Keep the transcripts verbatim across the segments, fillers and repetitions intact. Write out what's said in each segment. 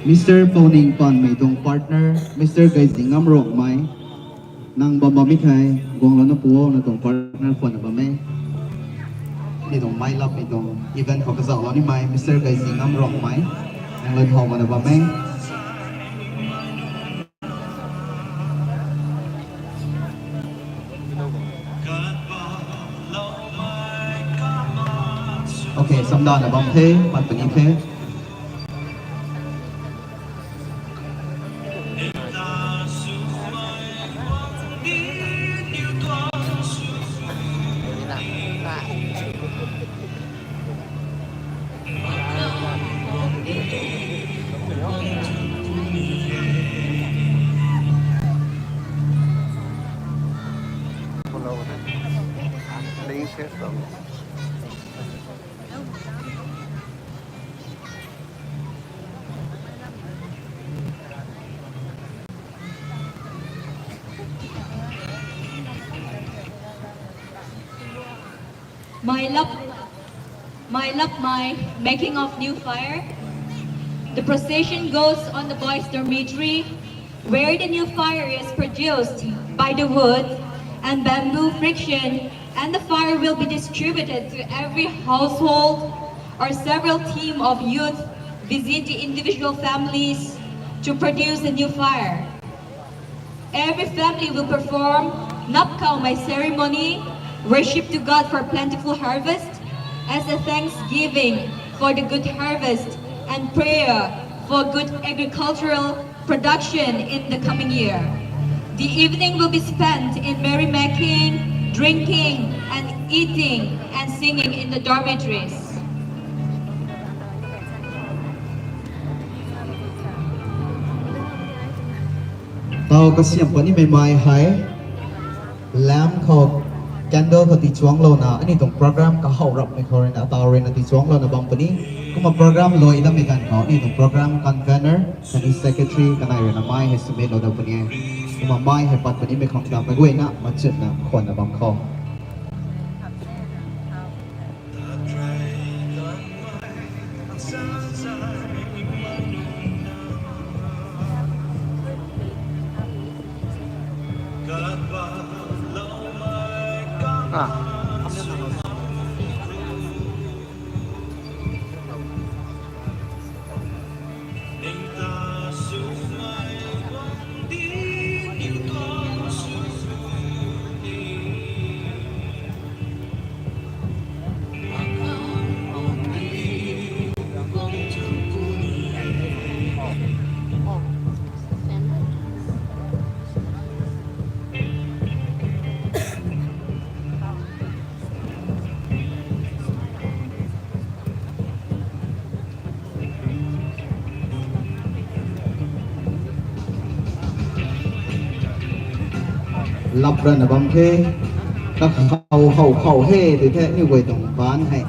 Mister Pouning Panmei tuang partner, Mister Gaizingam Rongmei. Nang bam bam mi thei, guanglouna puo, na tuang partner khwan na bam e. Ni tuang mai lap ni tuang event khou kazauhlou nimei, Mister Gaizingam Rongmei. Nang lun how mana bam e. Okay, samdana bam the, pat puni the. My love, my love, my making of new fire. The procession goes on the boys' dormitory, where the new fire is produced by the wood and bamboo friction, and the fire will be distributed to every household or several team of youth visit the individual families to produce a new fire. Every family will perform Napkaumei ceremony, worship to God for plentiful harvest, as a thanksgiving for the good harvest and prayer for good agricultural production in the coming year. The evening will be spent in merrymaking, drinking, and eating and singing in the dormitories. Tau kasiam puni mei mai hei, lamp khou, candle khou tichuanglouna, ani tuang program kahaw rapmei khou ruina, tau ruina tichuanglouna bam puni. Kumna program lui dammei ganv khou, ani tuang program convener, khatni secretary, kanei ruina mai hei submit lou dat puni e. Kumna mai hei pat puni mei khang ta mei guayna, machutna, khwanna bam khou. Lap rana bam the, kakhou how khou he, tei the, aniw guay tuang band hei,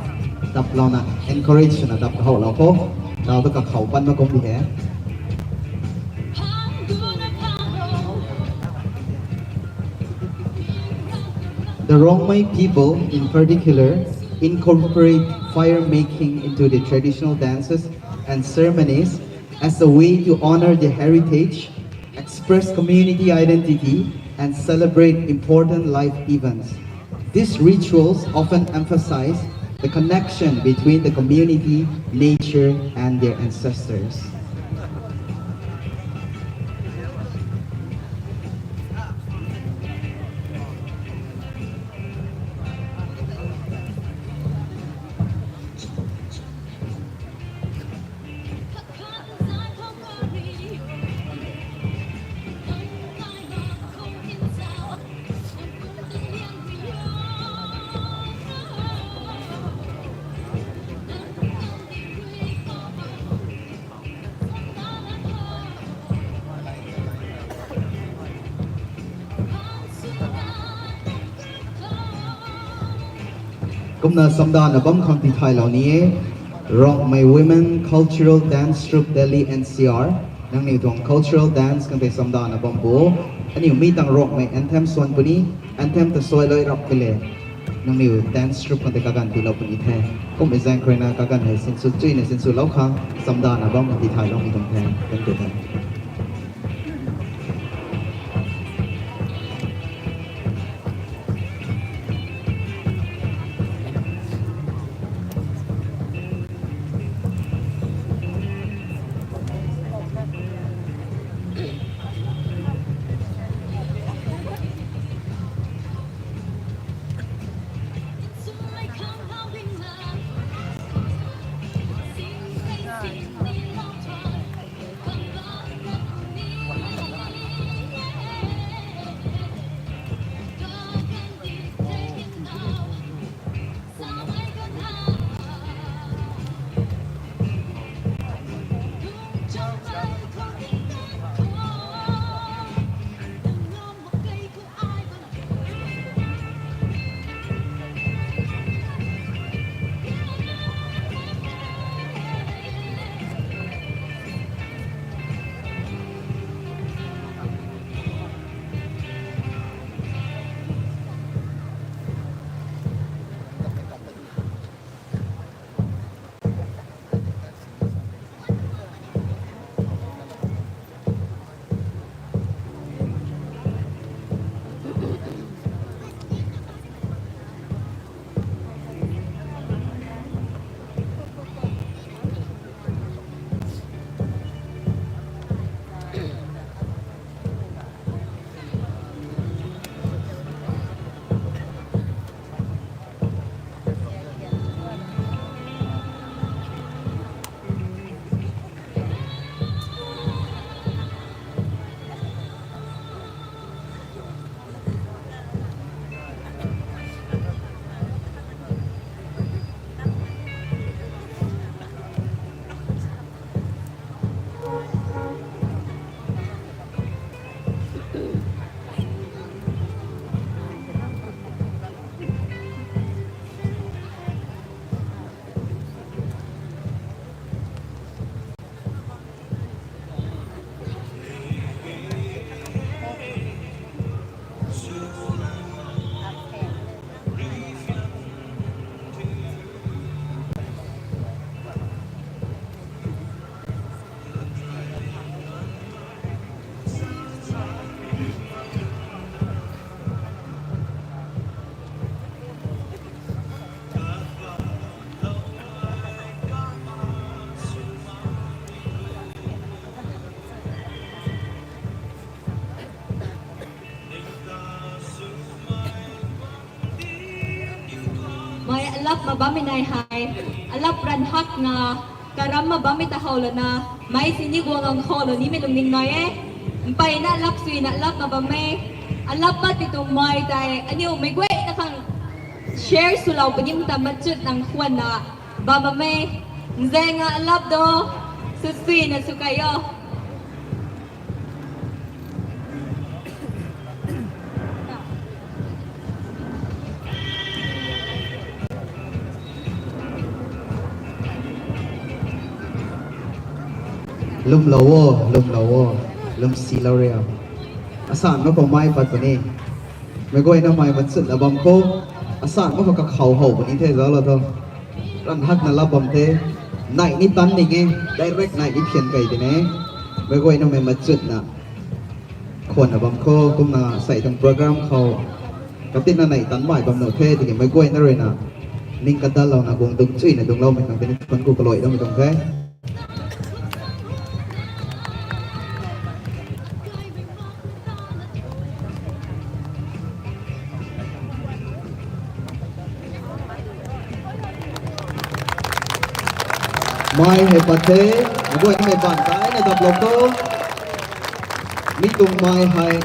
taplouna, encourage swna tap kahowlou khou, tau ta kakhou pan ma kum di he. The Rongmei people, in particular, incorporate fire making into their traditional dances and ceremonies as a way to honor their heritage, express community identity, and celebrate important life events. These rituals often emphasize the connection between the community, nature, and their ancestors. Kumna samdana bam khang tithaylou ni e. Rongmei Women Cultural Dance Troupe Delhi N C R. Nangniw tuang cultural dance khang tei samdana bam bo. Aniw mi tang Rongmei anthem swan puni, anthem ta suailou rap pile. Nangniw dance troupe khang tei kaganv tiilou puni the. Kummei zaeng khou ruina kaganv hei sinsw chuyna sinswlou khang chamdana bam khang tithaylou ni tuang the. Thank you the. Mei alap ma bammei nai hei, alap ranv hakna, karam ma bammei ta how lana, mei sini guang ang khou lou nimei lungning nai e. Mpeyna alap suina alap ma bammei, alap pat ti tuang mei tei aniu mei guayna khang share swlou puni ta machut nang khwanna bam bammei. Nzaenga alap do, swsuina sw kai o. Lwmlou o, lwmlou o, lwmsilou ria. Asan mak khou mei pat puni. Meic guayna mei machutna bam khou, asan mak khou kakhou how puni the zauclou tho. Ranv hakna lap bam the. Neih ni tan ning e, direct neih ni phian kei tine. Meic guayna mei machutna khwanna bam khou, kumna sei tuang program khou katinna neih tan mei bam nuh the, tiki meic guayna ruina ning kadallouna guang dungc chuyna dungcloumei khang tini thuanc ku kalui dammei tuang the. Mei hei pat the, meic guayna mei baan daina daplou tho. Mi tuang mei hei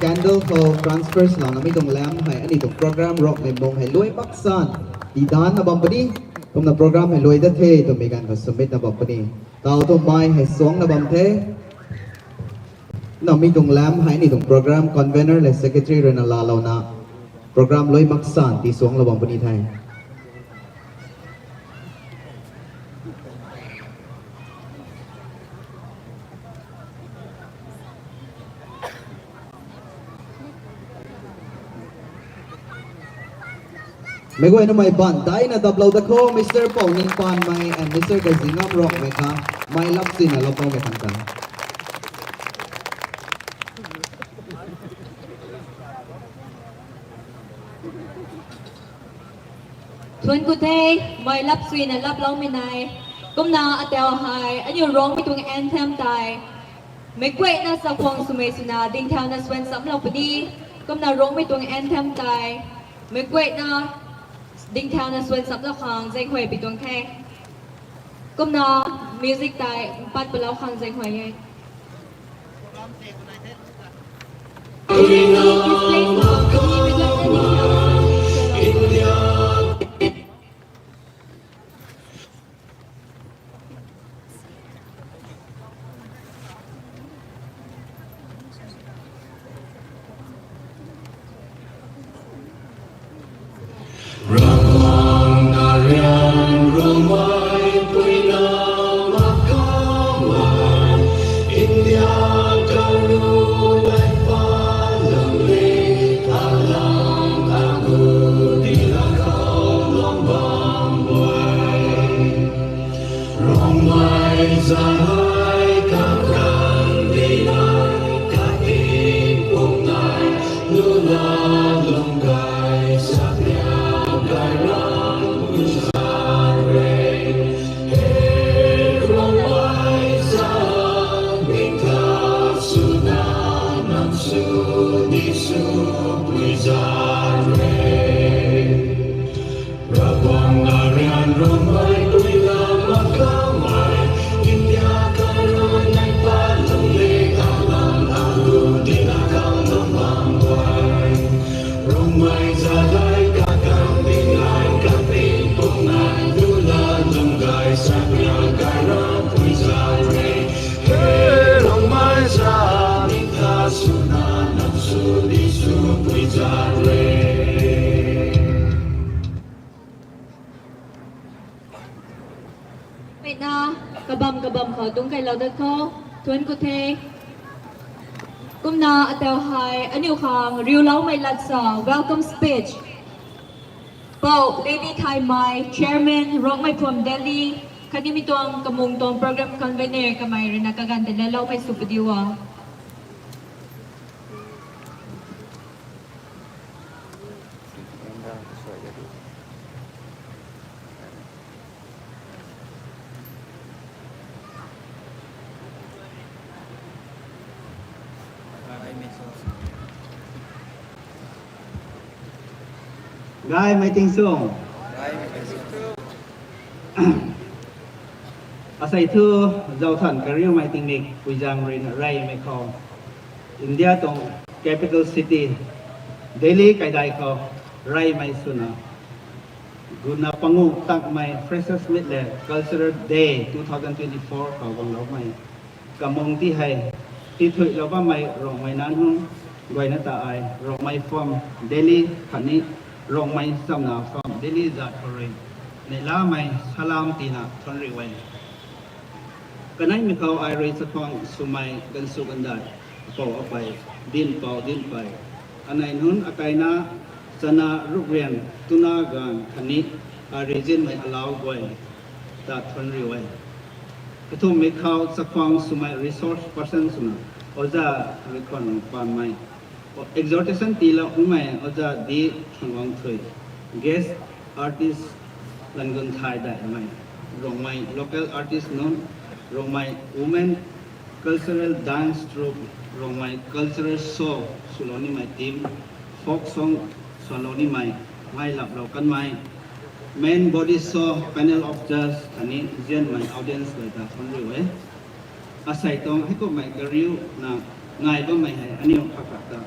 candle khou transfer swlouna mi tuang lamp hei aniu tuang program Rongmei Mung hei luai mak san tidanna bam puni. Kumna program hei luai dat the twmei ganv khou submitna bam puni. Tau tuang mei hei suangcna bam the. Na mi tuang lamp hei aniu tuang program convener le secretary ruina laalouna program luai mak san tii suangclou bam puni the. Meic guayna mei baan daina daplou da kho, Mister Pou Ning Panmei and Mister Kazingam Rongmei khang, mei lap sina laplou mei khang ta. Thuanc ku the, mei lap suina laploumei nai. Kumna atau hei, aniu Rongmei tuang anthem tei meic guayna chakhwang swmei swna dingthauna swan chamlou puni. Kumna Rongmei tuang anthem tei meic guayna dingthauna swan chamlou khang zaenghuay pi tuang the. Kumna music tei mpat palou khang zaenghuay e. Ravguangc narian Rongmeipui na makamei, India karuai patlangli, alang agu dila khou lung bam guay. Rongmei zahai kakhang dinai, kating pumnai, lula lung gay, sakliang gay ram pui zan re. He Rongmei zahai, mingta swna nang sw ni swpui zan re. Ravguangc narian Rongmeipui na makamei, India karuai nai patlangli, alang agu dila khou lung bam guay. Rongmei zahai kakhang dinai, kating pumnai, lula lung gay, sakliang gay ram pui zan re. He Rongmei zahai, mingta swna nang sw ni swpui zan re. Mei na kabam kabam khou dungc kailou dat kho, thuanc ku the. Kumna atau hei aniu khang riuloumei lat sa welcome speech, Pou Lily Thaymei, Chairman, Rongmei Phuam Delhi, khatni mi tuang kamung tuang program convener kamei ruina kaganv tei laloumei sw padiu a. Gaymei tingsuang. Asei thu, zauthan kariumei tingmik puizaeng ruina reymei khou, India tuang capital city Delhi kaidai khou reymei swna guna panguh takmei Freshers' Meet le Cultural Day two thousand twenty-four khou guangloumei kamung ti hei tithuilou bammei Rongmei nanunc guayna ta ai Rongmei from Delhi khatni Rongmei chamna from Delhi zat khou rui neihlamei salam tina thuanc riu e. Kaneimei khou ai rui chakhwang swmei ganvsw gandai, apou apei, dinhpou dinhpei, anei nunc akai na, chana rukrian, tuna gaanv khatni ai rui zinmei alau guay ta thuanc riu e. Kathumhmei khou chakhwang swmei resource person swna Oja Ruikhwan Panmei, exhortation tiiloumei Oja D. Thangwangthui, guest artist Langunthai Daihmei, Rongmei local artist nunc, Rongmei women cultural dance troupe, Rongmei cultural show swlou nimei team, folk song swlou nimei, mei laplou kanmei, main body show, panel of judge khatni zianmei audience guay ta thuanc riu e. Asei tuang heikumhmei kariuna ngai bammei hei aniu khat khat ta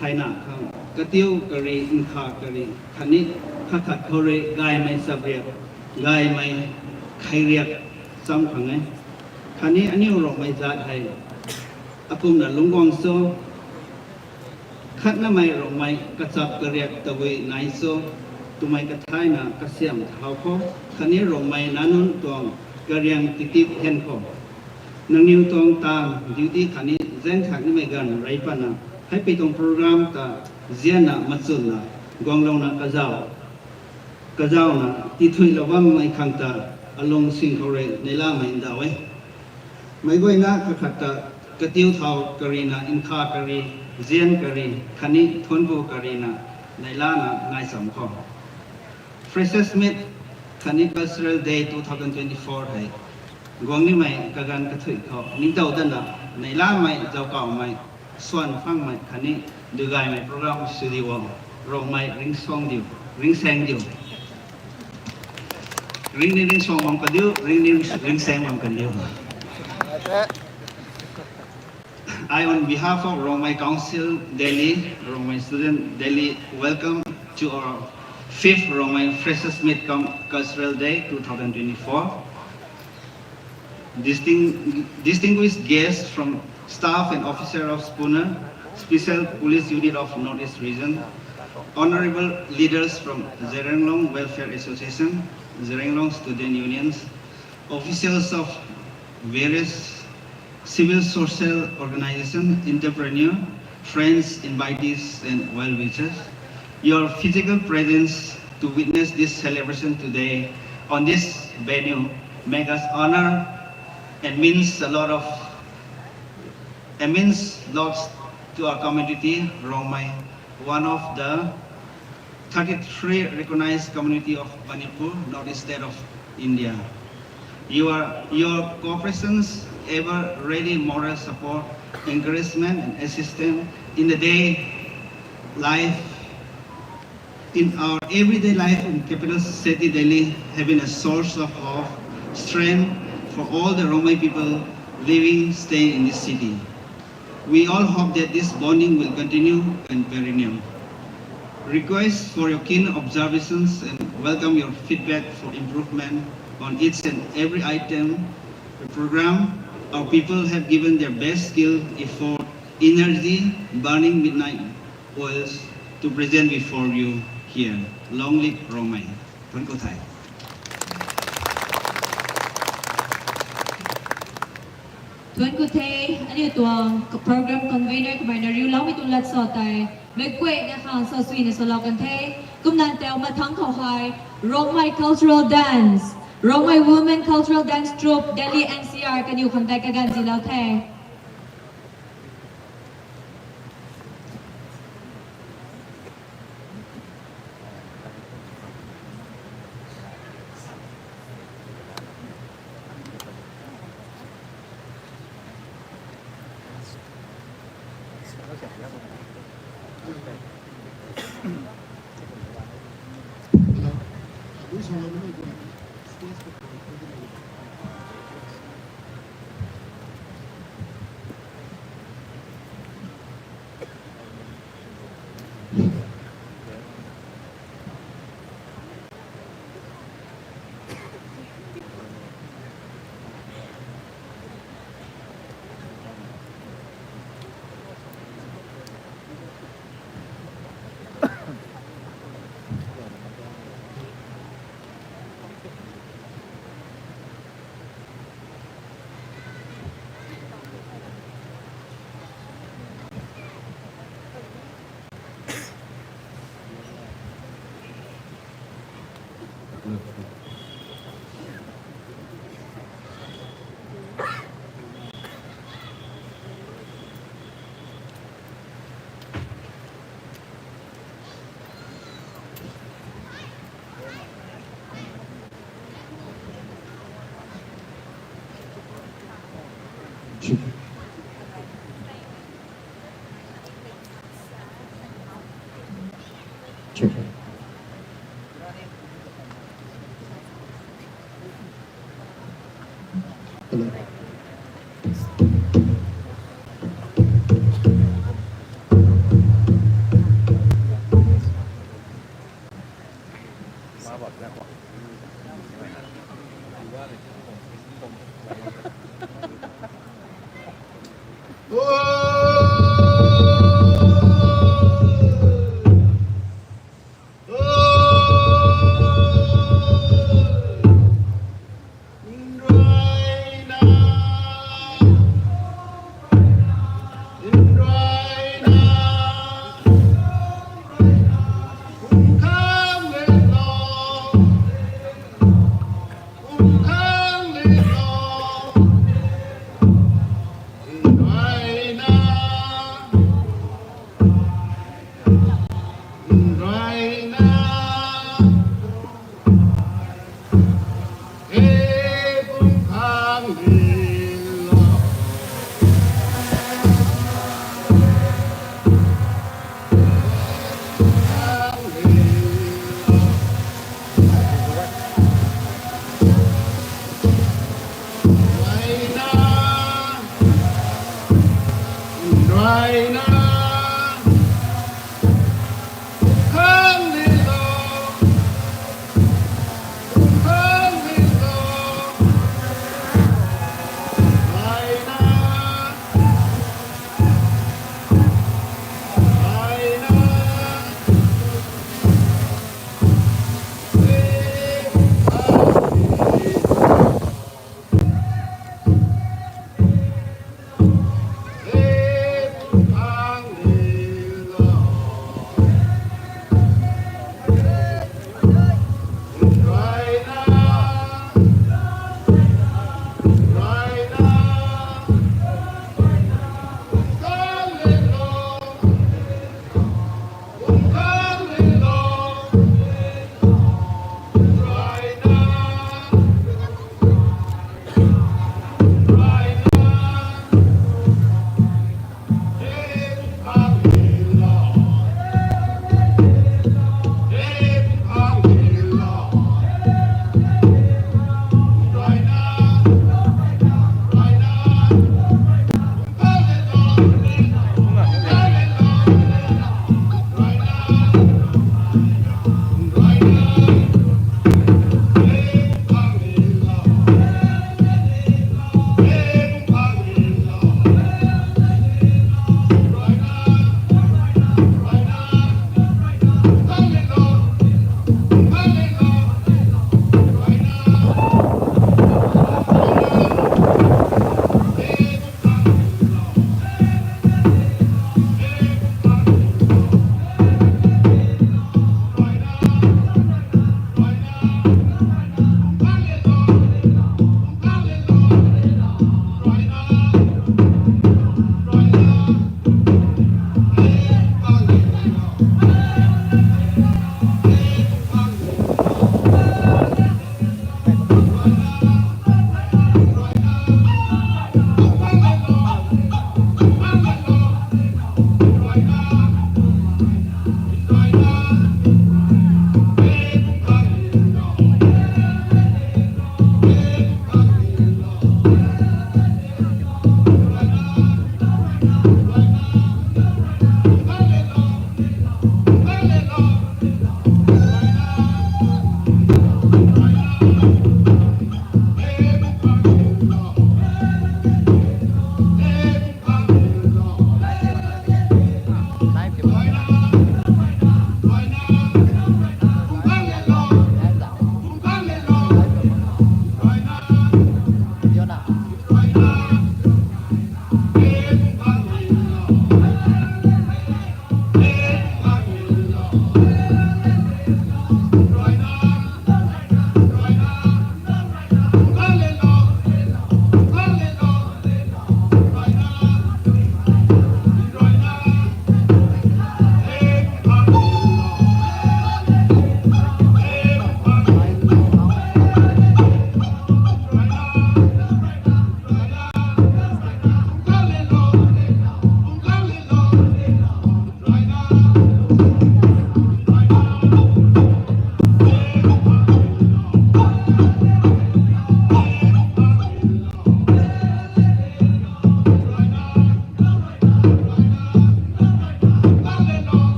thayna khang katiu kari, nkha kari khatni khat khat khou rui gaymei chapriak, gaymei kheiriak cham khang e. Khatni aniu Rongmei zat hei akumna lungc guang cho, khatnamei Rongmei kachap kariak tabui nai cho twmei kathayna kasiam thau khou, khatni Rongmei nanunc tuang kariang titip hen khou, nangniw tuang taanv duty khatni zaengthak nimei ganv rey patna, heipui tuang program ta zianna machunna guanglouna kazauh Kazauna tithuilou bammei khang ta alung sing khou rui neihlamei ndauh e. Meic guayna kakhat ta katiu thau karina nkha kari, zian kari, khatni thuanc bu karina neihlana nai cham khou Freshers' Meet khatni Cultural Day two thousand twenty-four hei guang nimei kaganv kathui khou ningtow datna neihlamei, zaukaumei, swan phangmei khatni dugaymei program sw di o. Rongmei ringsaeng diu, ringsaeng diu. Ringni ringsaeng bam kandiu, ringni ringsaeng bam kandiu. I, on behalf of Rongmei Council Delhi, Rongmei Student Delhi, welcome to our fifth Rongmei Freshers' Meet cum Cultural Day two thousand twenty-four. Disting-, distinguished guests from staff and officer of Spooner, Special Police Unit of Northeast Region, honorable leaders from Zeliangrong Welfare Association, Zeliangrong Student Unions, officials of various civil social organization, entrepreneur, friends, invitees, and well-wishers. Your physical presence to witness this celebration today on this venue make us honor and means a lot of, and means lots to our community, Rongmei, one of the thirty-three recognized community of Manipur, Northeast State of India. You are, your cooperations, ever ready moral support, encouragement and assistance in the day life, in our everyday life in capital city Delhi, have been a source of hope, strength for all the Rongmei people living, staying in this city. We all hope that this bonding will continue and perennial. Request for your keen observations and welcome your feedback for improvement on each and every item the program. Our people have given their best skill, effort, energy, burning midnight oils to present before you here. Long live Rongmei. Thuanc ku the. Thuanc ku the, aniu tuang program convener kamei na riuloumei tuang lat sa tei meic guayna khang sa suina salou kan the. Kumna tau mathangc khou hei Rongmei Cultural Dance, Rongmei Women Cultural Dance Troupe, Delhi N C R kaniw khang tei kaganv zilou the.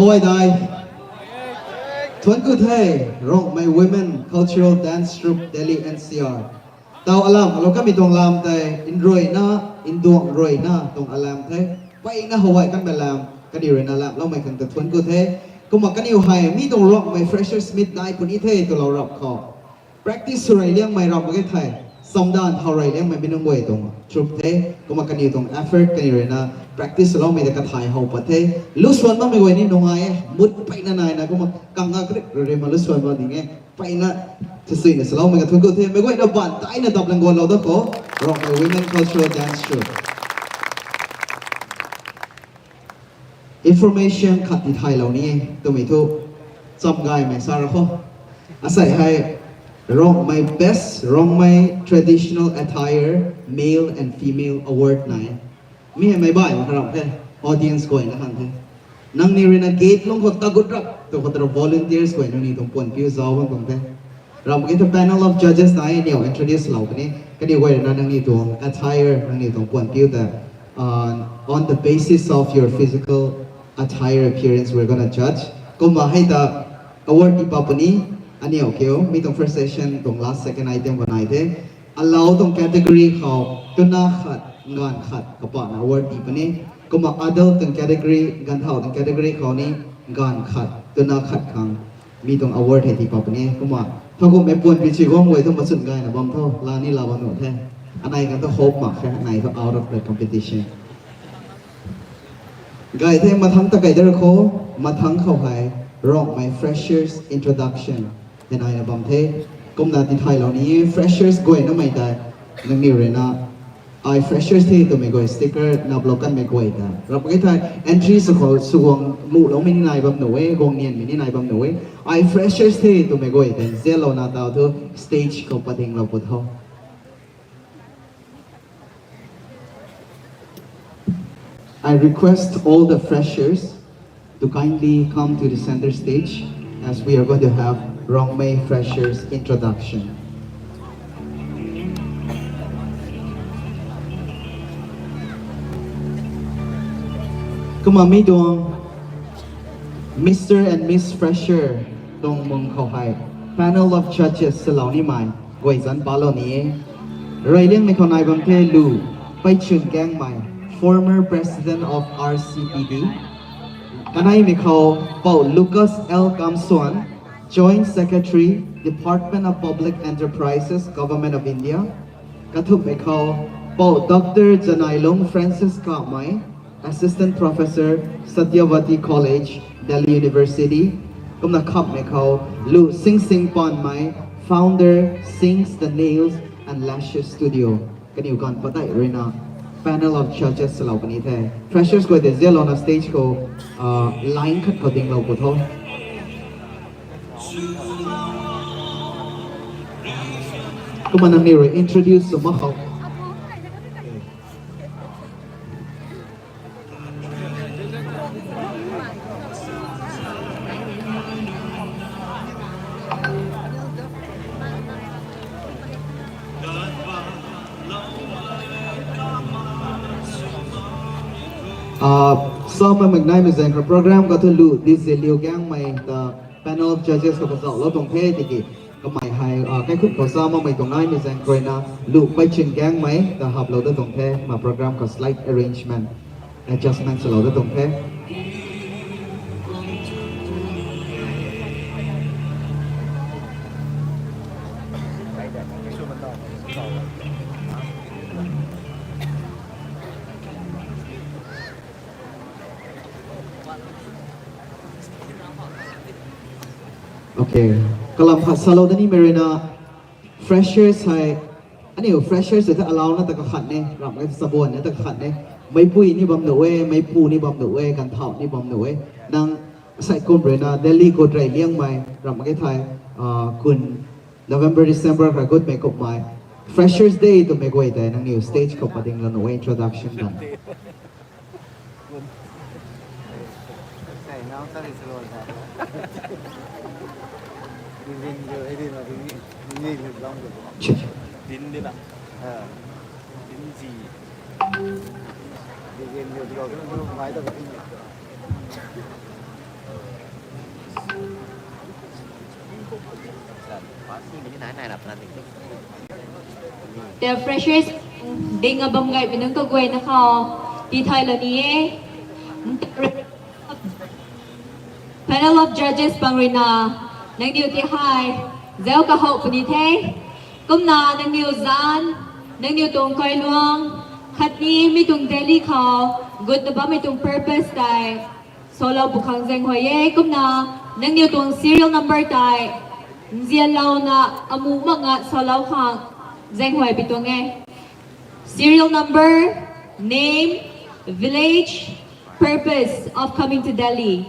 Hawai dai. Thuanc ku the, Rongmei Women Cultural Dance Troupe, Delhi N C R. Tau alam, alo kami tuang lam tei, nruina, nduang ruina tuang alam the. Peyna hawai kanmei lam, kaniw ruina lam, loumei khang ta thuanc ku the. Kumna kaniw hei, mi tuang Rongmei Freshers Meet dai puni the, twlou rap khou. Practice sw rey liangmei ram mak ge thei, samdan thau rey liangmei mi nunc guay tuang troupe the, kumna kaniw tuang effort kaniw ruina practice loumei ta kathay how pat the. Lu suan makmei guay ni nungai e, mut peyna naina, kumna kanga krik rui ma lu suan mak ding e, peyna, tasuina saloumei ka thuanc ku the, meic guayna ban taina dap lang guan lou da khou, Rongmei Women Cultural Dance Troupe. Information khat ti thaylou ni e, twmei thu, cham gaymei sa ra khou. Asei hei, Rongmei best, Rongmei traditional attire, male and female award nai e. Mi hei meic baihmei kha ram the, audience guayna khang the. Nangniw ruina gate lung khou tagut rap, tu khou tara volunteers guay nangniw tuang puan piu zauc bam tuang the. Ram ki thu panel of judges nai e, aniw introduce lou puni. Kaniw guay ruina nangniw tuang attire, nangniw tuang puan piu ta, uh, on the basis of your physical attire appearance, we're gonna judge. Kumna hei ta award ti pa puni, aniw kiu, mi tuang first session tuang last second item khou nai the. Alou tuang category khou, twna khat, nganv khat, kapana award ti puni. Kumna adult tuang category, ganvthau tuang category khou ni, nganv khat, twna khat khang, mi tuang award hei ti pa puni. Kumna, thakumhmei puan pi chi guang guay thu machun gayna bam tho, la ni la bam nuh the. Anei khang thu hope mak khe, anei thu out of the competition. Gay the, mathangc ta kei da ra khou, mathangc khou hei, Rongmei freshers introduction, hei naina bam the. Kumna ti thaylou ni, freshers guay namei tei, nangniw ruina, ai freshers the twmei guay sticker naplou kanmei guay ta. Rap ki thei, entry sw khou, sw guang muhloumei ni nai bam nuh e, guang nianmei ni nai bam nuh e. Ai freshers the twmei guay tei, zianlouna tau thu, stage khou padinglou put tho. I request all the freshers to kindly come to the center stage as we are going to have Rongmei Freshers Introduction. Kumna mi tuang Mister and Miss Fresher tuang mung khou hei panel of judges salou nimei guay zanc palou ni e. Reyliangmei khou nai bam the Lu Peichun Gangmei, former president of R C P D. Kaneimei khou Pou Lucas L Kamsuan, Joint Secretary, Department of Public Enterprises, Government of India. Kathumhmei khou Pou Doctor Janailung Francis Kamei, Assistant Professor, Satyavati College, Delhi University. Kumna khamhmei khou Lu Singsing Panmei, founder, Sings the Nails and Lashes Studio. Kaniw ganv padeih ruina panel of judges salou puni the. Freshers guay tei zianlouna stage khou, uh, line khat khou dinglou put tho. Kumna nangniw rui introduce sw mak khou. Ah, samei mak naimei zaeng khou program khou thu Lu D J Liu Gangmei ta panel of judges khou kazauhlou tuang the tiki. Kamei hei, ah, kaikhun khou sa makmei tuang naimei zaeng khou ruina Lu Peichun Gangmei ta haplou da tuang the, ma program khou slight arrangement, adjustment swlou da tuang the. Okay. Kalam khat salou da nimei ruina, freshers hei, aniu freshers hei ta alouna ta kakhat ne, ramh e ta chabuan ne ta kakhat ne. Meipui ni bam nuh e, meipu ni bam nuh e, ganvthauh ni bam nuh e. Nang asei kum ruina Delhi khou rey liangmei, ramh e thei, ah, kun November, December kha gutmei kummei Freshers Day twmei guay tei nangniw stage khou padinglou nuh e introduction bam. Te freshers ding abam gay minung kaguay na khou ti thay lo ni e. Panel of judges pang rui na nangniw ti hei zau kahou puni the. Kumna nangniw zan, nangniw tuang kailuang khatni mi tuang Delhi khou gut na bammei tuang purpose tei salou pu khang zaeng huay e. Kumna nangniw tuang serial number tei nzianlouna amu mak nga salou khang zaeng huay pi tuang e. Serial number, name, village, purpose of coming to Delhi.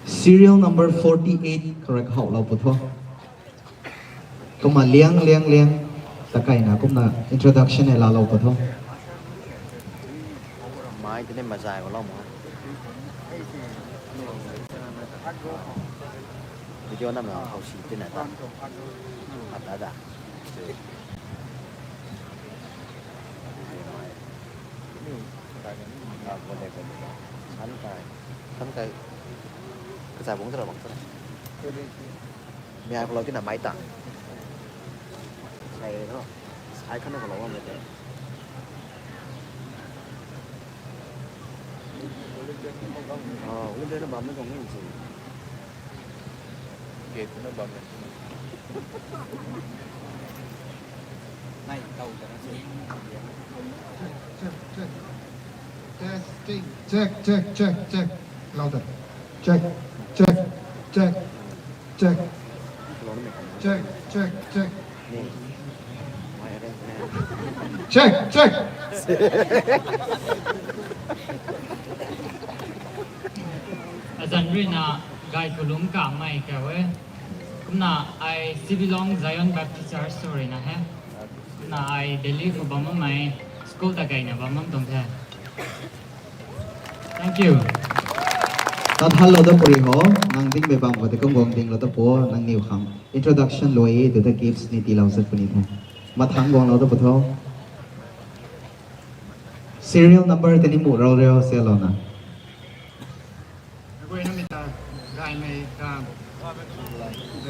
Serial number forty-eight, correct, howlou pu tho. Kumna liang, liang, liang. Takaina kumna introduction e laalou pu tho. Mai tini mazai ko lou mo. Video nam na hau si tina ta. Ata da. Ah, bole, bole. San kai. San kai. Kachai bung tara bang tara. Mia ko lou tina mai ta. Sai no. Sai khana ko lou bam te. Ah, uli de na bam na kong ni si. Gate na bam na. Nai tau ta na si. Check, check, check. Testing. Check, check, check, check. Louder. Check, check, check, check. Check, check, check. Check, check. Azan rui na Gaikhulung Kamei kaw e. Kumna ai Sibilong Zion Baptist Church tu rui na he. Kumna ai Delhi khou bam bammei school ta gayna bam bam tuang the. Thank you. Tat hallou da puri ho, nang dingmei bam khou tei kum guang dinglou da pu, nangniw khang introduction luai e, tu ta gifts ni tiilou zat puni the. Mathang guanglou da pu tho. Serial number tei ni mu rau rau se lou na. Guayna mei ta, gaymei ta.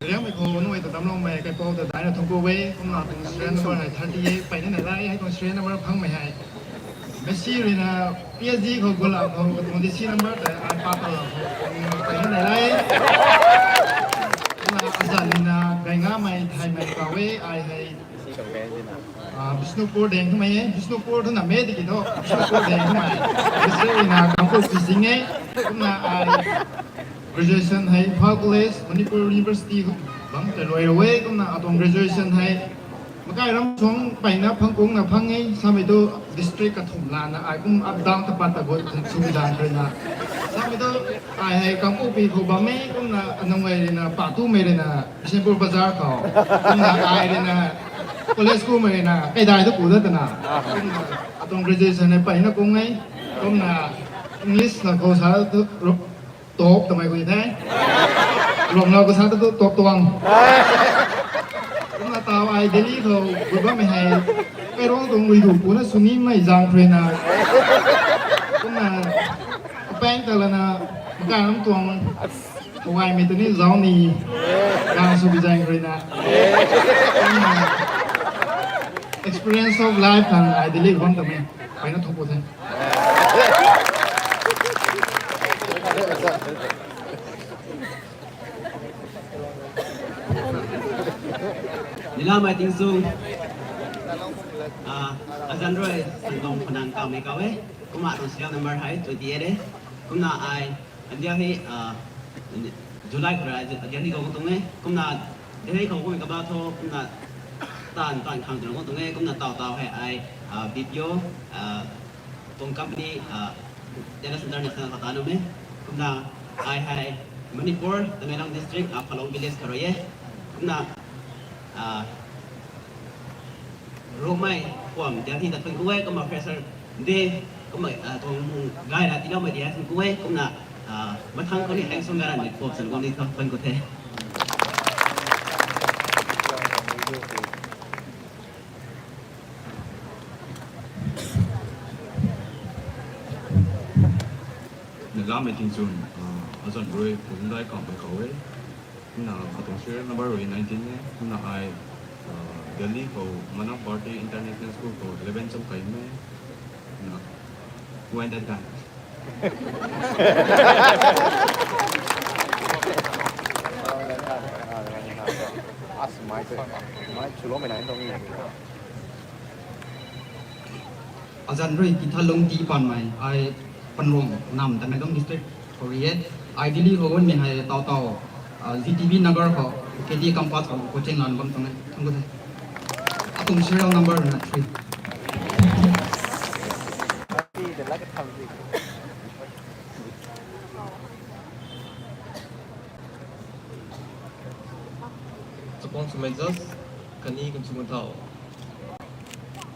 Liangmei khou nuai ta damloumei kaipouc ta daina thuanc ku e, kumna tuang serial number hei thirty-eight peyna nai lai, hei tuang serial number phangmei hei. Messi rui na P S G khou goal a khou, katuang jersey number tei ai pa ta la khou, peyna nai lai. Kumna azan rui na gaynamei thaymei kaw e, ai hei Ah, Bishnupur deng thumei e, Bishnupur thu na me tiki tho, Bishnupur deng thumei. History na Kangpokpi zing e, kumna ai graduation hei Imphal College, Manipur University bam tei luai rau e, kumna atuang graduation hei makai ram suang peyna phang kungna phang e, samei tu district kathumh lana ai kum up down tapat ta gut sumei dan rui na. Samei tu ai hei Kangpokpi khou bam e, kumna anungai rui na, patumei rui na, Bishnupur Bazar khou. Kumna ai rui na, college kumei rui na, kaidai tu ku da twna. Kumna atuang graduation hei peyna kung e. Kumna English na khou sa tu top twmei khou the. Ruangmei khou sa tu top tuang. Kumna taw ai Delhi khou gut bammei hei, kairuang tuang lui du puna swnimei zaeng rui na. Kumna kapang ta lana, makai ram tuang Kawaimei tei ni zauc ni, gaeng sw bi zaeng rui na. Experience of life khang ai Delhi bam ta me. Peyna thuanc ku the. Nila mai ting sung. Ah, azan rui Sangdong Phanang Kamei kaw e. Kumna tuang serial number hei twenty-eight e. Kumna ai India hei, ah, July khou rui India hei khou tuang e. Kumna Delhi khou kumna kaba tho, kumna taanv taanv khang tuang tuang e. Kumna taw taw hei ai, ah, B P O, ah, tuang company, ah, Dallas International khou ta nu e. Kumna Ai hei Manipur, Tamenglong District, Amphalong Village kha rui e. Kumna, ah, Rongmei kuam Delhi ta thun ku e, kumna fresher day, kumna, ah, tuang mung gay ra tiiloumei dia thun ku e, kumna, ah, mathang khou ni thank you garan ni kuam san kuam ni thun ku the. Nagammei tingchun, ah, azanc rui Pumdai Kamei khou e. Kumna atuang serial number rui nineteen e. Kumna ai, ah, Delhi khou Manavbharti International School khou eleven cham kai me. Kumna, why that guy? Azanc rui Kithalung T Panmei, ai Panrong nam Tamenglong District khou rui e. Ai Delhi khou gunmei hei tau tau, ah, Z T V Nagar khou, K D Campus khou coaching lan bam tuang e. Thang ku the. Atuang serial number na three. Chapang swmei judge, khatni kanchung thau,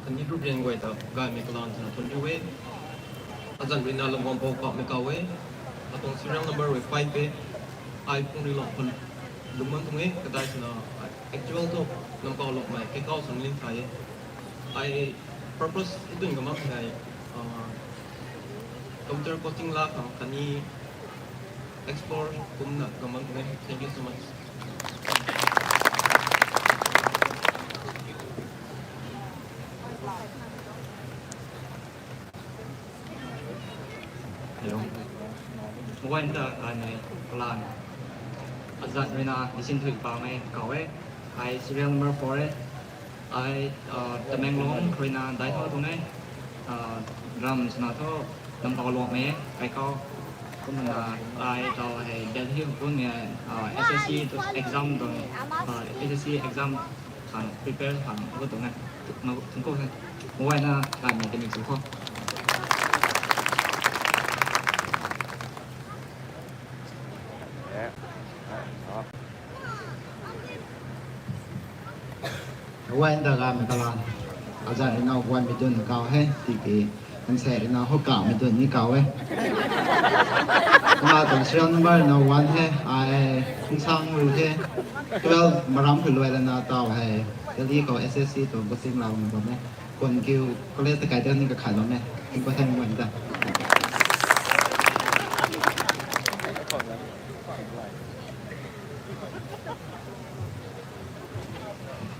khatni ruprian guay ta gaymei kalan twna thun riu e. Azanc ruina Lungwangpou Kamei kaw e. Atuang serial number rui five e. Ai Pungri Longkhun lungman tuang e, kadai swna actual thu Lamkau Lokmei Kaikhau Sangling thay e. Ai purpose itun kamang hei, ah, computer coaching la khang khatni explore kumna kamang tuang e. Thank you so much. Hello. Mobile ta kanei plan. Azanc ruina Isinthui Pamei kaw e. Ai serial number four e. Ai, ah, Tamenglong ruina dai thau tuang e. Ah, ram swna thu Lamkau Lokmei Kaikhau. Kumna ai tau hei Delhi khou gunmei, ah, S S C exam tuang, ah, S S C exam khang prepare khang gu tuang e. Thang ku the. Mobile na kanei kaniw sw khou. Wai nda gamei kalan. Azanc ruina Guanmei Dun kaw e, tiki Kanse ruina Hokamei Dun ni kaw e. Kumna tuang serial number ruina one e, ai Khungsang Ru e. Twelve Maram Khuluai lana tau hei Delhi khou S S C tuang coaching launa bam e. Kuan kiu college ta kai ta ni kakhai bam e. Tingkauh thaymei ta.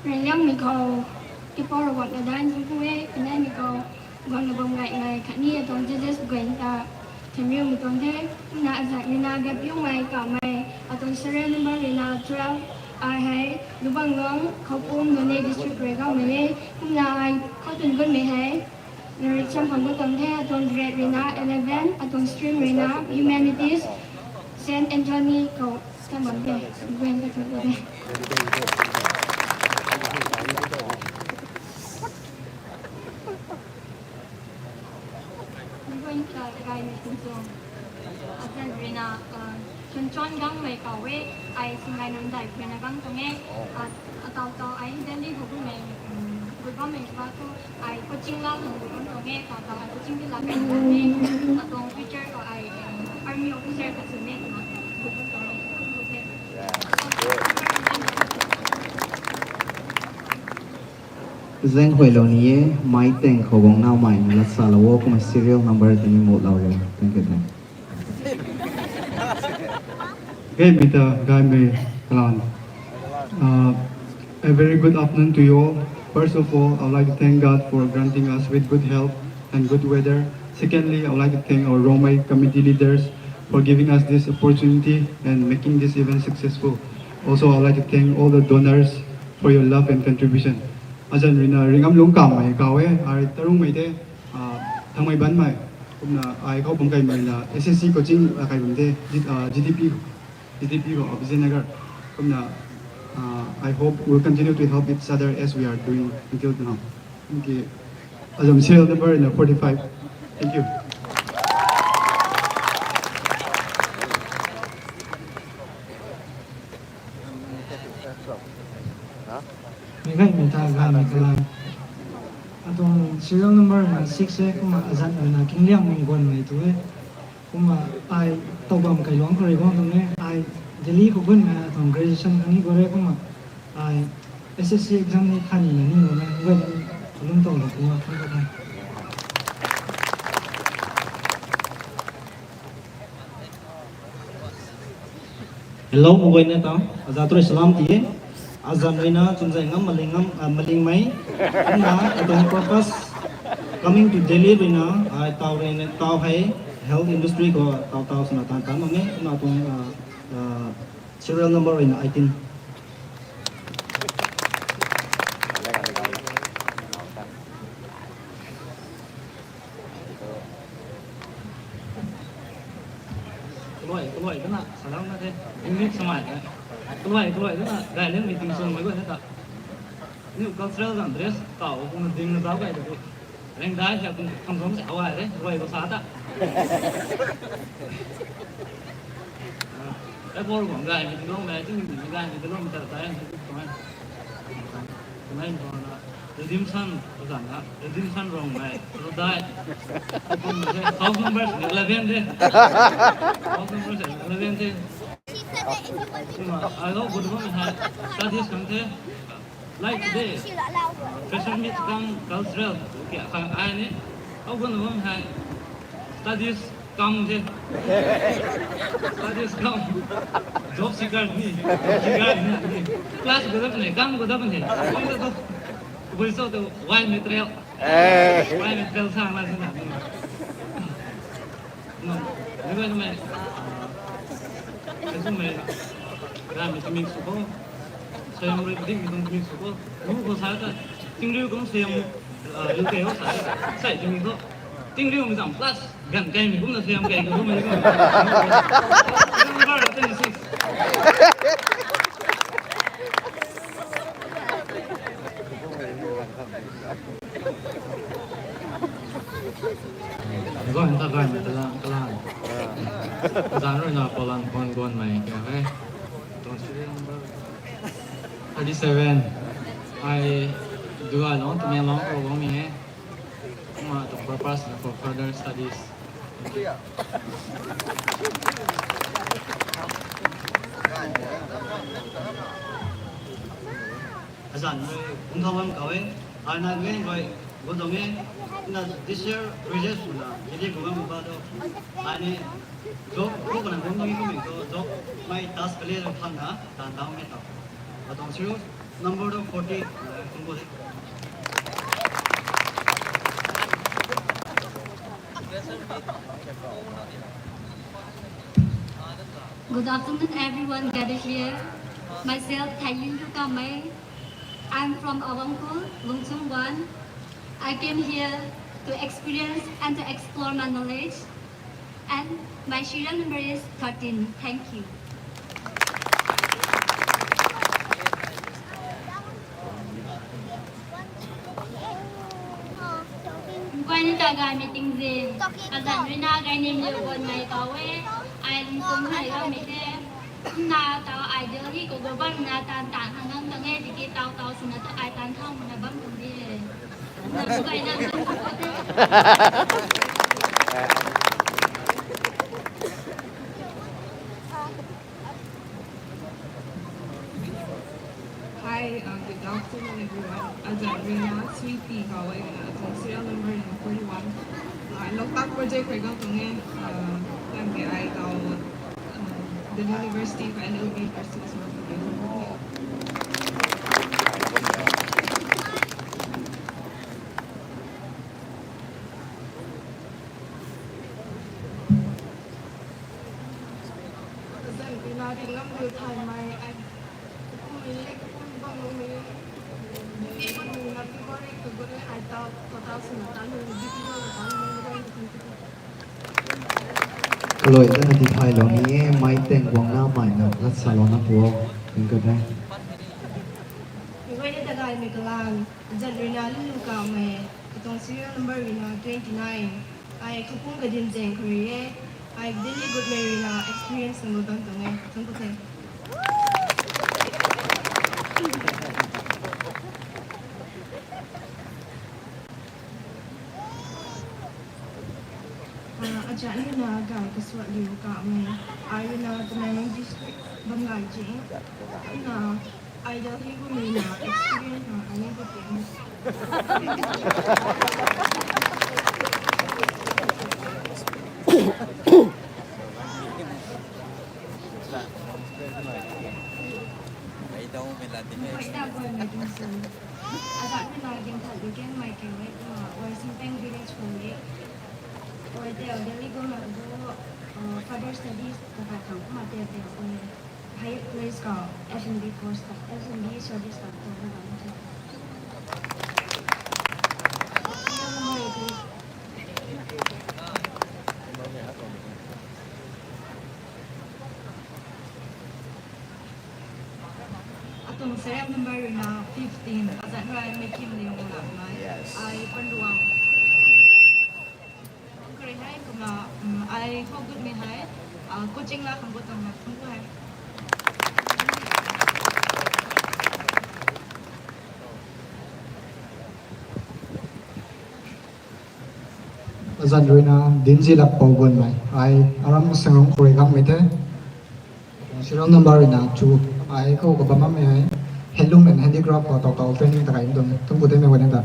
Ringliangmei khou, tipou Ravguangc ta daeng thang ku e, kaneimei khou, guangna bam gaymei khatni atuang judges guay ta thanriumei tuang the. Kumna azanc ruina Gapiumei Kamei, atuang serial number ruina twelve, ai hei Lubanglong, Khoupum, Noney District rui gaumei e. Kumna ai khou tun gunmei hei Naricham khang gu tuang the. Atuang grade ruina eleven, atuang stream ruina Humanities, Saint Anthony khou kan bam the. Gwen ka thun ku the. Gwen ka gaymei tingchun. Azanc ruina, ah, Chunchon Gangmei kaw e, ai Singngainamdai Phuina Gang tuang e, ah, atau tau ai Delhi khou gunmei, um, group bammei ba thu, ai coaching la khang group bam tuang e, atau tau ai coaching ti la kan tuang e, atuang future khou ai, um, army officer khat sw ni twna group bam tuang e. Zaenghuaylou ni e, mei tang khou guang naumei na lat salou o, kumna serial number tini mutlou re. Thank you, thank you. Gaymei ta gaymei kalan. Uh, a very good afternoon to you all. First of all, I would like to thank God for granting us with good health and good weather. Secondly, I would like to thank our Rongmei committee leaders for giving us this opportunity and making this event successful. Also, I would like to thank all the donors for your love and contribution. Azanc ruina Ringam Lungkammei kaw e, ai Tarungmei the, ah, Thangmei Banmei. Kumna ai khou bam kaimei na S S C coaching, ah, kai bam the, G-, ah, G T P, G T P khou, ah, Vijaynagar. Kumna, ah, I hope we'll continue to help each other as we are doing until now. Thank you. Azanc serial number ruina forty-five. Thank you. Mei ta gaymei kalam. Atuang serial number na six e, kumna azat rui na Kingliangmei Guanmei tu e. Kumna ai Toubam Kailuang khou rui guang tuang e. Ai Delhi khou gun na atuang graduation kani guang e, kumna ai S S C exam ni khatni na ni guang e. Guay ni kalum tow lou kumna thang ka the. Hello, mei guayna ta azat rui salam ti e. Azat rui na chumzai ngam maling ngam, ah, malingmei. Kumna atuang purpose coming to Delhi rui na, ah, taw rui na, taw hei health industry khou taw taw swna tan tan mak e. Kumna atuang, ah, ah, serial number rui na eighteen. Kaluai, kaluai twna salam na the. Unit samai the. Kaluai, kaluai twna gay leng meeting sung mai guay na ta. New cultural and dress taw kumna ding na zauc gay tu. Rengdai siak kum kham kham sa wai re, ruai khou sa ta. Ah, e por guang gaymei ti lou mei, tingmei gaymei ti lou mei ta ta e, tumei. Tumei tuang na, Redemption, azat na, Redemption Rongmei, Rudai. House number eleven de. House number eleven de. Kumna, ai lou good one hai, studies kan the. Like today, fresher meet cum cultural, okay, khang ai ni, how gonna one hai, studies cum the, studies cum, job seeker ni, job seeker ni, class go dap ni, kam go dap ni, kung ta tu, bui so tu, why material, why material sa la sa na. No, ni guay na mei, ah, kazu mei, ra mei tumik sw ko, sayam rui padik mei tuang tumik sw ko, nu ko sa ta, tingriu kum sayam, ah, riu kei ho sa, sai tumik ko, tingriu mei zam plus, gan kei mei kumna sayam kei ko mei ko. Number twenty-six. Guan ta gaymei ta lang, kalang. Zan rui na Palan Khon Guanmei kya e. Thirty-seven. Ai Dualong, Tamenglong khou guang ni e. Kumna tuang purpose na for further studies. Azan rui kum thau bam kau e, ai na ngen rui gu dong e, na this year graduate swna Delhi gu bam ba do, ai ni job ko kana kum dong e, kum dong e, job mei task kali rui thang na tan dau me tau. Atuang serial number do forty, kum gu de. Good afternoon, everyone gathered here. Myself, Thailin Lukamei. I'm from Awangkhul, Lungchung one. I came here to experience and to explore my knowledge. And my serial number is thirteen. Thank you. Guay ni ta gaymei tingzin. Azan rui na Gaynimliu Guanmei kau e. Ai Lungchung hei gaymei the. Na tau ai Delhi khou gu bam na tan tan khang gang tang e, tiki tau tau swna tu ai tan thau na bam tuang de. Na guay na Hi, uh, good afternoon, everyone. Azan rui na Sweetie kau e, uh, atuang serial number na forty-one. Uh, Loktak project rui gang tuang e, uh, lang ke ai tau, uh, the university ka L L B first semester. Kalui tana tithaylou ni e, mei tang guangna mei na lat salouna puo, tingka de. Mei guay ni ta gaymei kalang, azan rui na Lulu Kamei, katuang serial number rui na twenty-nine. Ai Kapung Kadin Zeng khou rui e, ai Delhi Gutmei rui na experience na gu bam tuang e, thang ku the. Chani na gay kasuat liu kamei. Ai na Tamenglong district bam gay jing. Na idol hi gu mi na experience na ani gu ting. Azat mi lai ding khat weekend mai keu e, kumna oi Singteng village khou e. Oi teu Delhi gu ma gu, uh, further studies ta kai khang kumna teu teu oi higher place khou F and B course ta, F and B service ta tau na bam the. Atuang serial number ruina fifteen, azat rui mei kim liu lamei. Yes. Ai Panduang. Kare hai kumna, um, ai how good mei hai, ah, coaching la khang gu tang na khang gu hai. Azan ruina dinzi lak pou gun mei. Ai aram Sangrong khou rui gang mei the. Serial number ruina chu ai khou kabam mei hai. Handloom and handicraft khou tau tau training ta kai dun. Tum bu te mei wan ta.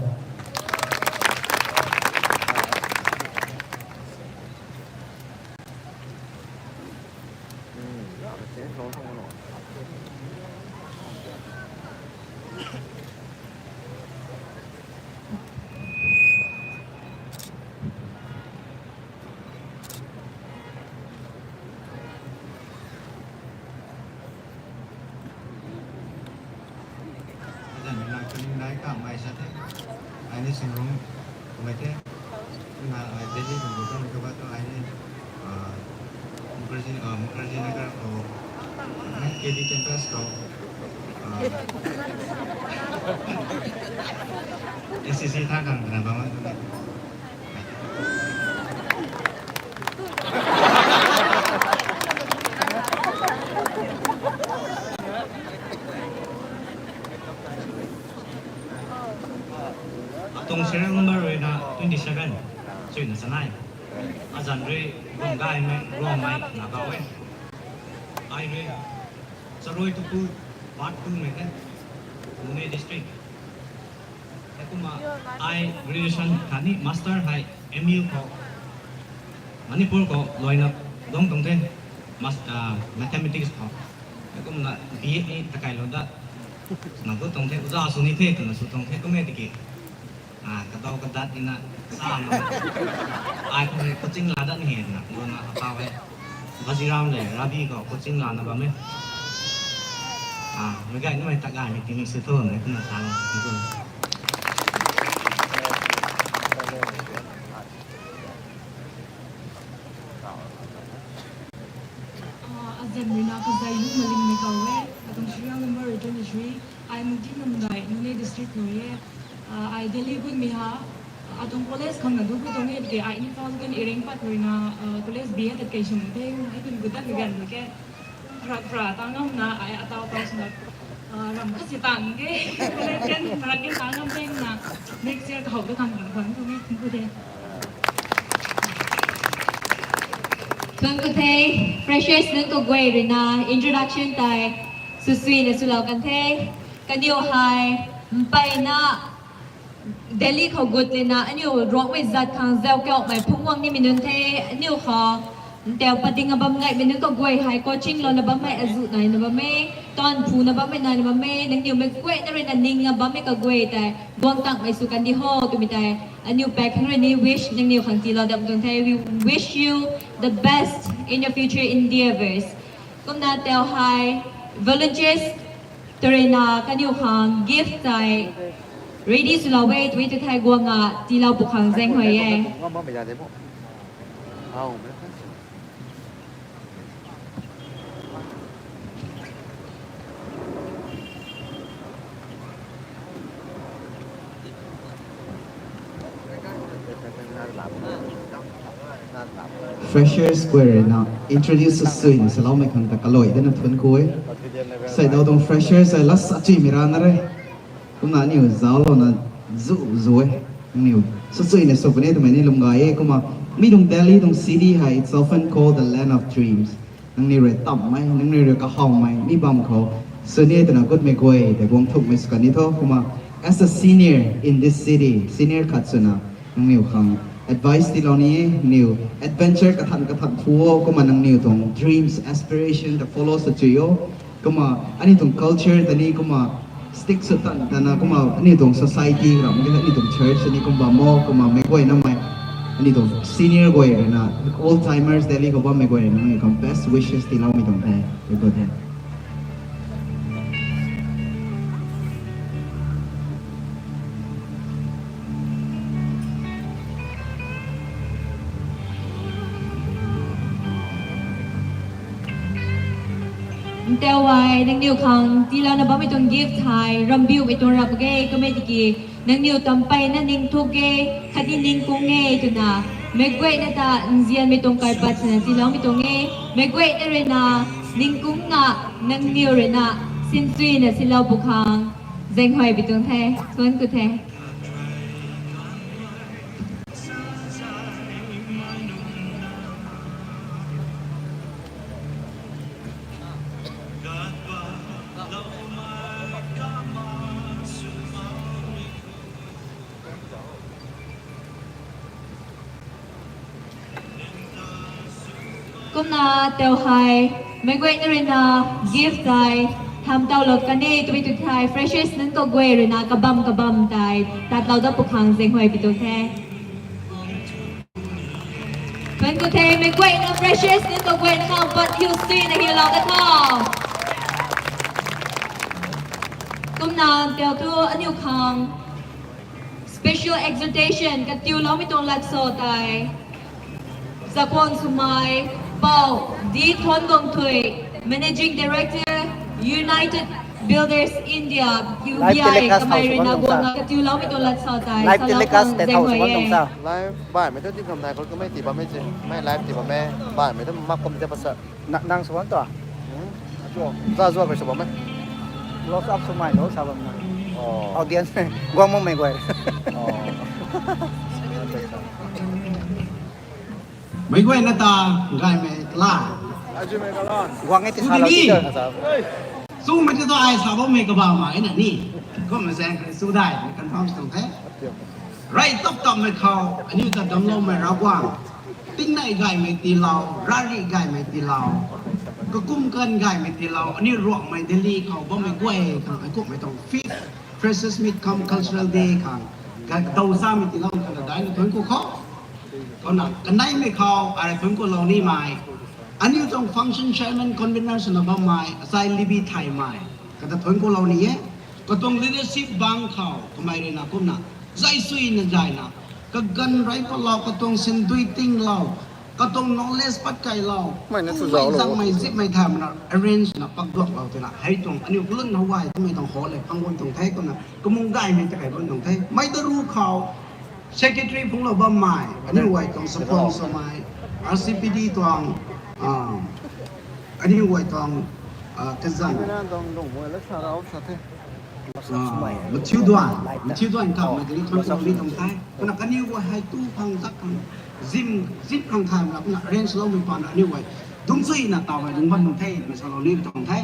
Azan ruina training nai kamei sa the. Ai ni Sangrong kamei the. Na, ah, Delhi khou gu kamei kaba tu ai ni, ah, Mukherjee, ah, Mukherjee Nagar khou, ah, K B campus khou, ah, S C C tha khang twna bam tu ni. Atuang serial number ruina twenty seven, chuina sanai. Azan rui Ruanggaymei, Ruangmei na kau e. Ai rui Charoi Tupu part two mei the, Noney district. Heikumna ai graduation khatni master hei M U khou, Manipur khou luaina dungc tuang the, mas-, ah, mathematics khou. Heikumna B Ed ni takailou dat, na gu tuang the, uza sw ni the twna sw tuang the, kum e tiki. Ah, kadau kadat ina sa na. Ai khou coaching la dat ni he na, guna apau e. Bajiram le Rabi khou coaching lana bam e. Ah, mei gay numei ta gaymei tingmik sw tho na kumna sa lo. Ah, azan ruina kazai lu maling mei kau e. Atuang serial number rui twenty three. Ai Mungti Namdai, Noney district nui e. Ah, ai Delhi gun mi ha. Atuang college khang na du gu tuang e tiki ai ni pau kan iring pat ruina, ah, college B A tat kei sum the, ai kun gu dat mi gan mak khe. Phra phra ta ngamna ai atau tau swna, ah, ram khat si tang ge. College kan phra kan ta ngam the na. Next year kahou ta khang khang khang tu ni thun ku the. Thun ku the, freshers nunc kaguay ruina introduction tei swsuina swlou kan the. Kaniw hei mpeyna Delhi khou gut lena aniu Ruangmei zat khang zauc kauhmei phungc guang nimei nunc the. Aniu khou ntau pading a bam ngaimei nunc kaguay hei coaching louna bammei azuh naina bam e, taanv phuna bammei naina bam e, nangniw mei guayna ruina ningna bammei kaguay tei guang tangmei sw kandi ho twmei tei aniu pack khang rui ni wish nangniw khang tiilou dam tuang the. We wish you the best in your future endeavours. Kumna tau hei volunteers tw ruina kaniw khang gift tei ready swlou e, twi tu thei guang a tiilou pu khang zaeng huay e. Freshers guay ruina introduce swsuina swloumei khang ta kalui dana thun ku e. Sei dau tuang freshers hei lasa chuimei rana re. Kumna aniu zauclouna zu zu e. Aniu swsuina sw puni twmei ni lwm gay e kumna. Mi tuang Delhi tuang city hei, it's often called the land of dreams. Nangniw rui tammei, nangniw rui kahawmei mi bam khou sw ni twna gutmei guay tei guang thukmei sw kan ni tho. Kumna, as a senior in this city, senior khat swna nangniw khang advice tiilou ni e. Nangniw adventure kathan kathan phu o, kumna nangniw tuang dreams, aspiration ta follow sw chui o. Kumna aniu tuang culture ta ni kumna stick sw tan tana, kumna aniu tuang society ram khe, aniu tuang church ta ni kumna mo, kumna meic guayna mei, aniu tuang senior guay rui na, old timers, Delhi khou bammei guay rui na, nangniw khang best wishes tiiloumei tuang the. Thank you the. Ntau ai, nangniw khang tiilouna bammei tuang gift hei rambiumei tuang rap ge, kamei tiki nangniw tampeyna ningthuk ge, khatni ningkung e twna meic guayna ta nzianmei tuang kaipat swna tiiloumei tuang e. Meic guayna rui na ningkungna, nangniw rui na sinsuina silou pw khang zaenghuay pi tuang the, thuanc ku the. Kumna tau hei, meic guayna rui na gift tei hamh towlou kan e twmei tu thei, freshers nunc kaguay rui na kabam kabam tei tatlou dat pw khang zaenghuay pi tuang the. Thuanc ku the, meic guayna freshers nunc kaguayna khang pat hiu suina hiulou dat tho. Kumna tau thu aniu khang special exhortation katiuloumei tuang lat sa tei, zakhwan swmei Pou D Thongamthui, Managing Director, United Builders India, U B I, kamei rui na guangna katiuloumei tuang lat sa tei salou khang zaenghuay e. Live baihmei thu tingkam nai khou kamei tii bammei, mei live tii bammei, baihmei thu mak kum de pasa. Nang sw bam tu? Za zuak kai sw bammei. Close up swmei lo sa bam na. Audience guang makmei guay. Meic guayna ta gaymei kala guang e ti sa lo ni. Chumei ti tu ai sa bammei kabah ma e na ni. Kumna zaeng khat sw dai ni confirm sw tuang the. Rey tap tapmei khou aniu ta damcloumei Ravguangc, tingnei gaymei tiilou, rari gaymei tiilou, kakum kan gaymei tiilou, aniu Ruangmei Delhi khou bammei guay khang heikumhmei tuang fifth Freshers' Meet cum Cultural Day khang daw samei tiilou khang daina thuanc ku kho. Kumna kaneimei khou ai rui thuanc kulou nimei, aniu tuang function chairman convener swna bammei achai Libi Thaymei kata thuanc kulou ni e. Katuang leadership bang khou kamei rui na kumna zay suina zayna kaganv rey patlou, katuang sindui tinglou, katuang knowledge pat kailou, mei na tu zauclou zangmei zipmei thaymei na arrange na pakduaklou twna hei tuang aniu kalun how gay twmei tuang hall le phang bam tuang the. Kumna kamung gaymei ta kai bam tuang the. Mei ta ru khou secretary phunglou bammei aniu guay tuang support swmei, R C P D tuang, aniu guay tuang kazanc Mathiuduan, Mathiuduan kamei tei ni thuanc kulou ni tuang the. Kumna kaniw guay hei tu khang zak khang, zip khang thaymei na kumna arrange loumei paan aniu guay dungc suina tawmei lungc bam tuang the twmei salou ni tuang the.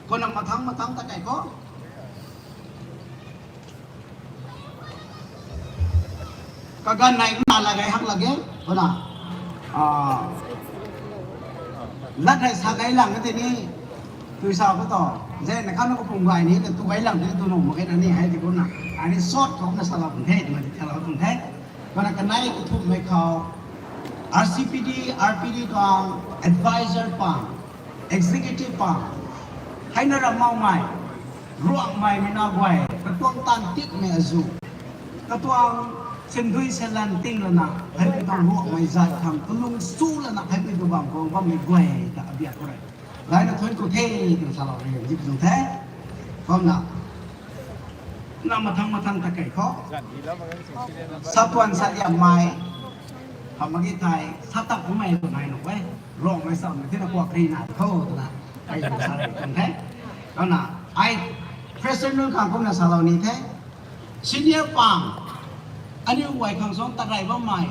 Kumna mathang mathang ta kai khou kaganv nei kumna lagei hak lak ge, kumna lat hei sa gay lang ka tei ni, tui sa khou tu, zena khatna kapum gay ni ta tu gay lang tei tu nuh mak ge na ni hei tei kumna, ai ni short khou kumna salou tuang the twmei tei thalou tuang the. Kumna kanei kathumhmei khou R C P D, R P D tuang advisor pang, executive pang, heina ram makmei, Ruangmei mei na guay, katuang taanv tikmei azu, katuang sindui salan ting lana hei tuang Ruangmei zat khang kalung su lana hei tu bam khou bammei guay ta abiak khou rui daina thuanc ku the twna salou rui zip tuang the. Kumna, na mathang mathang ta kai khou, satuan saliammei, hamh mak ge thei sa tak khou mei tw nai nuh e, Ruangmei samei thina kuak ri nai khou twna ai sa rui tuang the. Kumna ai fresher nunc khang kumna salou ni the. Senior pang, aniu guay khang suang tarey bammei,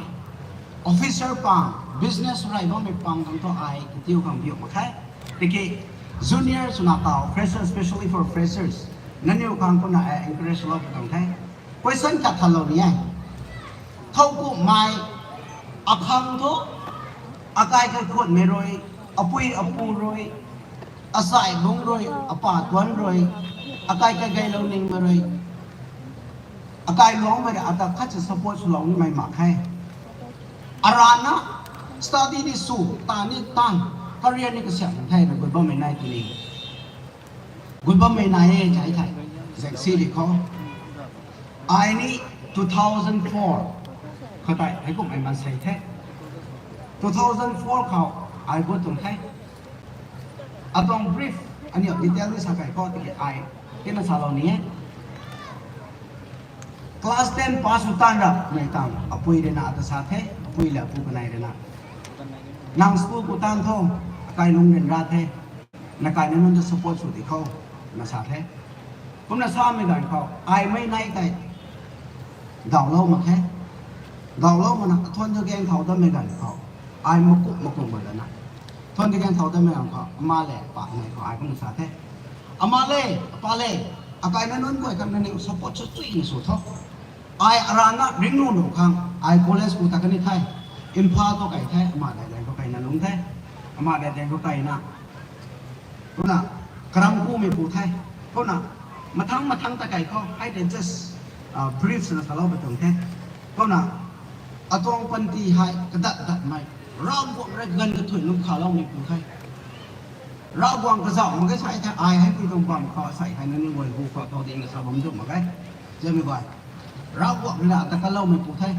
officer pang, business rai bammei pang khang thu ai kiu khang biu mak khe. Tiki junior swna taw, fresher, especially for freshers, nangniw khang kumna ai encourage lou pu tuang the. Question khat thalou ni e. Thowkumhmei akhang thu, akai kaikhunmei rui, apui apu rui, asai bung rui, apa tuan rui, akai kagaylou ningmei rui, akai lungmei rui ata khat si support swlou nimei mak khe. Arana study ni sw, ta ni tan, career ni kasiam the na gut bammei nai tini. Gut bammei nai e thei thei, zaeng si di khou. Ai ni two thousand four khatei heikumhmei maansei the. Two thousand four khou ai gut tuang the. Atuang brief, aniu detail ni sa kai khou tiki ai tina salou ni e. Class ten pass sw tan ra mei tang apui rui na ata sa the, apui le apu kanei rui na, nang school ku tan tho, akai lung ryanra the, na kaina nunc ta support sw di khou, na sa the. Kumna samei ganv khou ai mei nai tei dawlou mak khe. Dawlou makna thuan tu gaeng thau dammei ganv khou, ai makum makum mak lana, thuan tu gaeng thau dammei ganv khou ama le apa nei khou ai kumna sa the, ama le, apa le, akaina nunc guay khang nangniw support sw chuina sw tho. Ai arana ringnu nuh khang, ai college ku ta kani the, Imphal khou kai the, ama dai dai khou kaina lung the, ama dai dai khou kaina, kumna karam kumei pu the, kumna mathang mathang ta kai khou hei de just brief swna salou pi tuang the. Kumna atuang panty hei kadat datmei, Ravguangc rui ganv kathuic nunc khaloumei pu the. Ravguangc kazauh mak ge sa the, ai hei pui tuang bam khou sei hei nangniw guay hu khou thau dingna sa bam du mak ge. Zemei guay, Ravguangc rui na ta kaloumei pu the.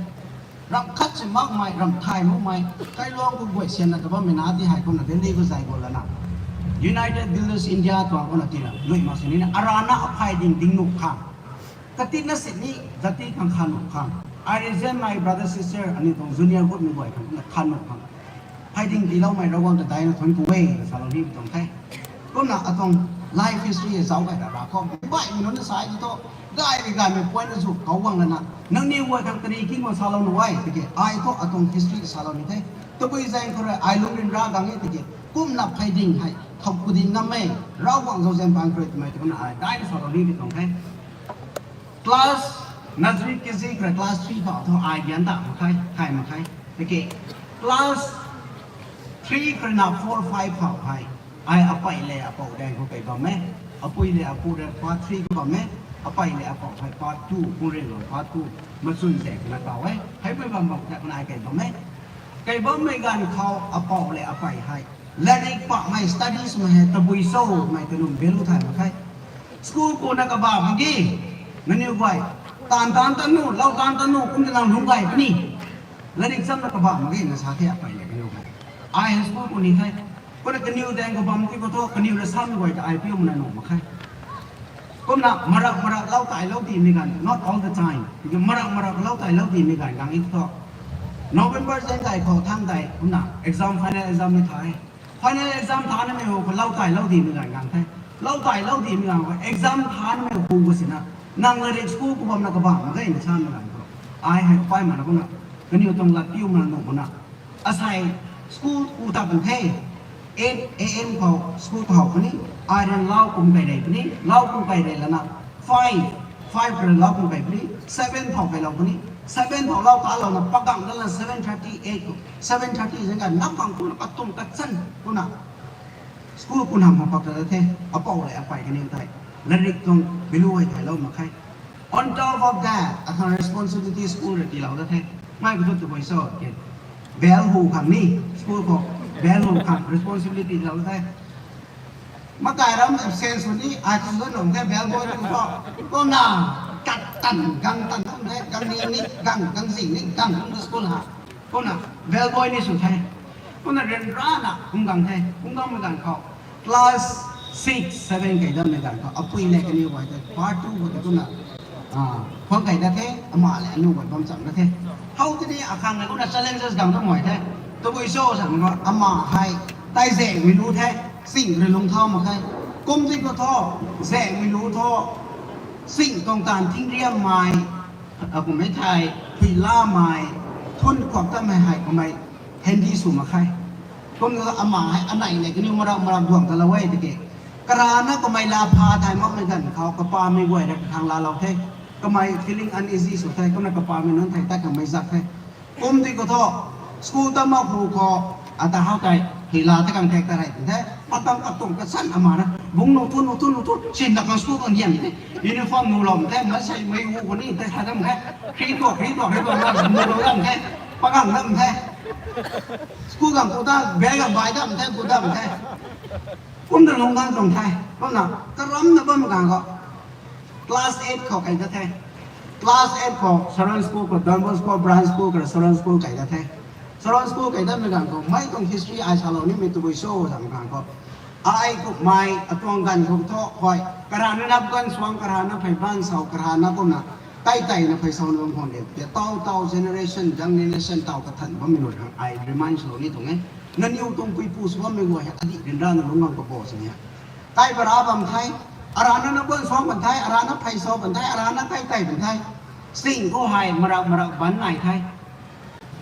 Ramh khat si makmei, ramh thay makmei, kailuang khou guay sianna ta bammei na ti hei kumna Delhi khou zay gu lana, United Builders India tuang kumna tina lui mak sini na arana aphay ding ding nuh khang, katina sini jati khang khan nuh khang, ai rui zanmei brother sister aniu tuang junior gutmei guay khang kumna khan nuh khang, phay ding tiiloumei Ravguangc ta daina thuanc ku e na salou ni pi tuang the. Kumna atuang life history zauc gay ra ra khou baihmei nunc na sa e ti thu, gaymei gaymei point na zu kau guang lana, nangniw guay khang kari king guang salou nuh e tiki ai thu atuang history salou ni the. Tabui zaeng khou rui ai lungc ryanra gang e tiki, kumna phay ding hei thau ku ding ngam e, Ravguangc zauzian pang khou rui twmei tu kumna ai daina salou ni pi tuang the. Class nursery, K G khou rui class three phou thu ai gyan ta mak khe, thay mak khe. Tiki class three khou rui na four, five phou hei, ai apey le apou daeng khou kei bam e. Apui le apu rui part three khou bam e. Apey le apou hei part two, Pungreng Lung part two, Machun Zaeng na taw e. Heipui bam bam ta kumna ai kei bam e. Kei bammei ganv khou apou le apey hei latrik pahmei, studies mei hei tabui cho twmei ta nunc value thay mak khe. School kuna kabah mak ge, nangniw guay, taanv taanv ta nu, lou taanv ta nu kum ta nang lungc gay puni. Latrik chamna kabah mak ge na sa the apey le kaniw hei. Ai hei school ku ni the. Kumna kaniw daeng khou bam ti khou thu kaniw rui samei guay ta ai piu mana nuh mak khe. Kumna marak marak lou tailou dimei ganv, not all the time, tiki marak marak lou tailou dimei ganv gang e thu, November zaeng kai khou thang tei kumna exam, final exam ni tha e. Final exam thanamei hu khou lou tailou dimei ganv gang the. Lou tailou dimei ganv khou exam thanamei hu khou sina, nang latrik school ku bamna kabah mak ge na samei ganv khou, ai hei pai mana kumna, kaniw tuang lat piu mana nuh mana, asei school ku ta kan the. Eight A M khou school khou puni, ai rui lau kum kai rei puni, lau kum kai rei lana, five, five rui lau kum kai puni, seven phou kailou puni, seven phou lou talouna pagang dala seven thirty, eight, seven thirty zang ka nam bang kumna katum kachan kumna school ku nam khou pak ta the. Apou le apey kaniw tei latrik tuang value hei thailou mak khe. On top of that, akhang responsibility school rui tiilou da the. Mei khou thu tabui cho ke, bell hu khang ni, school khou bell hu khang responsibility tiilou da the. Makai ram absence sw ni, ai kum dun nung the bell boy tu khou, kumna kat tan gang tan kum the, gang ni ni gang, gang zing ni gang kum school ha. Kumna bell boy ni sw the. Kumna ryanrana kum gang the, kum gang mei ganv khou class six, seven kai dammei ganv khou apui le kaniw guay tei part two khou tei kumna khuang kai da the, ama le aniw guay bam cham da the. How tini akhang le kumna challenges gang ta mei the. Tabui cho samei khou ama hei tei zaengmei lu the, sing rui lungc thau mak khe. Kum ti khou thu, zaengmei lu thu, sing tuang taanv thingriammei, akummei thei, phuilamei, Phun kuak tamei hei kamei handy sw mak khe. Kum ama hei anei nei kaniw marak marak duang talou e tiki. Karana kamei laa pha thay makmei ganv khou kapamei guay rui kakhang laalou the. Kamei feeling uneasy sw the. Kumna kapamei nunc thei tat kamei zak the. Kum di khou thu, school ta mak hu khou, ata how tei, hei la ta kang thek ta rei the. Atam atum kasan ama na, bung nu thu, nu thu, nu thu, sin da kang school kang hian the. Uniform nu lou the, ma sei mei hu khou ni, tei sa dam the. Kri tuak, kri tuak, kri tuak, na, nu lou dam the. Pagang dam the. School kang ku ta, bag kang bai dam the, ku dam the. Kum da lung kang tuang the. Kumna, karam na bam kang khou. Class eight khou kai ta the. Class eight khou Saron School khou, Don Bosco Branch School khou Saron School kai ta the. Saron School kai datmei ganv khou mei tuang history ai salou nimei tabui cho zam ganv khou, ai kummei atuang ganv khou thu hoi karana nap ganv suang, karana phey ban sau, karana kumna tei tei na phey sau na bam khwan de. Tau tau generation, young generation tau kathan bammei nunc khang ai remind swlou ni tuang e. Nangniw tuang puipu sw bammei guay hei adih ryanra na lungc gang kabo sini e. Kai para bam the, arana na guan suang bam the, arana phey sau bam the, arana kai tei bam the. Sing khou hei marak marak ban nai the.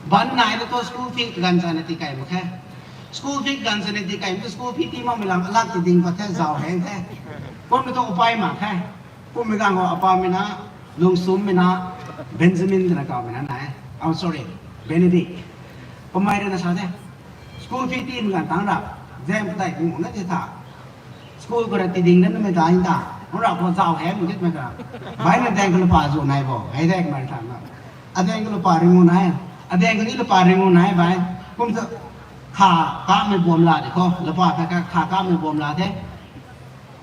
Ban nai na thu school fee ganv chana tikei mak khe. School fee ganv chana tikei mak thu school fee tii makmei lam alak ti ding pat the, zau heng the. Kum na thu upai mak khe. Kummei ganv khou apamei na, Lungsummei na, Benjamin twna kawmei na nai. Oh, sorry, Benedict. Kamei rui na sa the. School fee tiimei ganv tang ra, zam padeih kung na ti tha. School khou ra tiding na numei ta in ta. Nang ra khou zau hei mu dit mei ta. Bai na daeng khou lupa zu nai bo, hei daeng kamei tha na. Adaeng khou lupa ringu nai. Adaeng khou ni lupa ringu nai bai. Kum thu kha kamei buam la di khou. Lupa kha, kha kamei buam la the.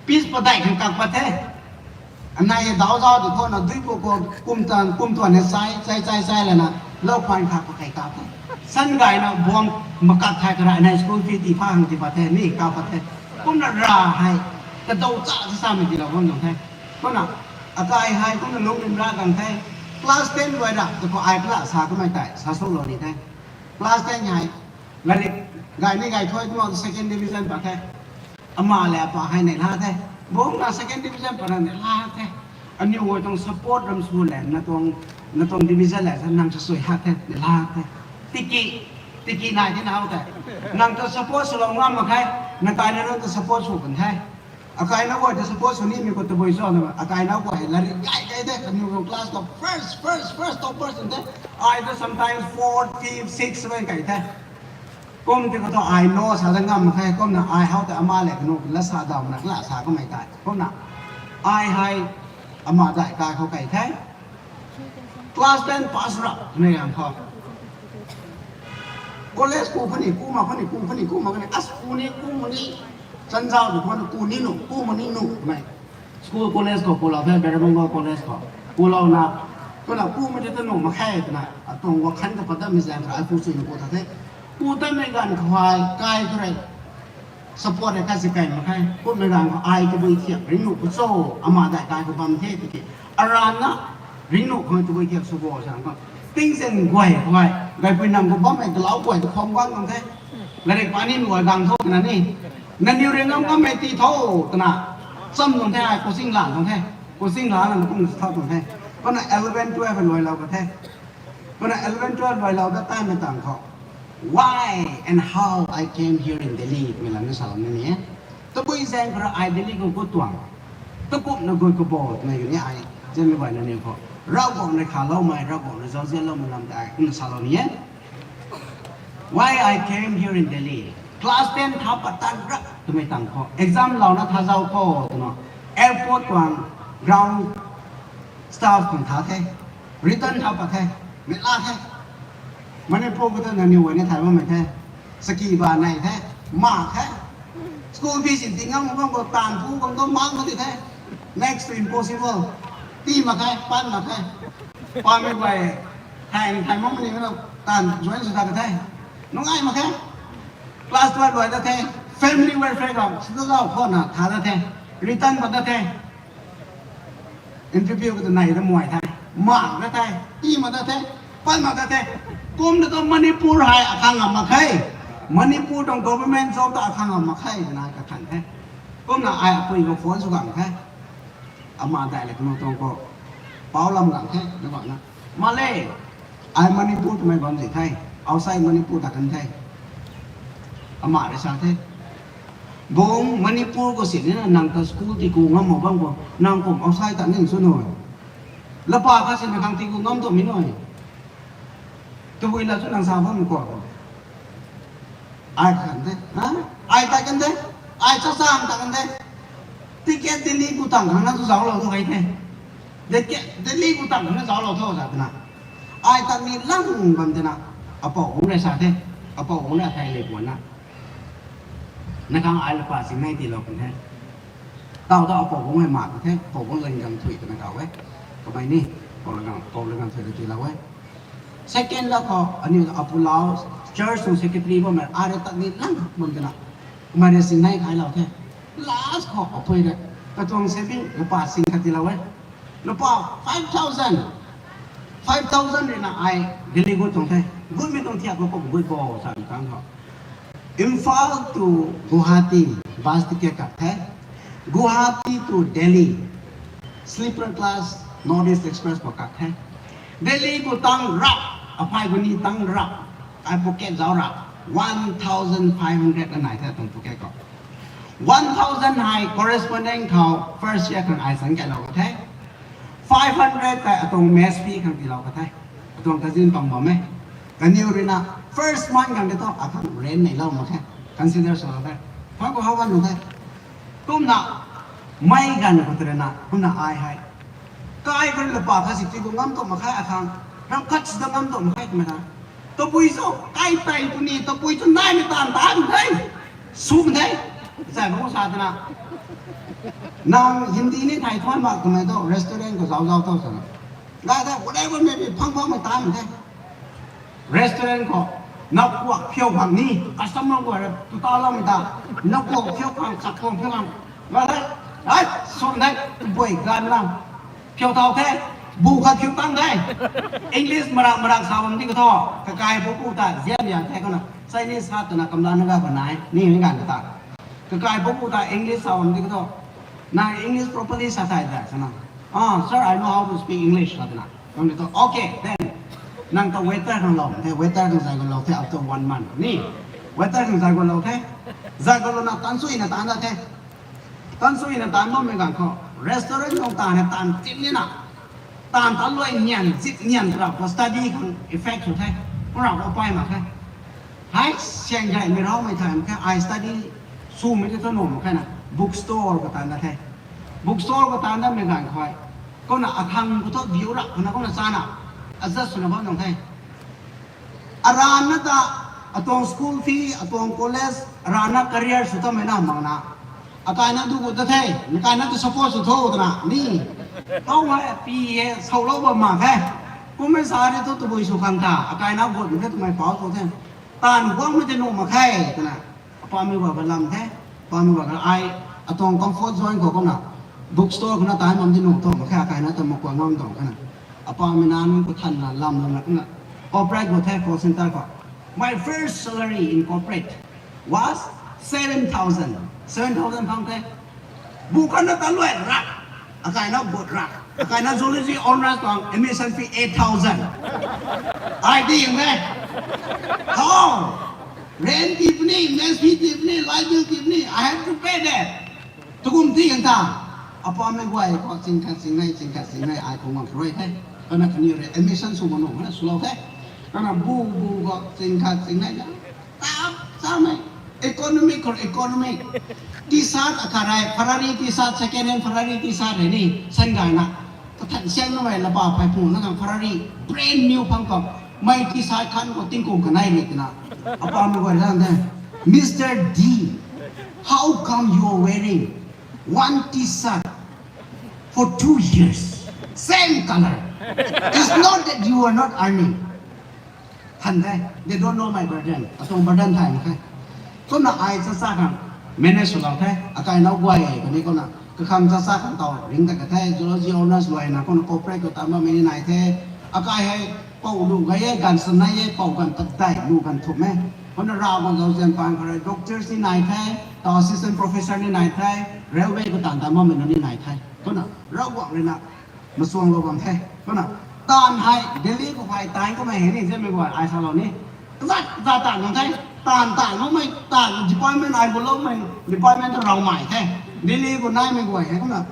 Piece padeih khang kak pat the. Anei dau zau di khou na dui pu khou kum tuan, kum tuan hei sai, sai, sai, sai lana. Lou khuan kha khou kai kak the. San gayna buam makak thai kara anei school fee tii pha hang ti pat the. Ni kak pat the. Kumna ra hei. Kadau cha cha samei tiilou bam tuang the. Kumna akai hei kumna lungc rim ra gang the. Class ten guay ra tu khou ai kala sa kamei tei sa sw lou ni the. Class ten hei latrik gay ni gay thuai kumna second division pat the. Ama le apa hei neih la the. Bungna second division pat na neih la the. Aniu guay tuang support ram sw le na tuang, na tuang division le sa nang sa sui hak the, neih la the. Tiki, tiki nai the na how the. Nang ta support swlou ngam mak khe, na kaina nunc ta support sw kan the. Akaina guay ta support sw nimei khou tabui cho na, akaina guay hei latrik gay gay the, kaniw tuang class khou first, first, first topper sw the. Ai ta sometimes fourth, fifth, sixth wen kai the. Kum ti khou thu ai no sa da ngam mak khe, kumna ai how tei ama le kanu la sa daw na kala sa kamei tei. Kumna ai hei ama dai kai khou kai the. Class ten pass ra twmei ganv khou college ku khatni ku mak khatni ku khatni ku mak khatni as ku ni ku mak ni chanzau tu khou ku ni nu ku mak ni nu twmei. School college khou kulou the, Beramangol College khou kulouna, kumna ku mak ni ta nu mak khe twna atuang wakhan ta pat datmei zaeng khou ai ku sui na ku ta the. Ku tatmei ganv khou hei kai khou rui support hei kasi kai mak khe. Kummei ganv khou ai tabui thiak ringnuh khou cho, ama dai kai khou bam the tiki, arana ringnuh khou tabui thiak sw bo sa khou tingzen guay khou hei gaipui nam khou bammei galau guay ta kham guang tuang the. Latrik pa nimei guay gang tho twna ni, nangniw ring ngam ngammei tii tho twna cham tuang the, ai coaching la tuang the. Coaching la lana kum sa thau tuang the. Kumna eleven twelve luailou ka the. Kumna eleven twelve luailou dat taimei tang khou, why and how I came here in Delhi twmei lam ni salou ni e. Tabui zaeng khou rui ai Delhi khou gut tuang, takumna gut kabo twmei ni ai, zanmei guayna ni khou Ravguangc rui khaloumei, Ravguangc rui zauzianloumei lam tei ai kumna salou ni e. Why I came here in Delhi? Class ten tha pat tan rak twmei tang khou exam louna tha zau khou twna airport tuang ground staff khang tha the, return tha pat the, mei la the. Manipur khou ta nangniw guay ni thay bammei the, saki ba nei the, mak the. School fees in ti ngam bam khou taanv phu bam tu mak mak ti the, next to impossible. Tii mak khe, pan mak khe. Pamei guay thay thay makmei ni na taanv join sw ta ka the, nungai mak khe. Class twelve luai ta the, family welfare khou sw ta zau khou na tha ta the, return pat ta the. Interview khou ta nei ta muai the, mak ta the, tii mak ta the, pan mak ta the. Kum ta tu Manipur hei akhang ngam mak khe. Manipur tuang government job ta akhang ngam mak khe twna ai kathan the. Kumna ai apui khou phone sw gang the. Ama dai le kanu tuang khou pau lam gang the na bam na, ma le, Ai Manipur twmei bam zi the, outside Manipur ta kan the. Ama rui sa the, bung Manipur khou sini na nang ta school ti ku ngam mak bam khou nang kum outside ta ning sw nu. Lapa kha sini khang ti ku ngam tu mi nu. Tabui la chu nang sa bam khou. Ai kan de, ha? Ai ta kan de, ai cha sang ta kan de. Ticket Delhi ku tang khang na chu zauclou thu hei the. Ticket Delhi ku tang khang na zauclou thu za twna. Ai ta ni lang bam twna. Apou bung rui sa the, apou bung rui thei le puan na. Na khang ai lapa sing nei tiilou kan the. Tau ta apou bung hei mak the, apou bung lang gang thui twna kau e. Kamei ni, pou lang gang, pou lang gang thui tiilou e. Second la khou, aniu apulau, church tuang secretary bammei, ai rui ta ni lang bam twna. Kamei rui sing nei khailou the. Last khou, apui rui, katuang saving, lapa sing khat tiilou e. Lapa five thousand. Five thousand rui na ai Delhi gut tuang the. Gutmei tuang thiak khou kum gut bo sa mi tang khou. Imphal to Guwahati bus ticket kak the. Guwahati to Delhi sleeper class North East Express khou kak the. Delhi khou tang rap, aphai khou ni tang rap, ai pocket zauc rap, one thousand five hundred na nai the tuang pocket khou. One thousand hei correspondent khou first year khang ai sang kailou ka the. Five hundred tei atuang mess fee khang tiilou ka the. Atuang kazin pang bam e. Kaniw rui na first month khang de thu akhang rent neilou mak khe. Consider swlou the. Phang khou how gan nu the. Kumna mei ganv khou tei rui na, kumna ai hei. Kai khou lapa kha si ti ku ngam tu mak khe akhang. Ram khat si ta ngam tu mak khe twmei na. Tabui cho, kai tei puni, tabui cho naimei taanv ta the. Sw the. Zai bam sa twna. Nang Hindi ni thei thuan mak twmei thu restaurant khou zauc zauc tho sana. Gay the, whatever may be, phang phangmei taanv the. Restaurant khou, nakuak phiu khang ni, customer khou rui tu taloumei ta, nakuak phiu khang, chakkuang phiu khang. Gay the, ai, sw the, bui gan lam. Phiu thau the, bu khat phiu tang the. English marak marak sa bam di khou thu, kakai pu pu ta zian liang the khou na, Chinese hat twna kamla na ga khou nai, ni mi ganv ta. Kakai pu pu ta English sa bam di khou thu, nang English properly sa thei de sana. Ah, sir, I know how to speak English, sa twna. Nang di thu, okay, then. Nang ta waiter khang lou the, waiter khang zay khou lou the after one month ni. Waiter khang zay khou lou the. Zay khou lou na tan sui na tan da the. Tan sui na tan bammei ganv khou restaurant khou taanv na taanv chim ni na. Taanv tan luai nian, zip nian twra khou study khang effect sw the. Kumna khou pay mak khe. Hei, siang gaymei raumei thay mak khe, ai study swmei tei thu nuh mak khe na. Book store khou taanv da the. Book store khou taanv datmei ganv khou, kumna akhang khou thu view rap khou na kumna chana. Adjust swna bam nung the. Aranna ta, atuang school fee, atuang college, aranna career sw tamei na mak na. Akaina du gut ta the, akaina tu support sw tho twna ni. How hei pi e, sawlou bam mak khe. Kummei sa ri thu tabui sw khang ta, akaina gut mak khe twmei pau tho the. Taanv guangmei tei nuh mak khe twna. Apamei guay kha lam the, apamei guay kha ai, atuang comfort zone khou kumna, book store khou na taanv bam di nuh tho mak khe, akaina ta mak kuang ngam tuang khe na. Apamei na nunc khou thanna lam lana kumna, corporate khou the, call center khou. My first salary in corporate was seven thousand. Seven thousand phang the. Bu khatna ta luai rak. Akaina gut rak. Akaina zoology honours tuang admission fee eight thousand. Ai di yeng the. How? Rent ti puni, mess fee ti puni, light bill ti puni, I have to pay that. Tukum ti yeng ta. Apamei guay khou ching khat ching nei, ching khat ching nei, ai khou ngam rui the. Kana kaniw rui admission sw ma nuh, kana swlou the. Kana bu bu khou ching khat ching nei na. Tap, samei. Economic khou economic. T-shirt akhat rei, Ferrari T-shirt, second hand Ferrari T-shirt rei ni, san gayna. Kathan siang namei lapa phey phung na khang Ferrari, brand new phang khou. Mei T-shirt khan khou tingkum kanei ni twna. Apamei guay lan the. Mister D, how come you are wearing one T-shirt for two years? Same color. It's not that you are not earning. Than the, they don't know my burden. Atuang burden thay mak khe. Kumna ai chacha khang manage swlou the. Akaina guay kani kumna kakhang chacha khang taw ring ta ka the. Zoology honours luaina kumna corporate khou taanv bammei ni nai the. Akai hei pou lu gay e, ganv san nai e, pou ganv padeih, lu ganv thumh e. Kumna Ravguangc zauzian paan khou rui doctors ni nai the, taw assistant professor ni nai the, railway khou taanv taanv bammei nunc ni nai the. Kumna Ravguangc rui na masuanglou bam the. Kumna Taanv hei Delhi khou hei taanv kamei hei ni zemei guay ai salou ni. Zat zat taanv nang the. Taanv taanv makmei taanv department ai buloumei department tu raumei the. Delhi khou naimei guay hei kumna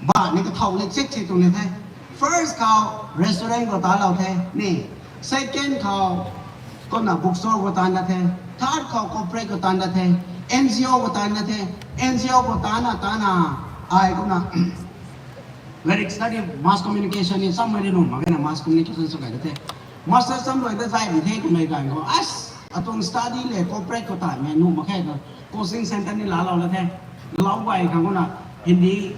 ba ni kathau ni check si tuang ni the. First khou restaurant khou taanclou the ni. Second khou kumna bookstore khou taanc dat the. Third khou corporate khou taanc dat the. N G O khou taanc dat the. N G O khou taancna taancna ai kumna Lyrics study mass communication ni samei ri nuh mak ge na mass communication sw kai da the. Master sam rui da zai di the twmei ganv khou as atuang study le corporate khou taimei nuh mak khe na coaching center ni laalou la the. Galau guay khang kumna Hindi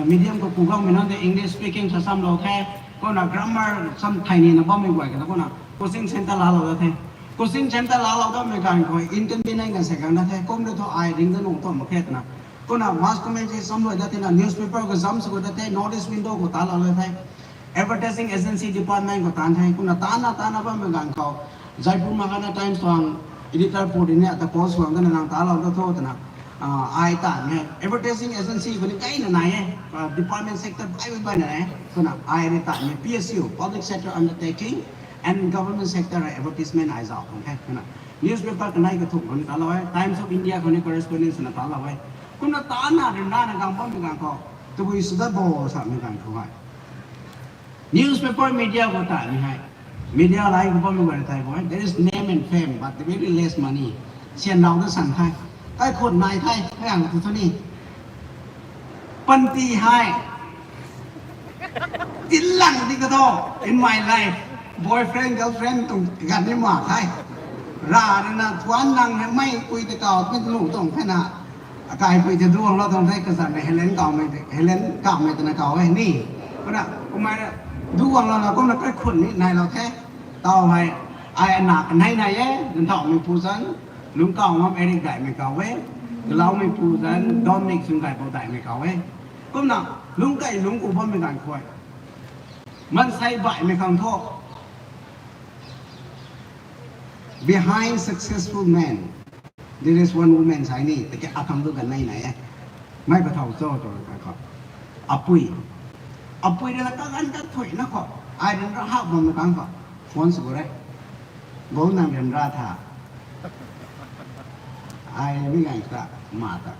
medium khou kugaumei nunc de English speaking sa samlou the. Kumna grammar sam thei nina bammei guay khang kumna coaching center laalou da the. Coaching center laalou damei ganv khou inconvenient kan se gang da the. Kum ri thu ai ring da nuh thu mak khe twna Kumna mass communication samlou dat thena newspaper khou zam sw khou dat the, North East Window khou taanclou dat the, advertising agency department khou taanc the. Kumna taancna taancna bammei ganv khou Jaipur Mahajan Times tuang editor pu di ni ata post suang dana nang taanclou dat tho twna ai taanv hei advertising agency khou ni kaina nai e, department sector bai bai na e. Kumna ai rui taanv hei P S U, public sector undertaking and government sector advertisement ai zauc khang the. Kumna newspaper kanei kathumh khou ni taanclou e, Times of India khou ni correspondence na taanclou e. Kumna taancna ryanrana gang bammei ganv khou tabui sw dat bo samei ganv khou hei newspaper media khou taanvmei hei media lai khou bammei guay tei bo e, there is name and fame but very less money. Syan rau da san the, kaikhwang nai the, kaang tu thu ni panty hei tinlang di ka tho. In my life, boyfriend girlfriend tuang ganv ni mak the. Rav rui na thuanc lang hei mei pui ta kau twmei lu tuang the na, akaipui ta duanglou tuang the, kazanc na Helen kawmei, Helen kawmei twna kaw e ni. Kumna kumei duanglou na kumna kaikhwang ni nailou the. Taw hei ai ana kanei nai e, Nthauhmeipu zanc Lungckaw ngam Eric daihmei kaw e, Galoumeipu zanc Dominic Zungkaipou daihmei kaw e. Kumna lungc kai lungc ku bammei ganv khou maansei baihmei khang thu behind successful man there is one woman sa ni, tiki akhang tu kanei nai e. Mei kathau cho twna khou apui, apui rui la kaganv kathuina khou ai ryanra hak bammei ganv khou phone sw gu re, Bum nang ryanra tha. Ai mi ganv ta ma ta,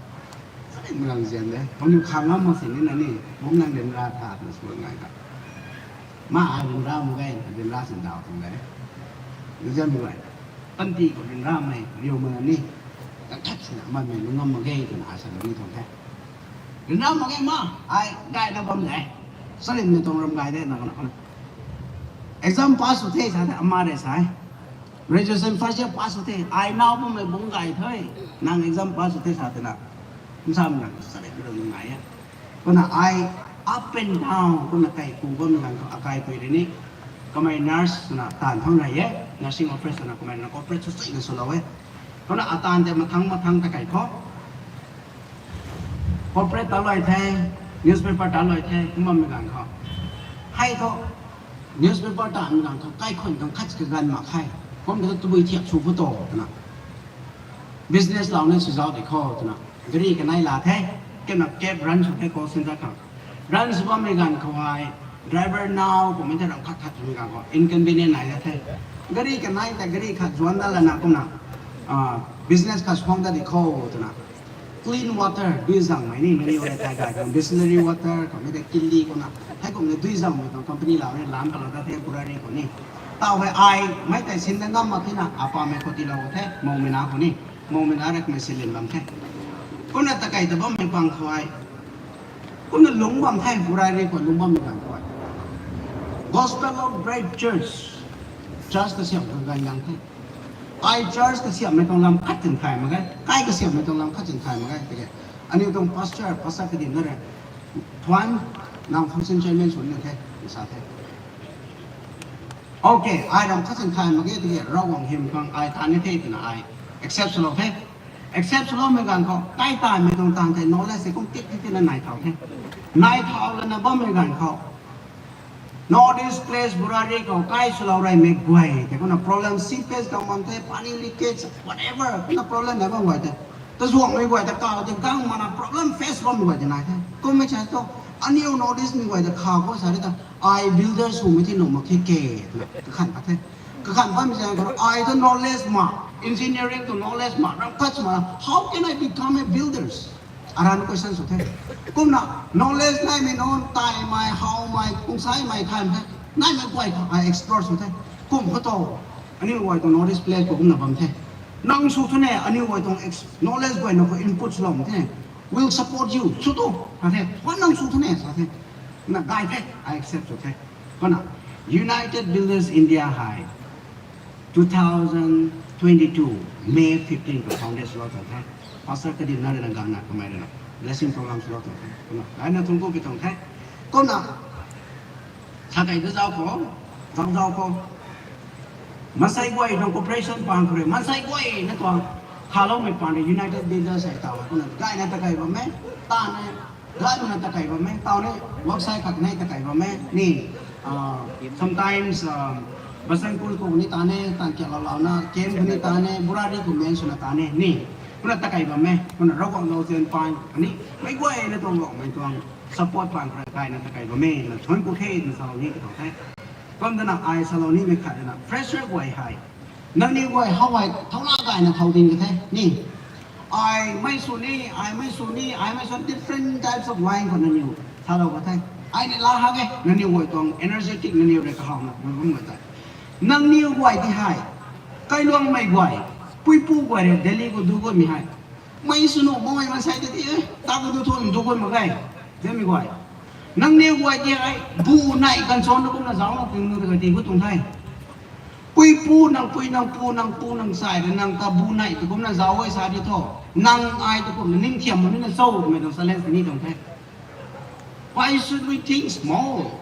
sarimei lang zian de, hou niw khang ngam mak sini na ni, Bum nang ryanra tha twna sw ganv ta, ma ai ryanra mak ge, ryanra sindaw tuang de. Zianmei guay, panty khou ryanramei riu mak na ni, kathat sina manmei lungc ngam mak ge twna ai salou ni tuang the. Ryanra mak ge ma, ai gayna bam de, sarimei tuang ram gay de na kana. Exam pass sw the sa the ama rui sa e, graduation first year pass sw the, ai naw bammei bungc gay the, nang exam pass sw the sa twna, nsamei na sarimei lung ngai e. Kumna ai up and down kumna kai ku bammei ganv khou akaipui rui ni kamei nurse swna taanv thang rey e, nursing office swna kamei rui na operate sw suina swlou e. Kumna ataanv tei mathang mathang ta kai khou corporate ta luai the, newspaper ta luai the, kum bammei ganv khou hei thu newspaper taanvmei ganv khou kaikhwang khang khat kaganv mak khe. Kum ta tabui thiak sw phu to twna business lou ni sw zauc di khou twna gari kanei la the, kumna cab run sw the call center khang. Run sw bammei ganv khou hei driver naw kummei ta ram khat khat twmei ganv khou inconvenient nai la the. Gari kanei ta gari khat zuanc dat lana kumna business khat suang dat di khou twna clean water dui zangmei ni mani e thei gay khang distillery water kummei ta kili kumna hei kumna dui zangmei tuang company lau ni lam kalou dat the Burari khou ni. Taw hei ai mei tei sin da ngam mak thena apamei khou tiilou the, moumei na khou ni, moumei na rui kamei silin bam the. Kumna ta kai ta bammei pang khou ai kumna lungc bam the, Burari khou lungc bammei ganv khou ai Gospel of Great Church, church kasiamh khang ganv gang the. Ai church kasiamhmei tuang lam khat tin thay mak ge, kai kasiamhmei tuang lam khat tin thay mak ge tiki aniu tuang pastor, pastor kadimna rui, Thuan, nang function chairman sw ni the, sa the. Okay, ai ram khat sin thay mak ge tiki Ravguangc hym khang ai taanv ni the twna ai accept swlou the. Accept swloumei ganv khou kai taanvmei tuang taanv tei knowledge tei kum tik tik tina nai thau the. Nai thau lana bammei ganv khou North East Place Burari khou kai swlou reymei guay tei kumna problem, seepage gang bam the, pani leakage, whatever kumna problem nai bam guay tei, tazuanghmei guay ta kaw tei gang mana problem face bammei guay tei nai the. Kummei sa thu Aniu North East mei guay ta kha khou sa ri ta, ai builder swmei ti nuh mak khe ke, twna kakhan pat the. Kakhan patmei zaeng khou ai ta knowledge ma, engineering tuang knowledge ma, ramh khat ma, how can I become a builders? Aran question sw the. Kumna knowledge naimei nunc, taimei, howmei, kungsaimei khan the. Naimei guay khou ai explore sw the. Kum khou tu, aniu guay tuang North East Pledge khou kumna bam the. Nang sw thu ne, aniu guay tuang ex-, knowledge guay nang khou input swlou the. Will support you. Sw tu, sa the. Wan nang sw thu ne, sa the. Na gay the, ai accept sw the. Kumna, United Builders India hei, two thousand twenty-two, May fifteen khou founded swlou tuang the. Pastor Kadimna rui na gangna kamei rui na blessing program swlou tuang the. Kumna, ai na thungc ku pi tuang the. Kumna, sa kei ta zauc khou, zauc zauc khou. Maansei guay tuang cooperation pang khou rui, maansei guay na tuang khaloumei pang rui United Builders hei taw, kumna gayna ta kei bam e, ta ne, gay mana ta kei bam e, taw ne, work site khat nei ta kei bam e, ni, sometimes, Basantpur khou ni ta ne, Tankiaklou launa, camp khou ni ta ne, Burari khou men swna ta ne, ni. Kumna ta kei bam e, kumna Ravguangc lou zian pang, ani, meic guayna tuang Ravguangc mei tuang support pang khou rui gayna ta kei bam e, na thuanc ku the, na salou ni katuang the. Kum dana ai salou nimei khat dana, fresher guay hei. Nangniw guay how hei, thauna gayna thau ding ka the, ni. Ai mei sw ni, ai mei sw ni, ai mei sw different types of line khou nangniw salou ka the. Ai ni la ha ge, nangniw guay tuang energetic nangniw rui kahawna, bum bum ka tei. Nangniw guay ti hei, kailuangmei guay, puipu guay rui Delhi khou du guaymei hei. Mei sw nuh makmei maansei ta ti e, ta khou du thu du guay mak ge, zemei guay. Nangniw guay ti hei, bu nei kansuan na kumna zauc na ping nu ta ka ti khou tuang the. Puipu nang pui nang pu nang pu nang sai rui nang ta bu nei tu kumna zauc e sa di thu. Nang ai tu kumna ning thiam mak ni na cho twmei tuang challenge ni tuang the. Why should we think small?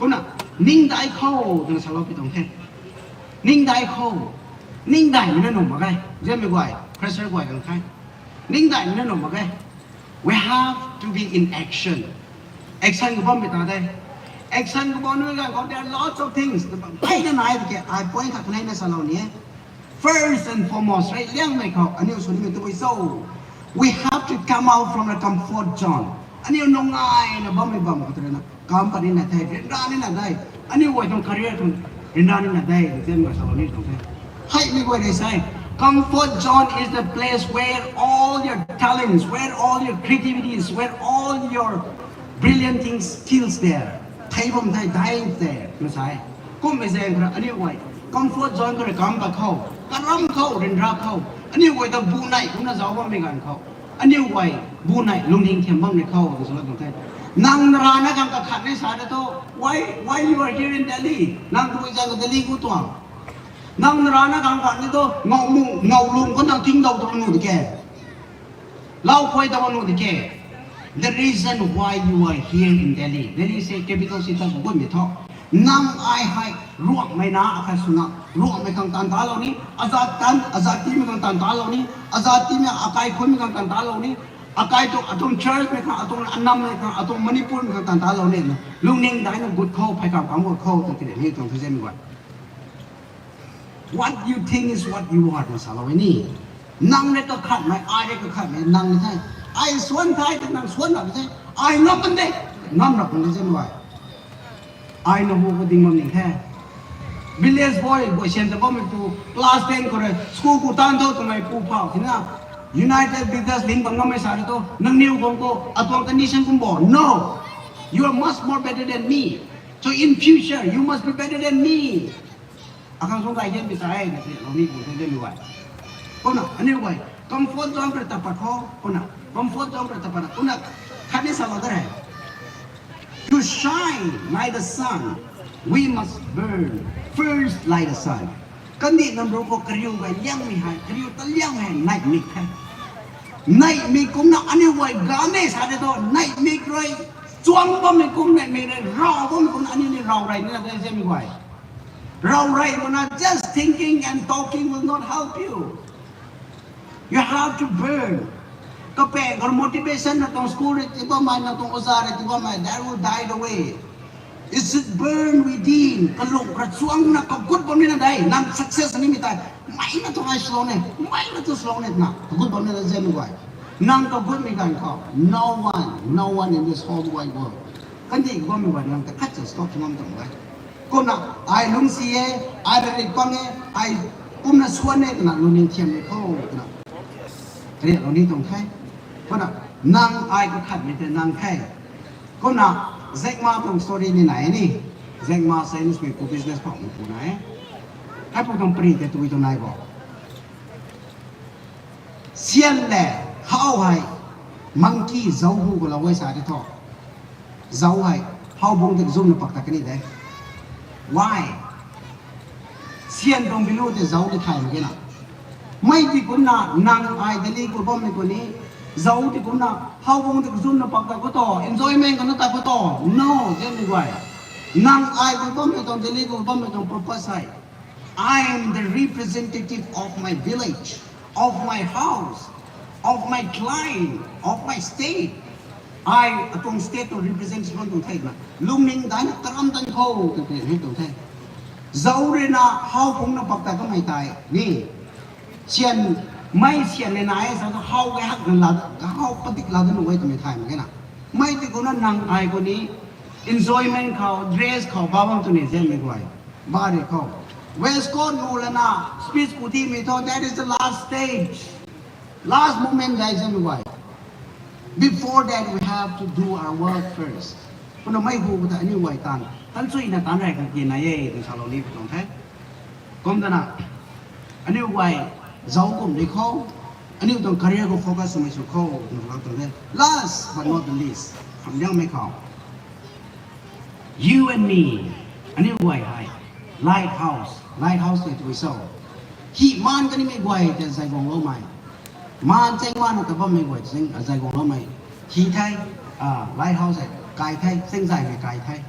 Kumna, ningdai khou, twna salou pi tuang the. Ningdai khou. Ningdaimei na nuh mak ge. Zemei guay, fresher guay kan the. Ningdaimei na nuh mak ge. We have to be in action. Action khou bammei ta de. Action khou bam nimei ganv khou, there are lots of things. Mpeyna nai tiki, ai point khat kanei na salou ni e. First and foremost, rey liangmei khou aniu sw nimei tabui cho, we have to come out from the comfort zone. Aniu nungaina bammei bam khou tw rui na, kam pat nina de, ryanra nina de. Aniu guay tuang career tuang ryanra nina de, tw zian guay salou ni tuang the. Heimei guay rui sa e, comfort zone is the place where all your talents, where all your creativities, where all your brilliant things, skills there. Thei bam thei, dai the, na sa e. Kummei zaeng khou rui aniu guay comfort zone khou rui kam pat khou, karam khou, ryanra khou, aniu guay ta bu nei kumna zauc bammei ganv khou, aniu guay bu nei lungning thiam bam rui khou, tw salou tuang the. Nang narana khang kakhat ni sa de thu, why, why you are here in Delhi? Nang tabui zaeng khou Delhi khou tuang? Nang narana khang khat ni thu, ngau mu, ngau lung khou nang tingdau tu nuh di ke. Lau khuay ta bam nuh di ke. The reason why you are here in Delhi, Delhi se capital city khou guaymei thu, nang ai hei Ruangmei na akhat swna, Ruangmei khang taanv talou ni, azat tan, azat timei khang taanv talou ni, azat timei akai khunmei khang taanv talou ni, akai tu atuang church mei khang, atuang anam mei khang, atuang Manipur mei khang taanv talou ni, lungning daina gut khou, phey kam kam gut khou, tw tiri ni tuang thu zemei guay. What you think is what you are, na salou e ni. Nang rui kakhatmei, ai rui kakhatmei, nang ni the. Ai suan thei, nang suan rap the. Ai ngam pan de, ngam rap pan de zemei guay. Ai na hu khou ding bam ni the. Village boy, guay sian ta bammei pu, class ten khou rui school khou taanv tho twmei pu phau tina, United Builders ling bam ngammei sa rui thu, nangniw guang khou atuang condition kum bo. No. You are much more better than me. So in future, you must be better than me. Akhang sung gay hianmei ta e, na ti lou ni pu the, zemei guay. Kumna, aniu guay comfort zone khou rui ta pat khou, kumna, comfort zone khou rui ta pat na, kumna, khatni salou da e. To shine like the sun, we must burn first like the sun. Kandih nam ru khou kariu gay liangmei hei, kariu ta liangmei hei neihmik the. Neihmik kumna aniu guay ganv e sa de thu, neihmik rui chuang bammei kum, neihmik rui raw bammei kumna aniu ni raw rey nina de zemei guay. Raw rey mana, just thinking and talking will not help you. You have to burn. Kapaeng khou motivation na tuang school rui tii bammei, na tuang oja rui tii bammei, that will die away. It should burn within. Kalung khou rui chuang na kagut bam nina de, nang success nimei tei. Mei na tu ai slow ne, mei na tu slow ne na kagut bam nina de zemei guay. Nang kagummei ganv khou, no one, no one in this whole wide world. Kandih kagummei guay nang ta khat cha stop ngam tuang e. Kumna, ai lungcsi e, ai rarik pang e, ai kumna swan e twna lungning thiam e khou twna. Kariaklou ni tuang the. Kumna, nang ai kakhatmei tei nang the. Kumna, Jack Ma tuang story ni nai ni. Jack Ma Chinese mei pu business phouhmei pu nai e. Hei pu tuang pari tei tui tuang nai bo. Syan le, how hei, monkey zauc hu khou lou e sa di tho. Zauc hei, how bungc tei kazumna pak ta kani de. Why? Syan tuang bilu tei zauc di thay mak ge na. Mei ti kumna, nang ai Delhi khou bammei khou ni, zauc ti kumna, how bungc tei kazumna pak ta khou to, enjoyment khou na ta khou to. No, Jack mei guay. Nang ai khou bammei tuang, Delhi khou bammei tuang purpose hei. I am the representative of my village, of my house, of my clan, of my state. Ai atuang state tuang represent bam tuang the na. Lungning daina karam tan khou tw tei hei tuang the. Zauc rui na how phungna pak ta kamei tei ni. Syan, mei syan le nai sa how kei hak na la, how padik la da nu e twmei thay mak ge na. Mei ti kumna nang ai khou ni enjoyment khou, dress khou, ba bam tu ni Jack mei guay. Bari khou. Waistcoat nu lana, speech khou timei thu, that is the last stage. Last moment dai Jack mei guay. Before that, we have to do our work first. Kumna mei hu ta aniu guay tan. Tan chuina tan rey khang ki nai e, twna salou ni pu tuang the. Kum tana, aniu guay, zauc kum di khou, aniu tuang career khou focus swmei sw khou, twna salou tuang the. Last but not the least, kham liangmei khou. You and me, aniu guay hei, lighthouse, lighthouse tei tui so. Hi maan kanimei guay tei zay guangloumei. Maan cheng maan na ta bammei guay tei zay guangloumei. Hi the, lighthouse hei, kai the, cheng zaymei kai the.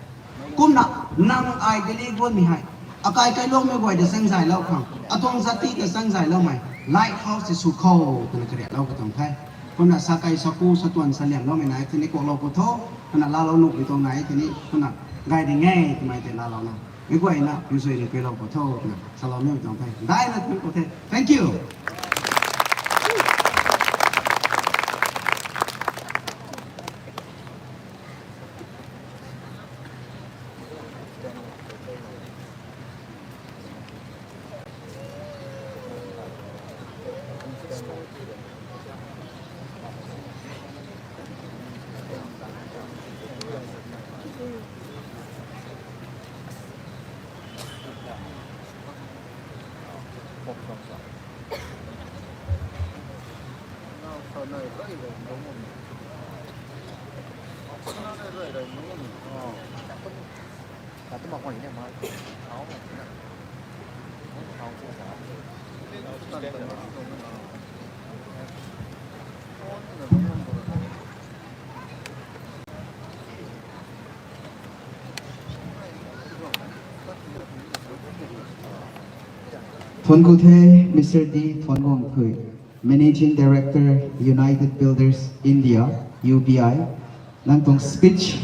Kumna, nang ai Delhi guanmei hei. Akai kailoumei guay tei cheng zaylou khang. Atuang zati tei cheng zayloumei. Lighthouse tei sw khou, twna kariaklou ka tuang the. Kumna sakai saku, satuan saliamloumei nai, tini kuaklou pu tho. Kumna laalou nuhmei tuang nai, tini, kumna gay ding e, twmei tei laalouna. Mei guayna, mei sui ni kuilou pu tho, twna salou nuhmei tuang the. Daina thank you the. Thank you. Thuancku the, Mister D Thuanguangthuih, Managing Director, United Builders India, U B I. Nang tuang speech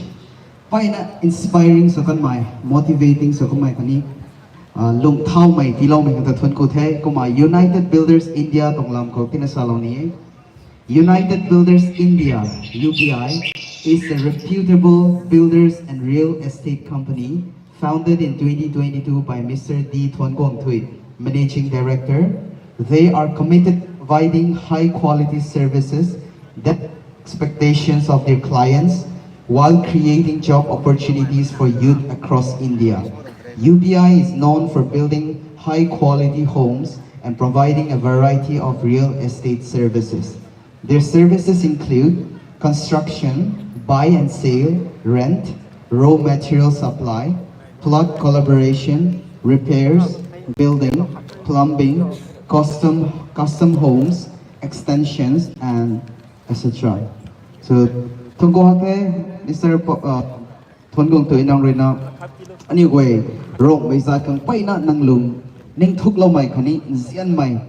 mpeyna inspiring sw kanmei, motivating sw kanmei khatni lungthaumei tiiloumei khang ta thuancku the. Kumna United Builders India tuang lam khou tina salou ni e. United Builders India, U B I, is a reputable builders and real estate company founded in twenty twenty-two by Mister D Thuanguangthuih, Managing Director. They are committed to providing high quality services that expectations of their clients while creating job opportunities for youth across India. U B I is known for building high quality homes and providing a variety of real estate services. Their services include construction, buy and sale, rent, raw material supply, plot collaboration, repairs, building, plumbing, custom, custom homes, extensions, and et cetera. So, thuancku the, Mister Thuancku tuang nang rui na, aniu guay, Rongmei zat khang mpeyna nang lung ningthukloumei khatni nzianmei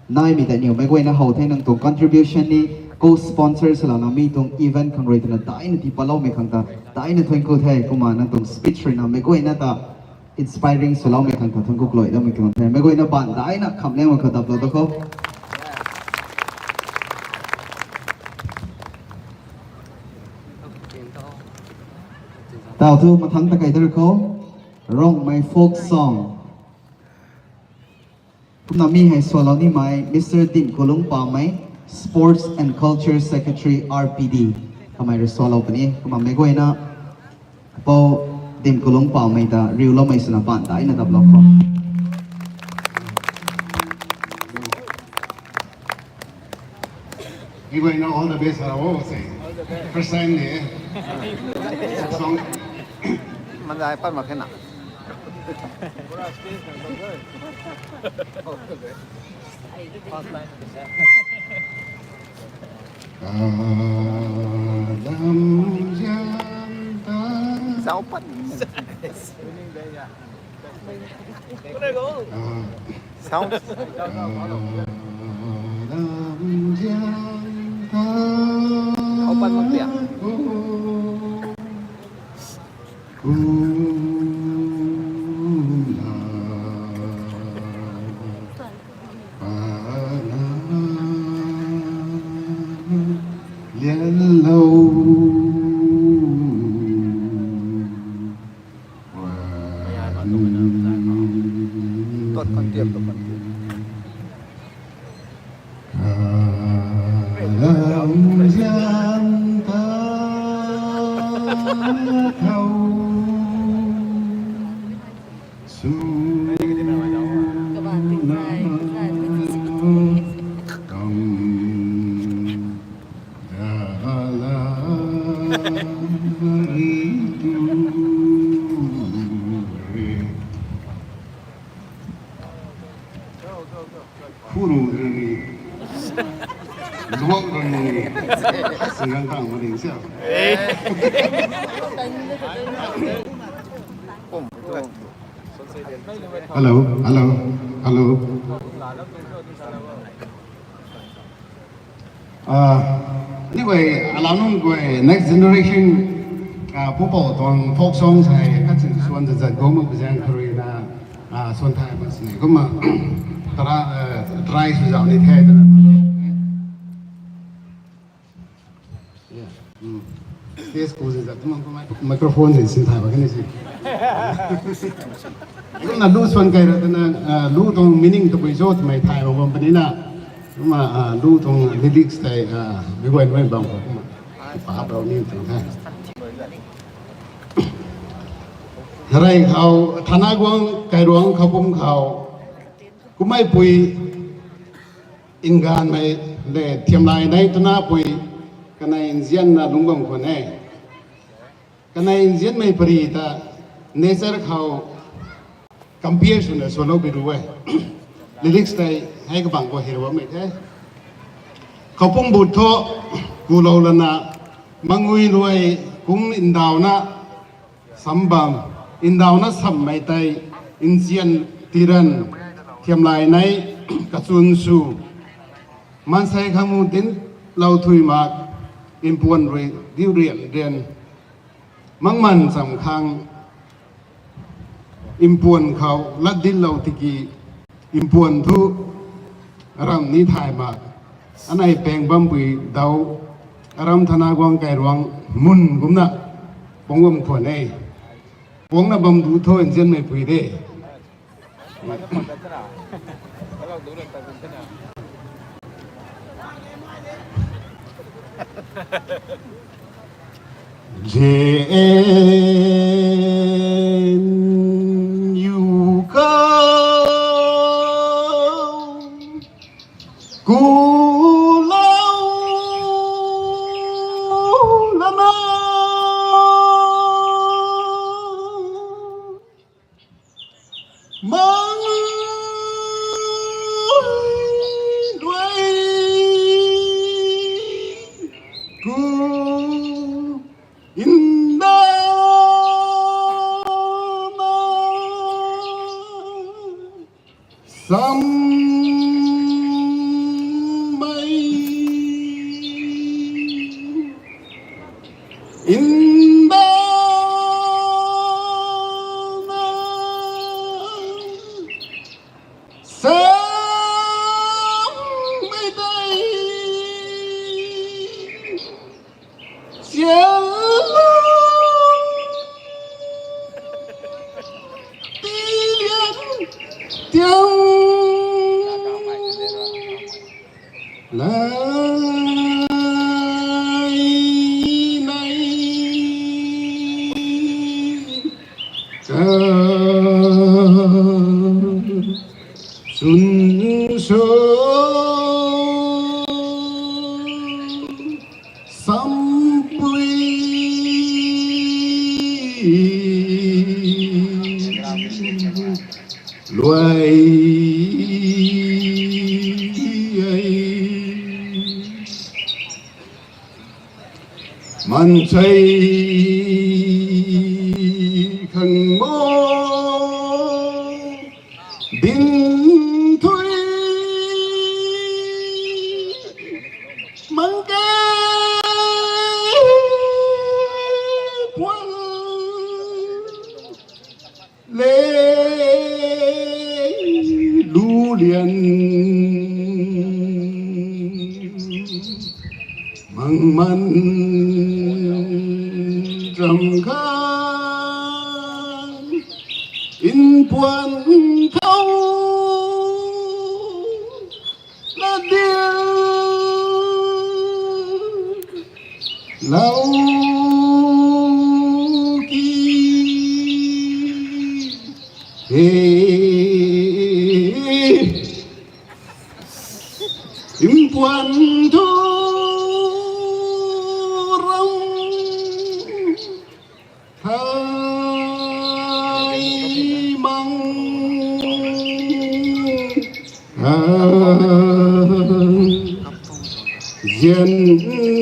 naimei ta aniu meic guayna how the. Nang tuang contribution ni, co-sponsor salouna mi tuang event khang rui twna daina tii patloumei khang ta daina thuancku the. Kumna nang tuang speech rui na meic guayna ta inspiring swloumei khang ta thuancku kaloiloumei tuang the. Meic guayna baan daina khamliangmei khou daplou ta khou. Tau thu mathangc ta kai dar khou, Rongmei folk song. Kumna mi hei swalou nimei Mister Dinkulung Pamei, Sports and Culture Secretary, R P D. Kamei rui swalou puni, kumna meic guayna, Pou Dinkulung Pamei ta riuloumei swna baan daina daplou khou. Meic guayna all the best, hello, say. First time ne. Song. Manzai pat mak khe na. Adam janta. Zau pat. Ah. Sound. Adam janta. Zau pat mak dia. Khuru rui ni, luang rui ni, singang kang ma ding siam. Hello, hello, hello. Ah, anyway, alau nunc guay next generation, ah, pupou tuang folk songs hei khat sin suan zat zat guang mak pui zaeng kharuina, ah, suan thay mak sini. Kumna, tara, eh, try sw zau ni the, tara. Yeah, mm. Stage ku zat zat, tumang kumai microphone zin sin thay mak kani si. Kumna lu suan kai ra tana, ah, lu tuang meaning tabui cho twmei thay mak bam puni na. Kumna, ah, lu tuang lyrics tei, ah, meic guay mei bam khou kumna. Pa rau ni tuang the. Rey khou, Thanaguang, Kairuang, Khoupum khou. Kummei pui, nganvmei le thiamlay nei twna pui, kanei nzianna lungc bam khwan e. Kanei nzianmei pari ta nature khou compare swna swlou bi ru e. Lyrics tei hei kabang khou hei ru bammei the. Khoupum but thu, kulou lana, mangui luai kum ndauhna, sam bam, ndauhna sammei tei, nzian tiran, thiamlay nei, kachun sw, maansei khang mu dinclou thui mak, mpuan rui diu rian rian, mangman cham khang, mpuan khou lat dinclou tiki, mpuan thu, aram ni thay mak, anei peng bampui dau, aram Thanaguang Kairuang mun kumna, pung bam khwan e. Pungna bam du thu nzianmei pui de. J N U khou, kulou lana, mang luai ku ndauhna, sammei ndauhna, sammei tei, sialou Tampui luai ei, mansei khang mo, din thui mang ke puang le lu lian mang man ram khang in puan khou la diu lou ki he. Impuan thu ram thai mang, a, zian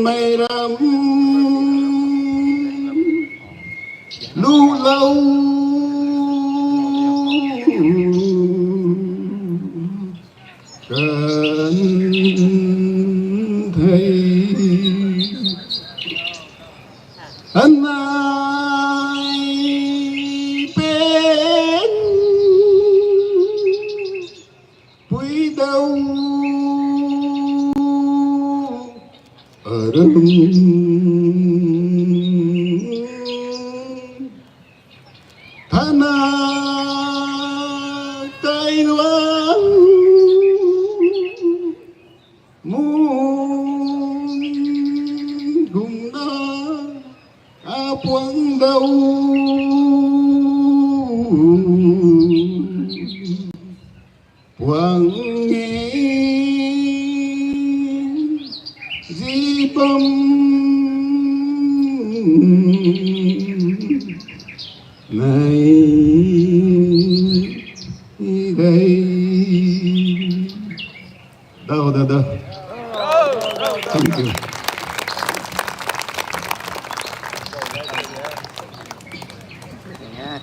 mei ram lu lou kan thei. Anai pen pui dau aram thana tei luang mun gumna apuang dau puang e zi bam nei dei. Dau, dau, dau. Thank you.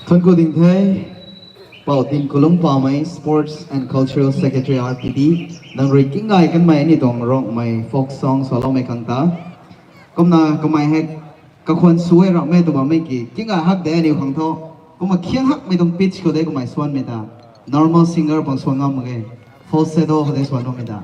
Thuanc ku ding the, Pou Tim Kulung Pamei, Sports and Cultural Secretary, R T D. Nang rui kingai kanmei aniu tuang Rongmei folk song saloumei khang ta. Kumna kamei hei kakhwan sw e ramei tu bammei ki, kingai hak de aniu khang tho. Kumna khiang hakmei tuang pitch khou de kamei swanmei ta. Normal singer pang swan ngam mak ge. Falsetto khou de swan bammei ta.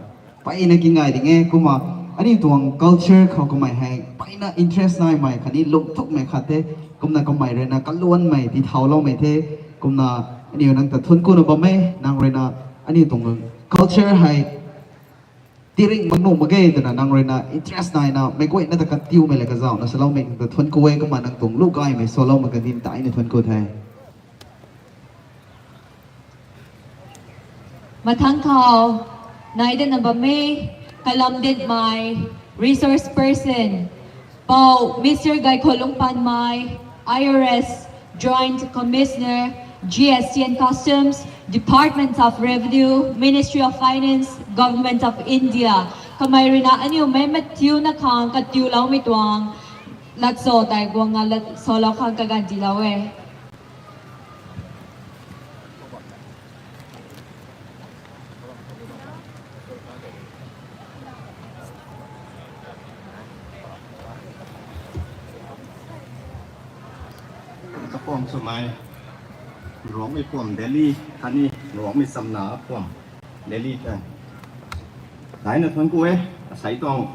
Peyna kingai ding e, kumna aniu tuang culture khou kamei hei peyna interest naimei khatni lungthukmei khat the. Kumna kamei ruina kaluanmei ti thauloumei the. Kumna aniu nang ta thuanc kuna bam e, nang ruina aniu tuang culture hei tiring mak nuh mak ge twna nang ruina interest naina meic guayna ta kantiumei le kazauhna saloumei ta thuanc ku e, kumna nang tuang lu gaymei saloumei kandih ta aniu thuanc ku the. Mathangc khou nai datna bam e, kalam dinmei resource person Pou Mister Gaikholungpanmei, I R S, Joint Commissioner, G S T and Customs, Department of Revenue, Ministry of Finance, Government of India. Kamei ruina aniu mei mathiuna khang katiuloumei tuang latso tei guangna lat salou khang kaganv tiilou e. Kapuam swmei, Ruangmei puam Delhi khatni Ruangmei chamna puam Delhi the. Daina thuanc ku e, asei tuang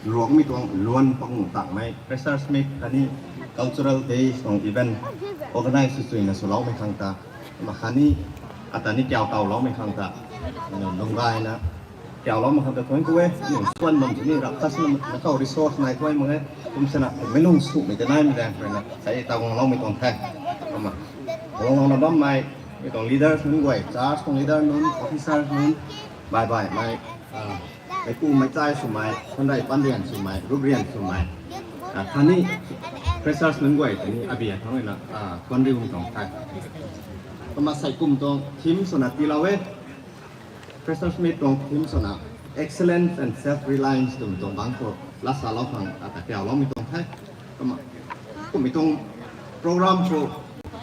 Ruangmei tuang luan panguh tangmei Freshers' Meet khatni Cultural Day tuang event organize swchuina swloumei khang ta, ma khatni ata ni tiau tauloumei khang ta, lunggaina tiauloumei khang ta thuanc ku e. Ni swan bam sini rap khat sini na khou resource nai thuai mak e. Kum sana meic lung sumei ta naimei zaeng khou ruina sei tauguangloumei tuang the. Kumna guanglouna bammei mi tuang leaders nunc guay, church tuang leader nunc, officers nunc, baih baihmei, ah, Heipu meic chai swmei, Sanrei Panrian swmei, Rukrian swmei, a, khatni freshers nunc guay tei ni abia thangc ruina, a, thuanriumei tuang the. Kumna sei kum tuang theme swna tiilou e. Freshers Meet tuang theme swna Excellence and Self-Reliance twmei tuang bangc khou laa salou khang, a, ta tiauloumei tuang the. Kumna, kummei tuang program khou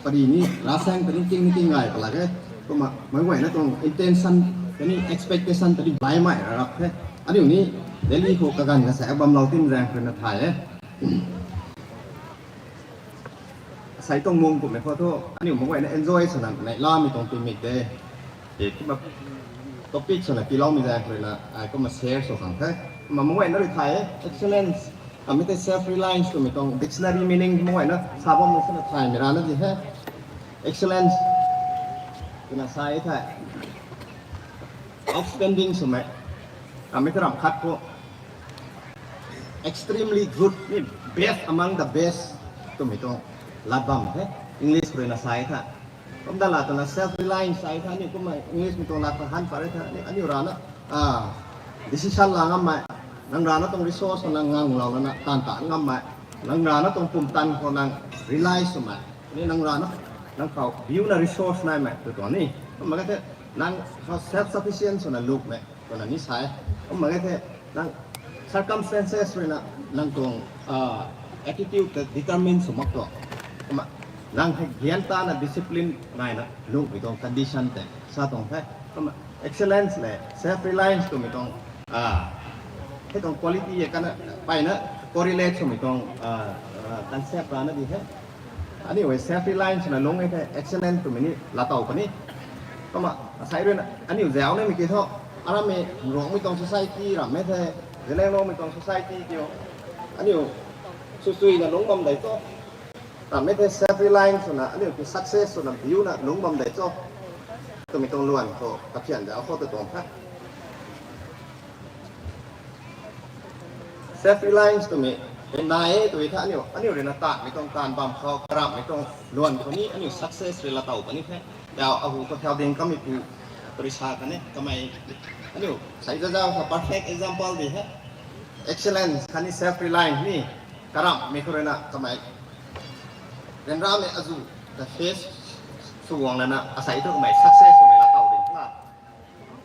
pari ni laa saeng tei ni ting ni ting gay palak e. Kumna meic guayna tuang intention tei ni expectation tei ni baihmei ra rap the. Aniu ni Delhi khou kaganv kasek bamlou tin zaeng khou ruina thay e. Sei tuang mung kummei khou thu aniu meic guayna enjoy swna neihlamei tuang tingmik de. E, kumna topic swna tiiloumei zaeng khou ruina ai kumna share sw khang the. Kumna meic guayna rui thay e, excellence, amei tei self reliance twmei tuang dictionary meaning meic guayna sa bammei swna thaymei rana di he. Excellence twna sa e thei, outstanding swmei, amei tei ramh khat khou extremely good ni, best among the best twmei tuang lat bam the. English khou ruina sa e thei, kumna la twna self reliance sa e thei, aniu kumna English mei tuang lat khou han pat e thei, aniu, aniu rana, a, decision la ngammei, nang rana tuang resource nang nganglou lana taanv ta ngammei, nang rana tuang pumtan khou nang rely swmei, ni nang rana, nang khou biuna resource naimei tw tuang ni. Kumna ka the, nang khou self sufficient swna lukmei twna ni sa e. Kumna ka the, nang circumstances ruina nang tuang, a, attitude ta determine sw mak tuang. Kumna nang hei gyan tana discipline naina lukmei tuang condition tei sa tuang the. Kumna excellence le self reliance twmei tuang, a, hei tuang quality e kana mpeyna correlate swmei tuang, a, a, concept rana di he. Aniu e self reliance swna lung e thei excellence twmei ni laatow puni. Kumna asei ruina aniu zauc nimei ki thu, arammei Ruangmei tuang society ramhmei the, Zeliangrongmei tuang society kiu, aniu swsuina lungc bam dei cho, ramhmei the self reliance swna aniu ki success swna biuna lungc bam dei cho twmei tuang luan khou kaphian zauc khou ta tuang the. Self reliance twmei, e nai e tw e thei aniu, aniu ruina taanvmei tuang taanv bam khou, karamhmei tuang luan khou ni aniu success rui laatow puni the. Tau ahu khou thau ding kameipu, pari sa kan e, kamei, aniu sei zazau khou perfect example di he. Excellence khatni self reliance ni, karamhmei khou ruina kamei ryanramei azuh ta face sw guang lana asei thu kamei success swmei laatow ding la.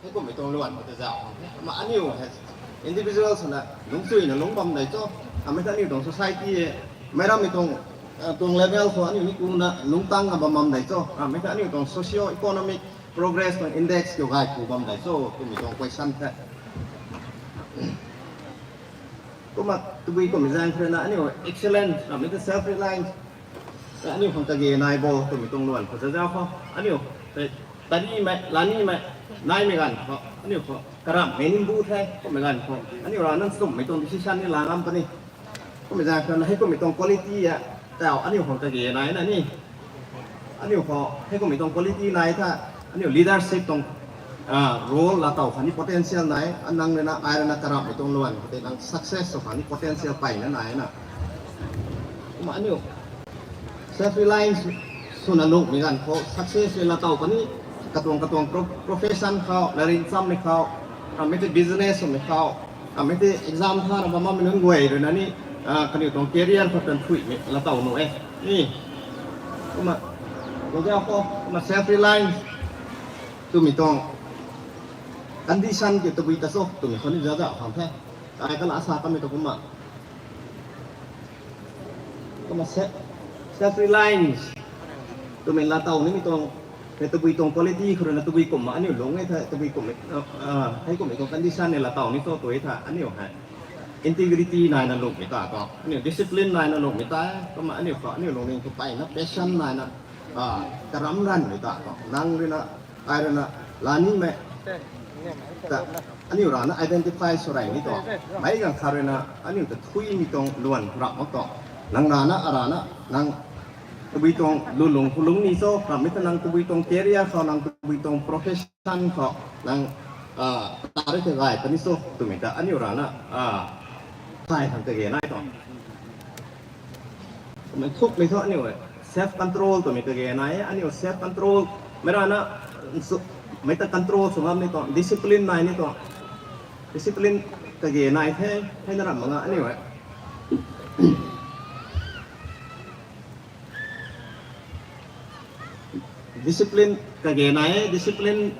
Heikummei tuang luan khou ta zauc khang the. Kumna aniu hei individual swna lungcchuina lungc bam dei cho. Amei ta aniu tuang society e, meicrammei tuang, tuang level khou aniu ni kuna lungctang na bam bam dei cho. Amei ta aniu tuang socio economic progress tuang index kiu gay ku bam dei cho twmei tuang question the. Kumna tabui kummei zaeng khou ruina aniu excellence, amei ta self reliance, aniu khang kage nai bo twmei tuang luan khou zazau khou aniu tei tanimei lanimei naimei ganv khou aniu khou karamhmei nimbu the. Kummei ganv khou aniu rana nchumhmei tuang decision ni la ngam puni. Kummei zaeng khou ruina heikummei tuang quality a, tau aniu khang kage nai na ni, aniu khou heikummei tuang quality nai tha, aniu leadership tuang role laatow khatni potential nai, anang ruina ai ruina karamhmei tuang luan khou tei nang success sw khatni potential mpeyna nai na. Kumna aniu self reliance swna lungcmei ganv khou success rui laatow puni. Katuang katuang pro- profession khou, larin chammei khou, amei tei business swmei khou, amei tei exam thana bam bammei nunc guay ruina ni, kaniw tuang career khou tan thuimei laatow nuh e. Ni, kumna, zazau khou kumna self reliance twmei tuang condition kiu tabui ta cho twmei khou ni zazau khang the. Ai kala sa kamei tu kumna, kumna self reliance twmei laatow nimei tuang, hei tabui tuang quality khou ruina tabui kumna aniu lung e thei tabui kummei, heikummei tuang condition ni laatow ni cho tw e thei aniu hei integrity naina lungcmei ta tuang, aniu discipline naina lungcmei ta, kumna aniu khou aniu lungning khou mpeyna passion naina karamh ranvmei ta tuang, nang ruina ai ruina lanimei ta aniu rana identify sw rey ni tuang. Meic ganv khat ruina aniu ta thuimei tuang luan rap mak tuang. Nang rana arana nang tabui tuang lulung khou lungc ni cho, ramhmei ta nang tabui tuang career khou, nang tabui tuang profession khou nang ta rui kagay puni cho twmei ta aniu rana thay khang kage nai tuang. Mei thukmei thu aniu self control twmei kage nai e, aniu self control mei rana, mei ta control sw ngam ni tuang, discipline nai ni tuang. Discipline kage nai the, hei na ram mak nga aniu e. Discipline kage nai e, discipline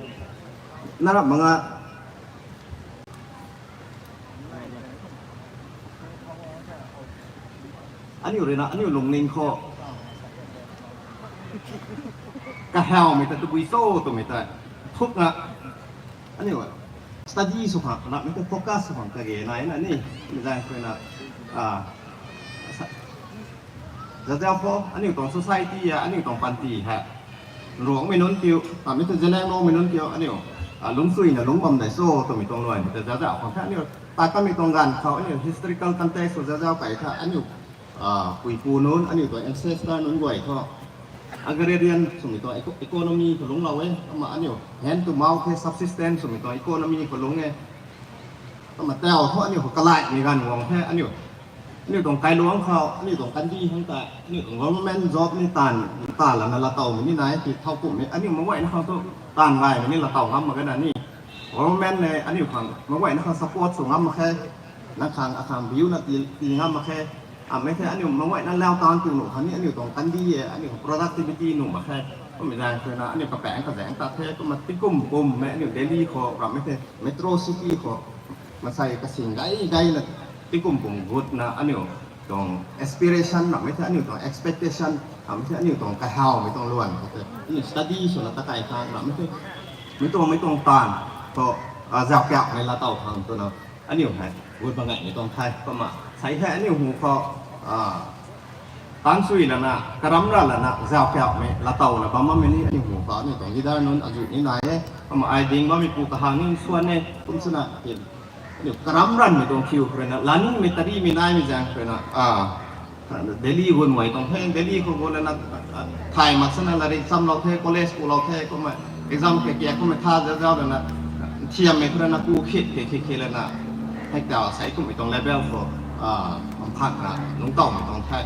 na ram mak nga. Aniu rui na, aniu lungning khou kahawmei ta tabui cho twmei ta thuk na, aniu study sw khang, ramhmei ta focus sw khang kage nai na ni, mi zang khou na, a, sa-, zazau khou, aniu tuang society a, aniu tuang panty hei Ruangmei nunc kiu, a, mi tu Zeliangrongmei nunc kiu, aniu, a, lungcsuina lungc bam dei cho twmei tuang luaimei ta zazau khang the, aniu, ta kamei tuang ganv khou, aniu, historical context khou zazau kai the, aniu, a, puipu nunc, aniu tuang ancestor nunc guay thu, agrarian swmei tuang eco-, economy khou lungclou e, kumna aniu, hand to mouth the, subsistence swmei tuang economy khou lungc e. Kumna tau thu aniu khou kalaimei ganv guang the, aniu, aniu tuang kailuangc khou, aniu tuang kandih hang ta, aniu tuang government job ni taanv, taanv lana laatowmei ni nai, ti thau kumhmei, aniu mak guayna khang thu, taanv gaymei ni laatow ngam mak ge na ni. Government ne, aniu khang, mak guayna khang support sw ngam mak khe, na khang, akhang biuna ti, ti ngam mak khe, amei the aniu mak guayna lau taanv tu nuh khang ni, aniu tuang kandih e, aniu productivity nuh mak khe, kummei zaeng khou na, aniu kapaeng kazaeng ta the, kumna tikum pummei, aniu Delhi khou, ramhmei the, metro city khou, masei kasing gay gayna, tikum pum gutna, aniu tuang aspiration, ramhmei the, aniu tuang expectation, ramhmei the, aniu tuang kahawmei tuang luan khou the, aniu study swna ta kai khang, ramhmei the, mei tuang, mei tuang taanv khou, a, zaupiakmei laatow khang twna, aniu hei, gut bam ngaimei tuang the, kumna, sei the aniu hu khou, a, taanv sui lana, karam ra lana, zaupiakmei laatowna bam bammei ni aniu hu khou, aniu tuang leader nunc azuh ni nai e, kumna ai ding bammeipu kahang ni nsuan e, kum swna, aniu karam ranmei tuang thiu khou rui na, lanimei tarimei naimei zaeng khou rui na, a, Delhi gun guay tuang the, Delhi khou gu lana, a, thay mak sana larik chamlou the, college kulou the, kumna exam khe kia kumna tha zazau lana, thiammei khou rui na ku khit khe khe khe lana, hei tau sei kummei tuang level khou, a, mphatna lungctowmei tuang the.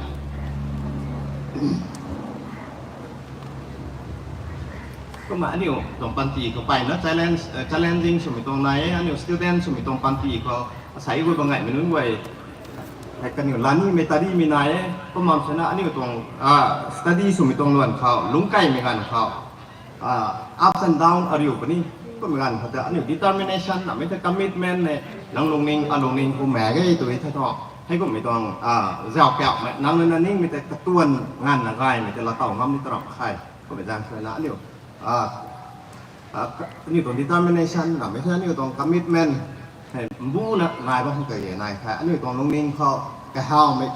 Kumna aniu tuang panty khou pai na challenge, eh, challenging swmei tuang nai e, aniu student swmei tuang panty khou, asei gut bam ngaimei nunc guay, hei kaniw lanimei tarimei nai e, kumna swna aniu tuang, a, study swmei tuang luan khou, lungckaimei ganv khou, a, ups and down ariu puni, kummei ganv khou ta aniu determination, namei the commitment ne, nang lungning, alungning kum mak ge tw e the thu, hei kummei tuang, a, zaupiakmei, nang rui na ningmei tei katuan nganvna gaymei tei laatow ngam ni ta ramh khe, kummei zaeng swna aniu, a, a, aniu tuang determination, namei the aniu tuang commitment, hei mbuna nai bam khang kage nai the, aniu tuang lungning khou, kahawmei,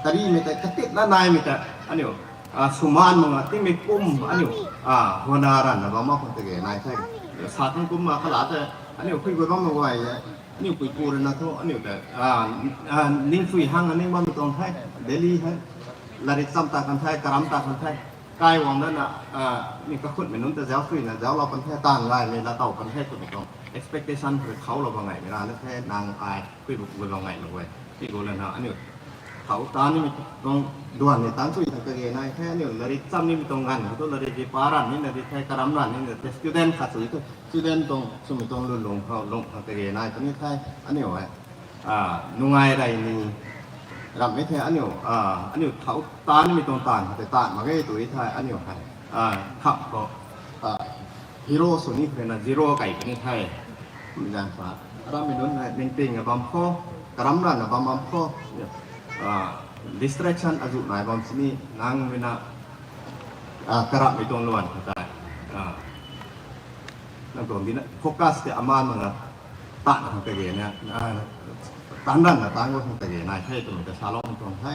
tarimei tei, katitna naimei tei, aniu, a, swmaan mak nga, timei kum, aniu, a, huana ranvna bam mak khang kage nai the. Sa thang kumna kala tei, aniu phui guay bam mak guay e, aniu puipu rui na thu, aniu tei, a, a, ningpui hang, ning bammei tuang the, Delhi hei, larik cham ta kan the, karam ta kan the, kai guang dana, a, mi kakhutmei nunc ta zauc suina, zauclou kan the, taanv gaymei laatow kan the twmei tuang expectation khou khouclou bam ngaimei rana the, nang ai, phui bu, bu bam ngaimei guay. Ti gu lana, aniu, thau taanv nimei tuang duan ni taanv sui thang kage nai the, aniu larik cham nimei tuang ganv khou thu larik ki pa ranv nina di the, karam ranv nina the, student khat sui thu, student tuang, swmei tuang lwnlung khou lung thang kage nai puni the, aniu e, a, nungai rey ni, ramhmei the aniu, a, aniu thau taanv nimei tuang taanv khou tei taanv mak ge tw e the, aniu hei, a, kham khou, a, hero sw ni khou rui na zero kai puni the. Kumna zaeng sa, arammei nunc hei ningtingna bam khou, karam ranvna bam bam khou, a, distraction azuh nai bam sini nang rui na, a, karamhmei tuang luan khou tei, a, nang tuang di na focus tei amaan mak nga, taanv khang kage na, a, taanv ranvna taanv gu khang kage nai the twmei ta saloumei tuang the.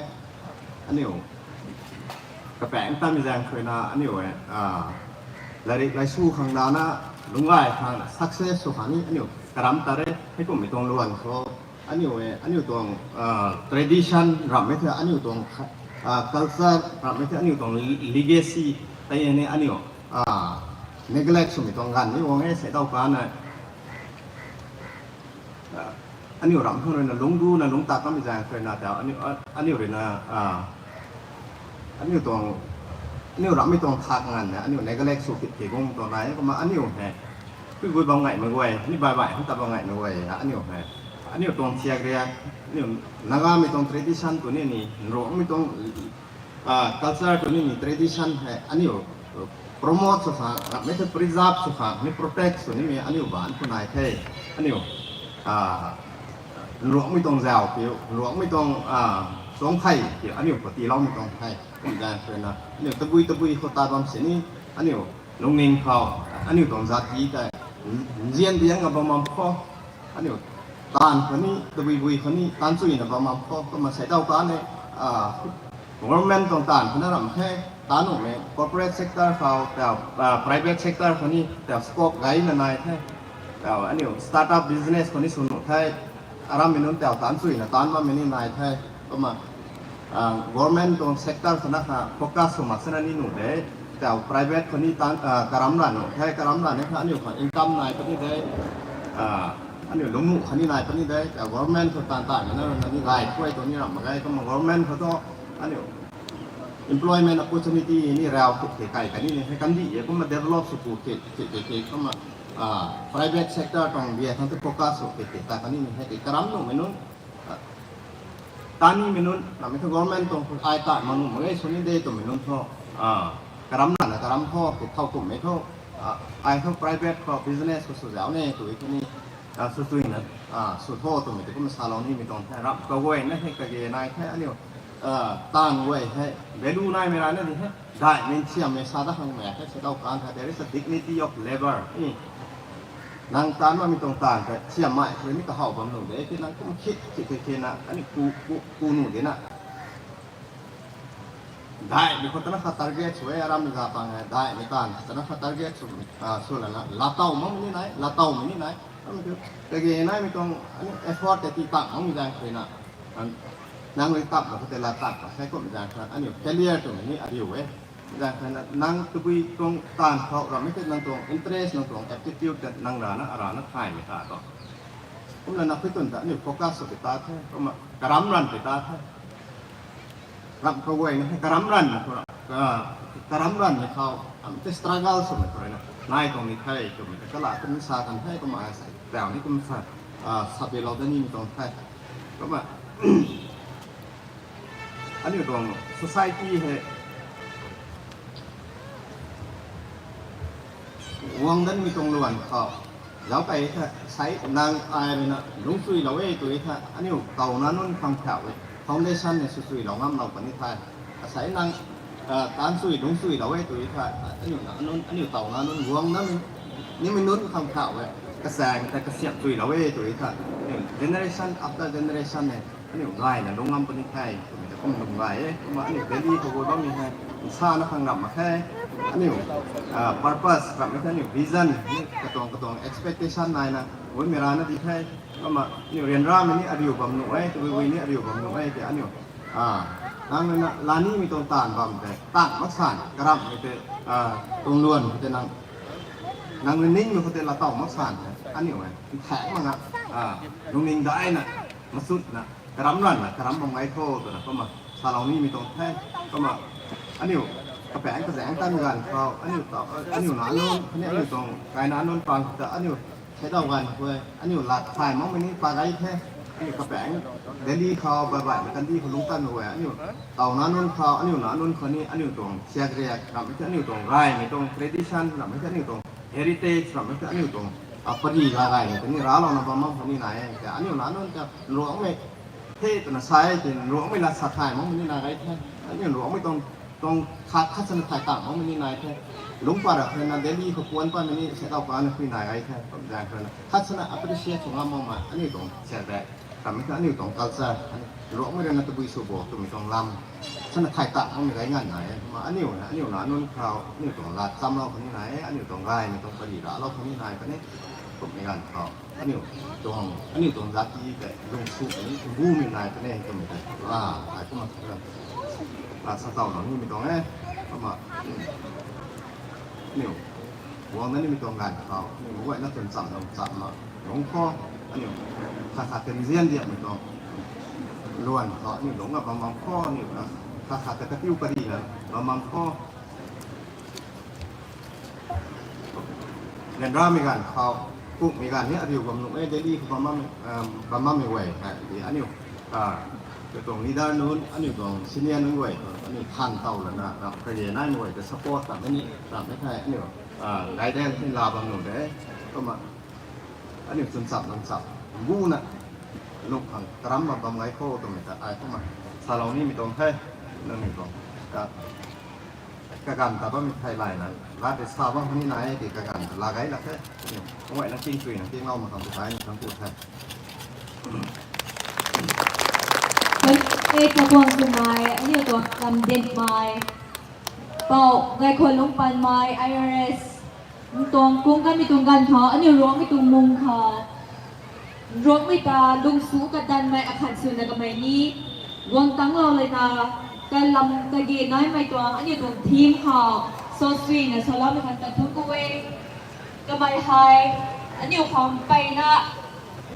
Aniu kapaeng tamei zaeng khou rui na aniu e, a, larik laisu khang dana, lungcgay khang, success sw khang ni aniu karam ta re, hei kummei tuang luan khou, aniu e, aniu tuang, a, tradition ramhmei the, aniu tuang, a, culture ramhmei the, aniu tuang legacy tei ni aniu, a, neglect swmei tuang ganv ni guang e, sei dau kan e. A, aniu ramh khang rui na lungc duna lungc ta kamei zaeng khou rui na tau, aniu, a, aniu rui na, a, aniu tuang, aniu ramhmei tuang thak nganv na, aniu neglect sw kit khe guang tuang nai, kumna aniu hei, Pui gui bam ngaimei guay, ni bai bai hang ta bam ngaimei guay, aniu hei. Aniu tuang thiak riak, aniu Nagamei tuang tradition tw ni ni, Nruangmei tuang, ah, culture tw ni ni, tradition hei, aniu promote sw khang, ramhmei the preserve sw khang, ni protect sw nimei, aniu baanc khou nai the, aniu, ah, Nruangmei tuang zau piu, Nruangmei tuang, ah, suang thei piu, aniu khou tiiloumei tuang the, kum zaeng khou na, aniu tabui tabui khou ta bam sini, aniu lungning khou, aniu tuang zati tei, nzian diang a bam bam khou, aniu taanv khou ni, tabui bui khou ni, taanv chuina bam bam khou, kumna sei dau kan e, ah, government tuang taanv khou na ram the, taanv nuhmei corporate sector khou, tau, ah, private sector khou ni, tau scope gayna nai the, tau aniu startup business khou ni sw nuh the, arammei nunc tau taanv chuina taanv bammei ni nai the, kumna, ah, government tuang sector khou na kha focus sw mak sana ni nuh de, tau private khou ni taanv, ah, karam ra nuh the, karam ra ni kha aniu khang income nai puni de, ah, aniu lungnuh khou ni nai puni de, tau government khou taanv taanv na, na ni gay kuay tuang ni ram mak ge, kumna government khou thu, aniu employment opportunity ni rau khou khe kai kani ni hei kandih e, kumna develop sw ku khe, khe, khe, khe, kumna, ah, private sector tuang bia khang thu focus sw khe, khe ta kani ni hei, karam nuhmei nunc, ah, tanimei nunc, namei thu government tuang ai ta mak nuh mak ge sw ni de twmei nunc thu, ah, karam lana karam thu, khe thau kummei thu, ah, ai thu private khou business khou sw zau ne tw e khe ni, ah, sw chuina, ah, sw tho twmei tei kumna salou nimei tuang the, ramh kaguayna hei kage nai the, aniu, ah, taanv guay hei value naimei rana di hei, daihmei siammei sa dat khang mei the, sei dau kan the, there is a dignity of labour. Nang taanv bammei tuang taanv tei siammei khou ni kahaw bam nuh de, khe nang kum khit khit khe khe na, aniu ku, ku, ku nuh de na. Daihmei khou tana kha target sw e, aram za pang e, daihmei taanv tana kha target sw, ah, sw lana, latau makmei ni nai, latawmei ni nai. Aniu kage naimei tuang, aniu effort tei tii tang makmei zaeng khou na, nang rui tap mak khou tei lat tap mak sei kummei zaeng khou, aniu failure twmei ni ariu e. Zaeng khou na, nang tabui tuang taanv khou ramhmei the, nang tuang interest, nang tuang aptitude tei nang rana, arana thaymei ta tu. Kumna na khui tun ta, aniu focus sw pui ta the, kumna karam ranv pui ta the. Ramh kaguayna hei karam ranv, ah, karam ranvmei khou, am tei struggle swmei khou rui na, nai tuang ni the, twmei ta kala kum sa kan the, kumna ai sei, tau ni kum sa, ah, sa pui lou da nimei tuang the. Kumna, aniu tuang society hei, guang danmei tuang luan khou, zauc kei the, sei nang ai rui na lungcchuilou e tw e the, aniu tauna nunc khang phau e, foundation ni sw chuilou ngamlou puni the. Asei nang, ah, taanv chui lungcchuilou e tw e the, aniu na nunc, aniu tauna nunc guang na, nimei nunc khang phau e, kachaeng ta kasiamh chuilou e tw e the, aniu generation after generation e, aniu gayna lung ngam puni the, twmei ta kum lung gay e, kumna aniu Delhi khou guay bammei hei, nsana khang ramh mak khe, aniu, ah, purpose ramhmei the, aniu vision, katuang katuang expectation naina, guaymei rana di the, kumna aniu ryanramei ni ariu bam nuh e, tabui bui ni ariu bam nuh e, tei aniu, ah, nang rui na lanimei tuang taanv bam tei, tang mak san, karamhmei tei, ah, tuang luan khou tei nang, nang rui ningmei khou tei latau mak san, aniu e, nthaeng mak nga, ah, lungning daina, machutna, karam ranvna, karam bam ngai tho, twna kumna, salou nimei tuang the, kumna, aniu, kapaeng kazaeng tan ganv khou, aniu tau, aniu na nunc, khatni aniu tuang, kaina nunc pang ta, aniu, sei dau ganv khou, aniu lat thay makmei ni pa gai the, aniu kapaeng, Delhi khou, bai baihmei kandih khou lungc tan khou, aniu, tauna nunc khou, aniu na nunc khou ni, aniu tuang siak riak, ramhmei the aniu tuang gaymei tuang tradition, ramhmei the aniu tuang heritage, ramhmei the aniu tuang, ah, pary ga gaymei ta ni raclouna bam mak khou ni nai e, tei aniu na nunc ta, Nruangmei, the twna sa e, tei Nruangmei lat sa thay makmei ni nai gai the, aniu Nruangmei tuang, tuang khat khat sana thay tang makmei ni nai the, lungc pat ra khou na Delhi khou puan patmei ni sei dau kana pui nai gai the, kum zaeng khou na khat sana appreciate sw ngam makmei, aniu tuang siak riak, ramhmei the aniu tuang culture, Nruangmei rui na tabui sw bo twmei tuang lam, sana thay tang makmei gai nganv nai e, kumna aniu na, aniu na nunc khou, aniu tuang lat chamlou khou ni nai e, aniu tuang gaymei tuang pary raclou khou ni nai puni, kummei ganv khou, aniu tuang, aniu tuang zati tei lungsu puni, bumei nai puni, twmei tei, ah, ai kumna, ah, sa tau nang nimei tuang e, kumna, aniu, guang na nimei tuang ganv khou, aniu guayna tun cham nang cham na, lungc khou, aniu, khat khat tei nzian diakmei tuang, luan khou, aniu lungc na bam bam khou, aniu, khat khat tei kapiu karina, bam bam khou, Ganramei ganv khou, kumhmei ganv ni ariu bam nuh e, Delhi khou bam bammei guay hei di aniu, katuang leader nunc, aniu tuang senior nunc guay, aniu than tow lana, ram kage naimei guay ta support ta mei ni, ram mei thei aniu guidance ni la bam nuh de. Kumna aniu chwn chap bam chap, buna lung khang karam bam bam gay khou twmei ta ai kumna salou nimei tuang the, nangniw tuang kaganv ta bammei thei layna, lat tei sa bam khou ni nai e, tei kaganv ta la gay lak the. Aniu guayna king chuina kinglou mak khang tei ni thangc ku the. Kan e kaguang swmei, aniu tuang kamdinmei, Pou Gaykhwanlungc Panmei, I R S, ntuang kung kanmei tuang ganv khou, aniu Ruangmei tuang mung khou, Ruangmei ta lungsu kadanmei akhat swna kamei ni guang tangclou lana, kalam kage naimei tuang aniu tuang theme khou, sasuina saloumei khang ta thangc ku e. Kamei hei, aniu khang mpeyna,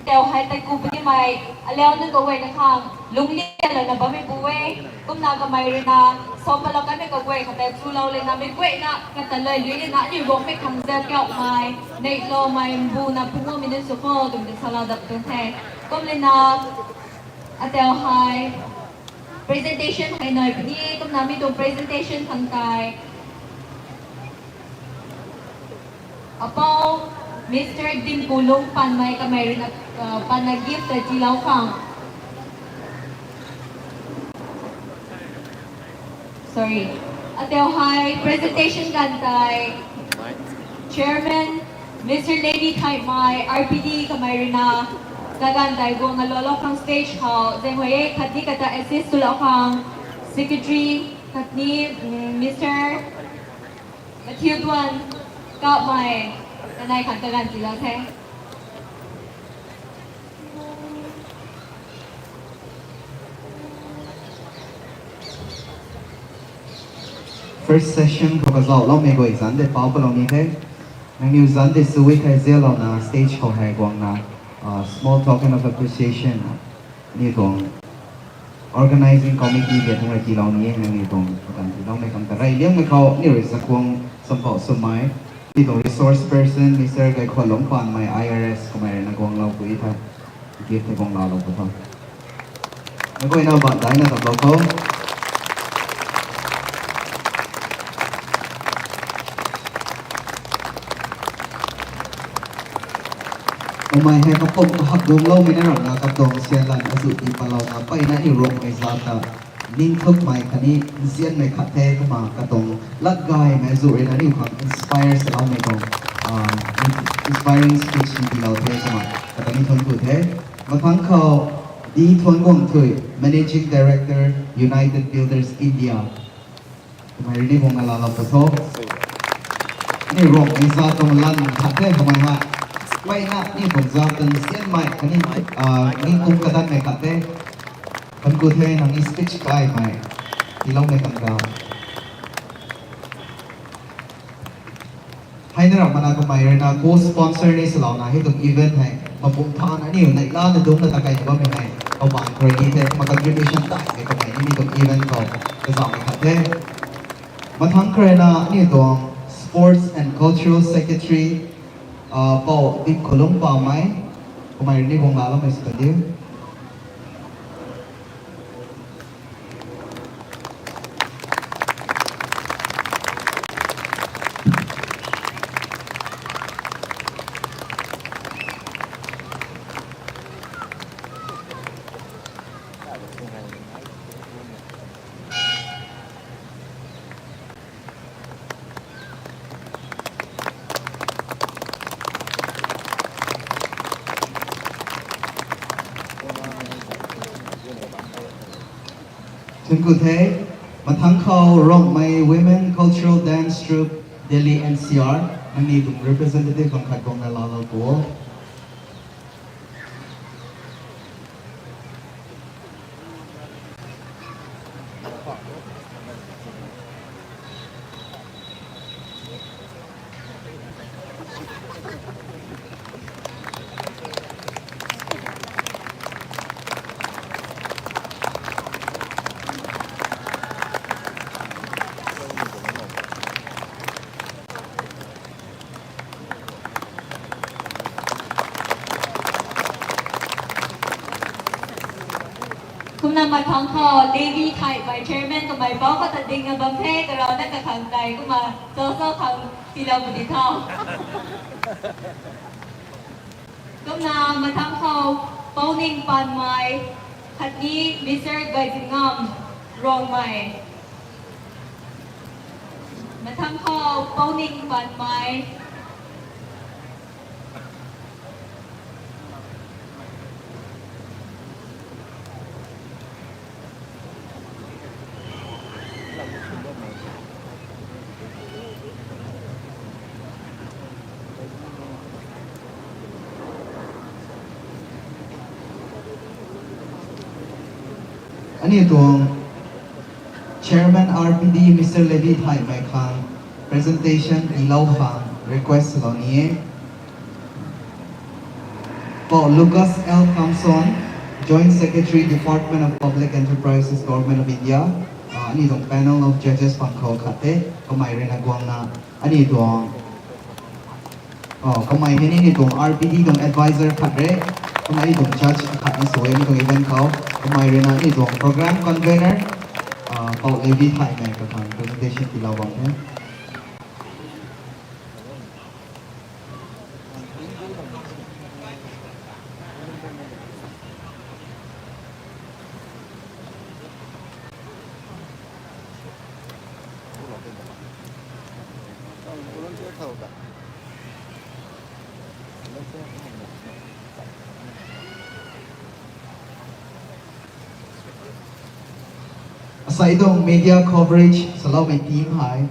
ntau hei tei ku punimei, alau nunc kaguayna khang lunglian lana bammei pu e. Kumna kamei ruina, saupalou kanmei kaguay khat tei chulou lana, meic guayna kata luai lui lana, aniu Ruangmei khang zauc kaumei, neihloumei, mbuna punguhmei nunc sw kho twmei ta salou dap tuang the. Kum lana, atau hei, presentation hei nai puni, kumna mi tuang presentation khang tei Apou Mister Dimkulung Panmei kamei ruina, panna gift ta tiilou khang. Sorry. Atau hei presentation ganv tei Chairman Mister Lady Thaimei, R P D kamei ruina, kaganv tei guang alou lou khang stage khou zaenghuay e, khatni kata assist swlou khang Secretary khatni Mister Matthew Tuan Kapmei, kanei khang kaganv tiilou the. First session khou kazauhloumei guay zanc tei pau palou ni the. Nangniw zanc tei sw e thei zialouna stage khou hei guangna small token of appreciation aniu tuang organizing committee tei thangc rui tiilou ni e. Nangniw tuang kaganv tiiloumei khang ta rey liangmei khou aniu rui chakhwang champouh swmei, aniu tuang resource person Mister Gaykhwanlungc Panmei, I R S kamei ruina guanglou pui the. Gift tei guang laalou pui tho. Meic guayna baan daina taplou tho. Kamei hei kapumc kahak guangloumei na ramna katuang sianlan azuh tii palouna mpeyna aniu Ruangmei zanc ta ningthukmei khatni nzianmei khat the. Kumna katuang latgaymei azuh ruina aniu khang inspire saloumei tuang inspiring speech ni tiilou the. Kumna kata ni thuanc ku the. Mathangc khou D Thuanguangthui, Managing Director, United Builders India, kamei rui ni guangna laalou pui tho. Aniu Ruangmei zanc tuang lan khat the kamei hei. Mpeyna aniu tuang zanc tuang nzianmei khatni ningkung kadanmei khat the. Thuanc ku the, nangniw speech kaimei tiiloumei khang ta. Hei na ramh mana kamei ruina co-sponsor ni salouna hei tuang event hei mapung than aniu neihlana dungcna ta kaina bammei hei kabaan khou rui ni the. Kumna contribution taimei kamei ni mi tuang event khou kazauhmei khat the. Mathangc khou ruina aniu tuang Sports and Cultural Secretary, Pou Dimkulung Pamei, kamei rui ni guang laaloumei sw kan diu. Thuanc ku the. Mathangc khou Ruangmei Women Cultural Dance Troupe, Delhi N C R, nangniw tuang representative bang khat guangna laalou pu o. Mathangc khou Levy Thaimei chairman kamei pou khou ta dingna bam the, karana kakhang tei kumna, so so khang tilou puni tho. Kumna mathangc khou Pouning Panmei, khatni Mister Gaizingam Rongmei. Mathangc khou Pouning Panmei. Aniu tuang Chairman R P D Mister Levy Thaimei khang presentation tiilou khang request lou ni e. Pou Lucas L Kamson, Joint Secretary, Department of Public Enterprises, Government of India, aniu tuang panel of judges pang khou khat the, kamei ruina guangna aniu tuang kamei hei ni aniu tuang R P D tuang advisor khat re, kumna aniu tuang judge khat na sw e aniu tuang event khou, kamei ruina aniu tuang program convener, Pou Levy Thaimei kakhang presentation tiilou bam the. Asei tuang media coverage saloumei team hei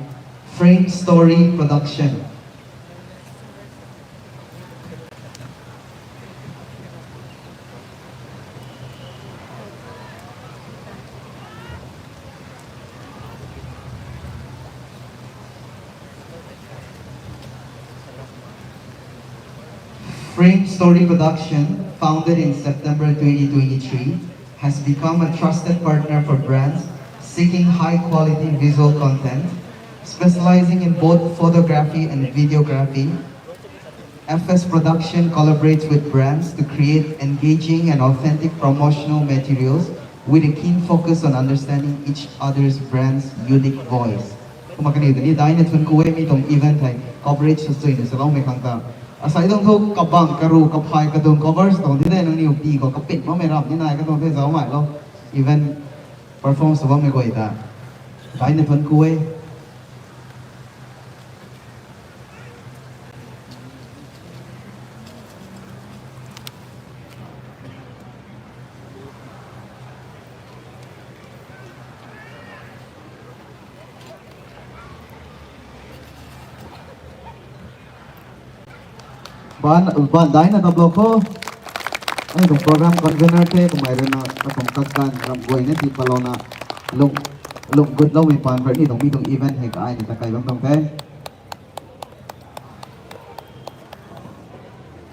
Frame Story Production. Frame Story Production, founded in September twenty twenty-three, has become a trusted partner for brands seeking high-quality visual content, specializing in both photography and videography. F S Production collaborates with brands to create engaging and authentic promotional materials with a keen focus on understanding each other's brand's unique voice. Kumna kaniw ta ni daina thuancku e mi tuang event hei coverage sw chuina saloumei khang ta. Asei tuang thu kabang karu kaphay kadung covers tuang di de nangniw pi khou kapin makmei ram ni nai katuang the zauc mai lou. Event perform sw bammei guay ta daina thuancku e. Ban, ban daina taplou kho. Aniu tuang program convener the, kamei ruina katuang kaganv ram guayna tii palouna lung, lung gutloumei paan rui ni tuang mi tuang event hei ka ai ni ta kai bam tuang the.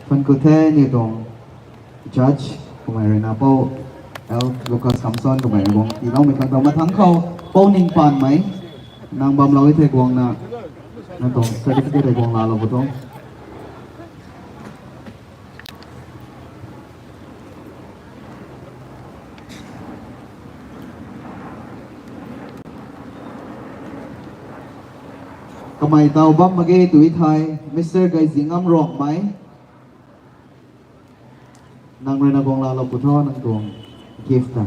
Thuancku the aniu tuang judge kamei ruina Pou L Lucas Kamson kamei rui guang tiiloumei khang ta. Mathangc khou Pouning Panmei, nang bamlou e thei guangna nang tuang certificate hei guang laalou pu tuang. Kamei taw bam mak ge tw thei, Mister Gaizingam Rongmei, nang ruina guang laalou pu tho nang tuang gift ta.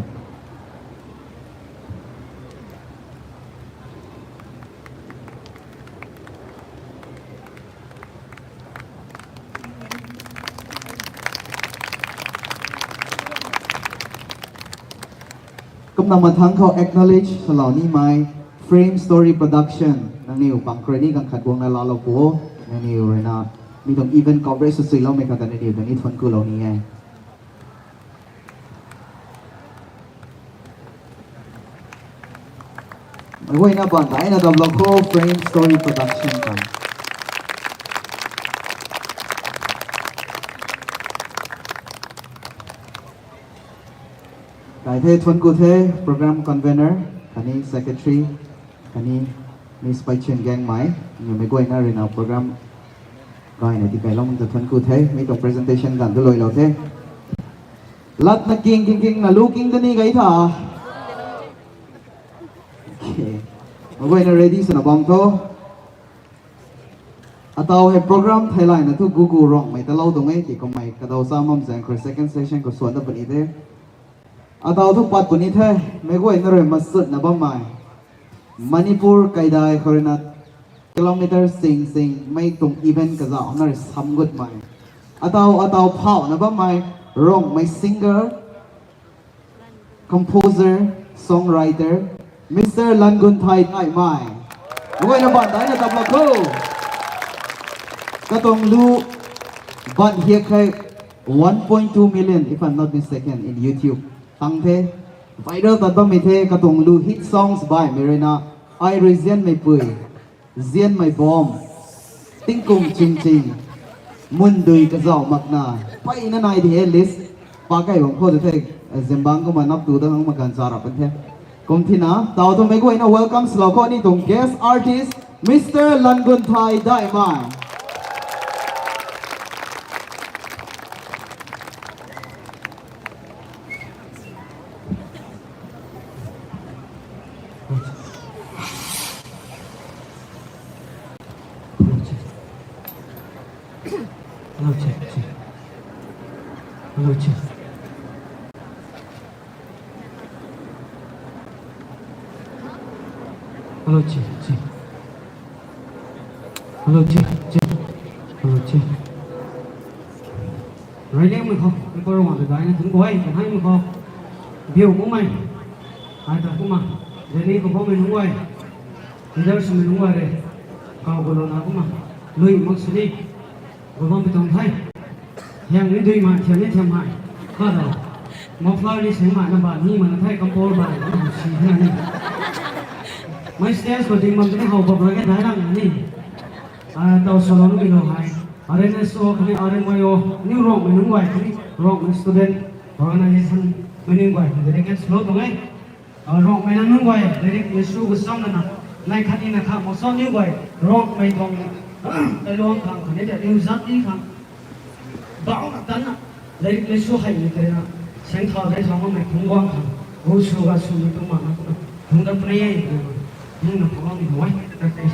Kumna mathangc khou acknowledge salou nimei Frame Story Production, nangniw pang khrui ni ganv khat guangna laalou pu o, nangniw ruina mi tuang event coverage sw chuiloumei khang ta nangniw ta ni thuanckulou ni e. Meic guayna ban daina taplou kho Frame Story Production khang. Kai the, thuancku the program convener khatni secretary khatni Miss Paichun Gangmei, aniu meic guayna ruina program gayna tikailou ta thuancku the, mi tuang presentation ganv tu luailou the. Latna king king kingna lu king ta ni gay tha. Meic guayna ready swna bam tho. Ataw hei program theilayna thu gugu Rongmei talou tuang e, tiki kummei kadaw cha mam zaeng khou second session khou swan dat puni the. Ataw thu pat puni the, meic guayna rui masutna bammei Manipur kaidai khou ruina kilometer sing sing mei tuang event kazauhna rui samgutmei, ataw ataw phauhna bammei Rongmei singer, composer, songwriter, Mister Langunthai Daihmei. Meic guayna baan daina taplou kho. Katuang lu baan hiak hei one point two million, if I'm not mistaken, in YouTube tang the. Viral tat bammei the, katuang lu hit songs baihmei ruina, Ai Rui Zianmeipui, Zianmei Bawm, Tingkum Chingching, Mundui Kazauh Makna, mpeyna nai di e list. Pakei bam khou tu the, zimbang kumna nap tu dat khang maganv cha rap pan the. Kum thina taw thu meic guayna welcome swlou kho aniu tuang guest artist, Mister Langunthai Daihmei. Hello, check, check. Hello, check. Hello, check, check. Hello, check, check. Hello, check. Rui liangmei khou, number one ta daina thun guay, kanhaimei khou. Biu makmei. Ai ta kumna. Delhi khou bammei nunc guay. Leader swmei nunc guay rui. Kaw gulouna kumna. Lui mak sini. Gulou bammei tuang the. Hiang ni dui ma, thiam ni thiam hei. Kha ta. Muffler ni seng ma, na ba ni ma na the, kampor ba, na si na ni. Mei stage khou ding bam tini how bam rui ke dai rang ni. Ataw swlou nimei lou hei, R N S O khatni R N Y O, aniu Rongmei nunc guay khatni Rongmei student organization mei nunc guay khang dedicate swlou tuang e. Rongmei nunc guay lyric mei sw kasam lana, nai khatni na kha mak sa aniu guay Rongmei tuang kailuang khang khatni ta aniu zat ni khang bauna tanna, lyric mei sw heimei tei na, sengthau tei sa makmei phungc guang khang, gu sw ga swmei tuang mana kumna, phungc dat puni e, ningna phungc guang ni e.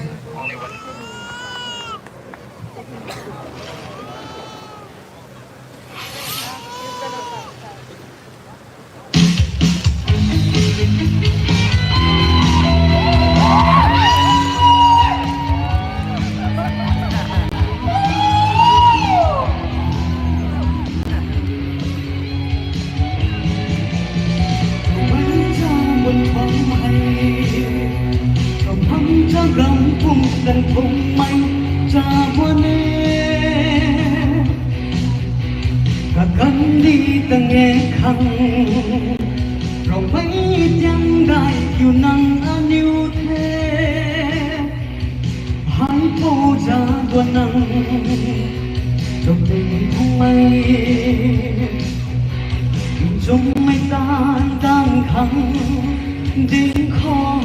Kakhandi tang e khang, Rongmei tiang dai kiu nang aniu the. Haipou za duan nang, chapting thangmei, chumhmei tan tan khang ding khou,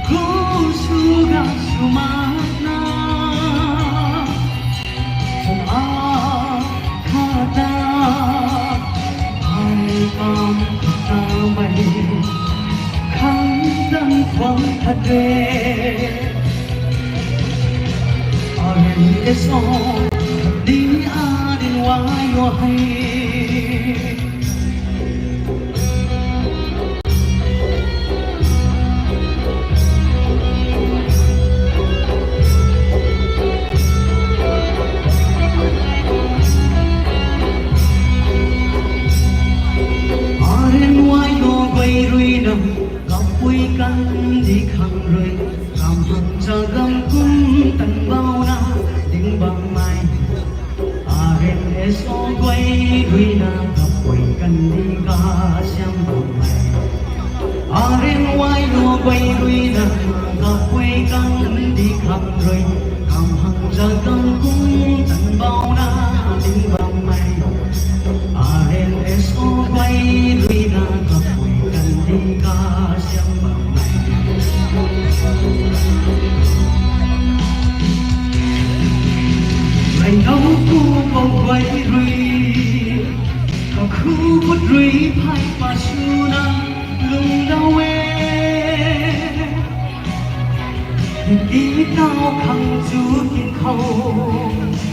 ku sw ga sw mak na. Cham a khat ta, hai kam khat ta mei, khang dang khwang khat de. R N S O, ni a din wai o hei. R N Y O guay rui na, kapui kandih khang rui, kamhang cha gam kum tan bauna, ding bammei. R N S O guay rui na kapui kandih kasiam bammei. R N Y O guay rui na kapui kandih khang rui, kamhang cha gam kum tan bauna ding bammei. R N S O guay rui na kapui kandih kasiam bammei. Reynou pu bou guay rui, kakhu put rui phey pa swna lungdau e. Titau khang chu kin khou,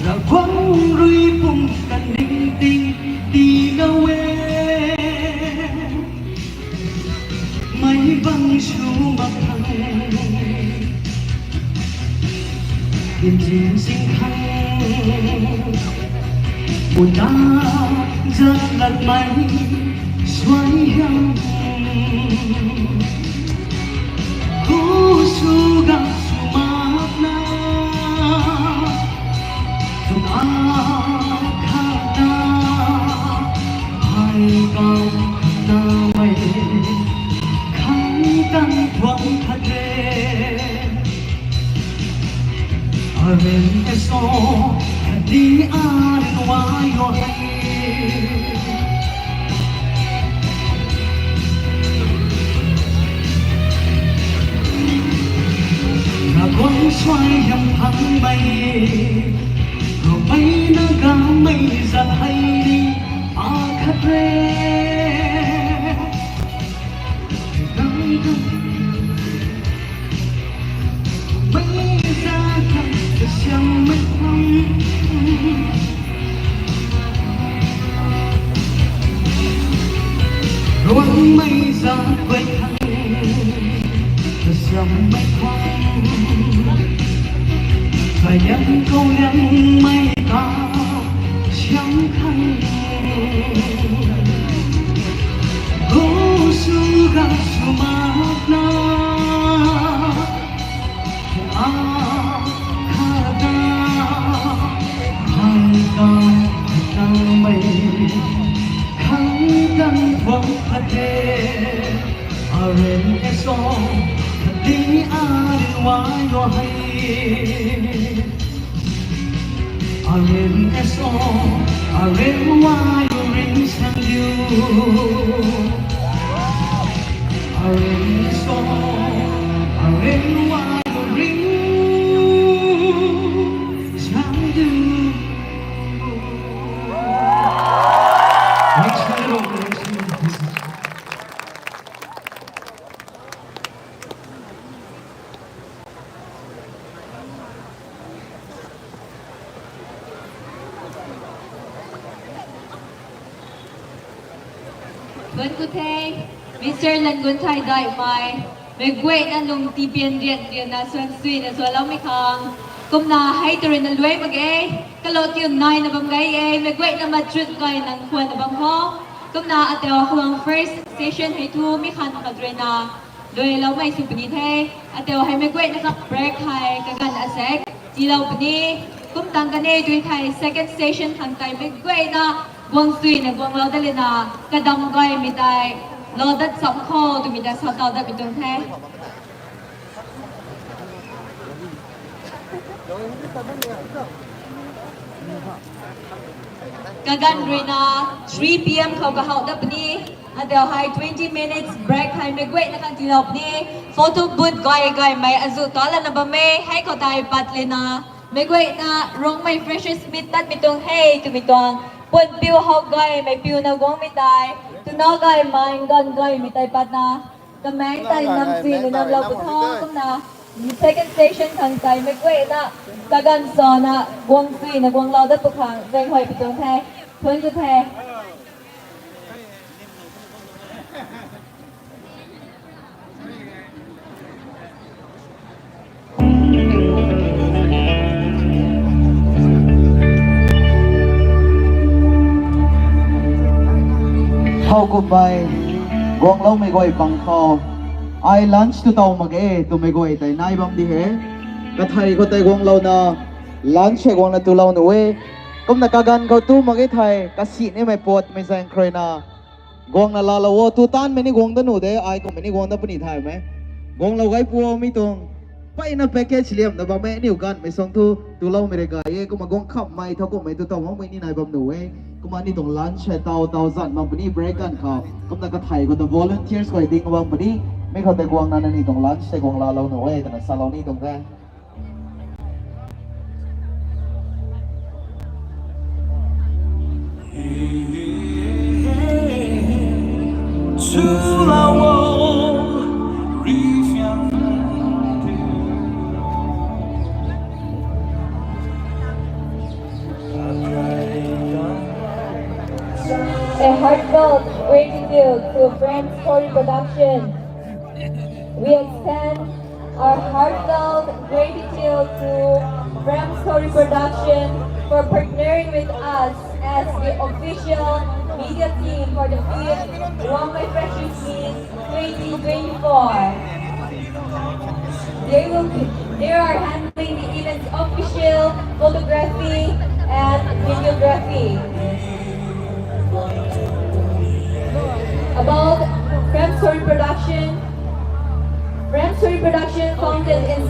Ravguangc rui pum kaningting tiilou e. Meic bang sw mak khang, kin zing zing khang, puta zat latmei suai hiam. Gu sw gak sw mak na, tun a khat na, ai kau khat na mei, khang tan thuang khat e. Arem e so, khatni arin wa yo hei. Ravguangc suai hiam phangmei, Ravguangc mei na gammei zat hei ni akhat re. Mei zat kasiammei khang, Ravguangc mei zat guay khang kasiammei khang, kaiam kau liangmei ta siam khang, gu sw gak sw mak na, a khat na, ai kau khat na mei, khang tan thuang khat e. Arem e so, khatni arin wa yo hei. Arem e so, arem wa yo ring sang diu. Arem e so, arem wa yo ring sang diu. Ring sang diu. Thuanc ku the, Mister Langunthai Daihmei, meic guayna lung tipian rian rianna suan suina sualoumei khang. Kumna hei tw ruina luai mak ge, kalou kiu naina bam ge e, meic guayna matrut gay nang khwanna bam kho. Kumna ateu khou first session hei thu mi khan khat ruina luailoumei sw puni the. Ateu hei meic guayna kha break hei kaganv asek tiilou puni. Kum tang kanei tui thei second session khang tei meic guayna guang suina guanglou dat lana, kadam gaymei tei lou dat cham kho twmei ta sa taw datmei tuang the. Kaganv ruina three P M khou kahouh dat puni. Ateu hei twenty minutes break hei meic guayna khang tiilou puni. Photo booth gay gaymei azu ta lana bam e, hei khou tei pat lana, meic guayna Rongmei freshers meet tatmei tuang he twmei tuang puan piu how gaymei piuna guangmei tei twna gaymei ganv gaymei tei patna, kameng tei nam sina namlou pu tho. Kumna second session khang tei meic guayna kaganv sana guang suina guanglou dat pu khang zaenghuay pi tuang the. Thuanc ku the. How kummei guangloumei guay pang khou, ai lunch tu tow mak ge twmei guay tei nai bam di he. Kathei khou tei guanglouna lunch hei guangna tulou nuh e. Kumna kaganv khou tu mak ge thei kasi nimei patmei zaeng khruina guangna laalou o, tu tanmei ni guang dat nuh de, ai kummei ni guang dat puni thaymei. Guanglou gay pu o mi tuang. Peyna package liamna bammei aniu ganvmei suang thu tuloumei rui gay e, kumna guang khamhmei thowkumhmei tu tow makmei ni nai bam nuh e. Kumna ni tuang lunch hei taw taw zanc bam puni break ganv khou. Kumna kathei khou ta volunteers guay ding bam puni. Mi khou tei guangna nangniw tuang lunch tei guang laalou nuh e twna salou ni tuang the. heartfelt gratitude to Prem Story Production. We extend our heartfelt gratitude to Prem Story Production for partnering with us as the official media team for the fifth Rongmei Freshers Meet twenty twenty-four. They will be, they are handling the event's official photography and videography. About Prem Story Production. Prem Story Production, founded in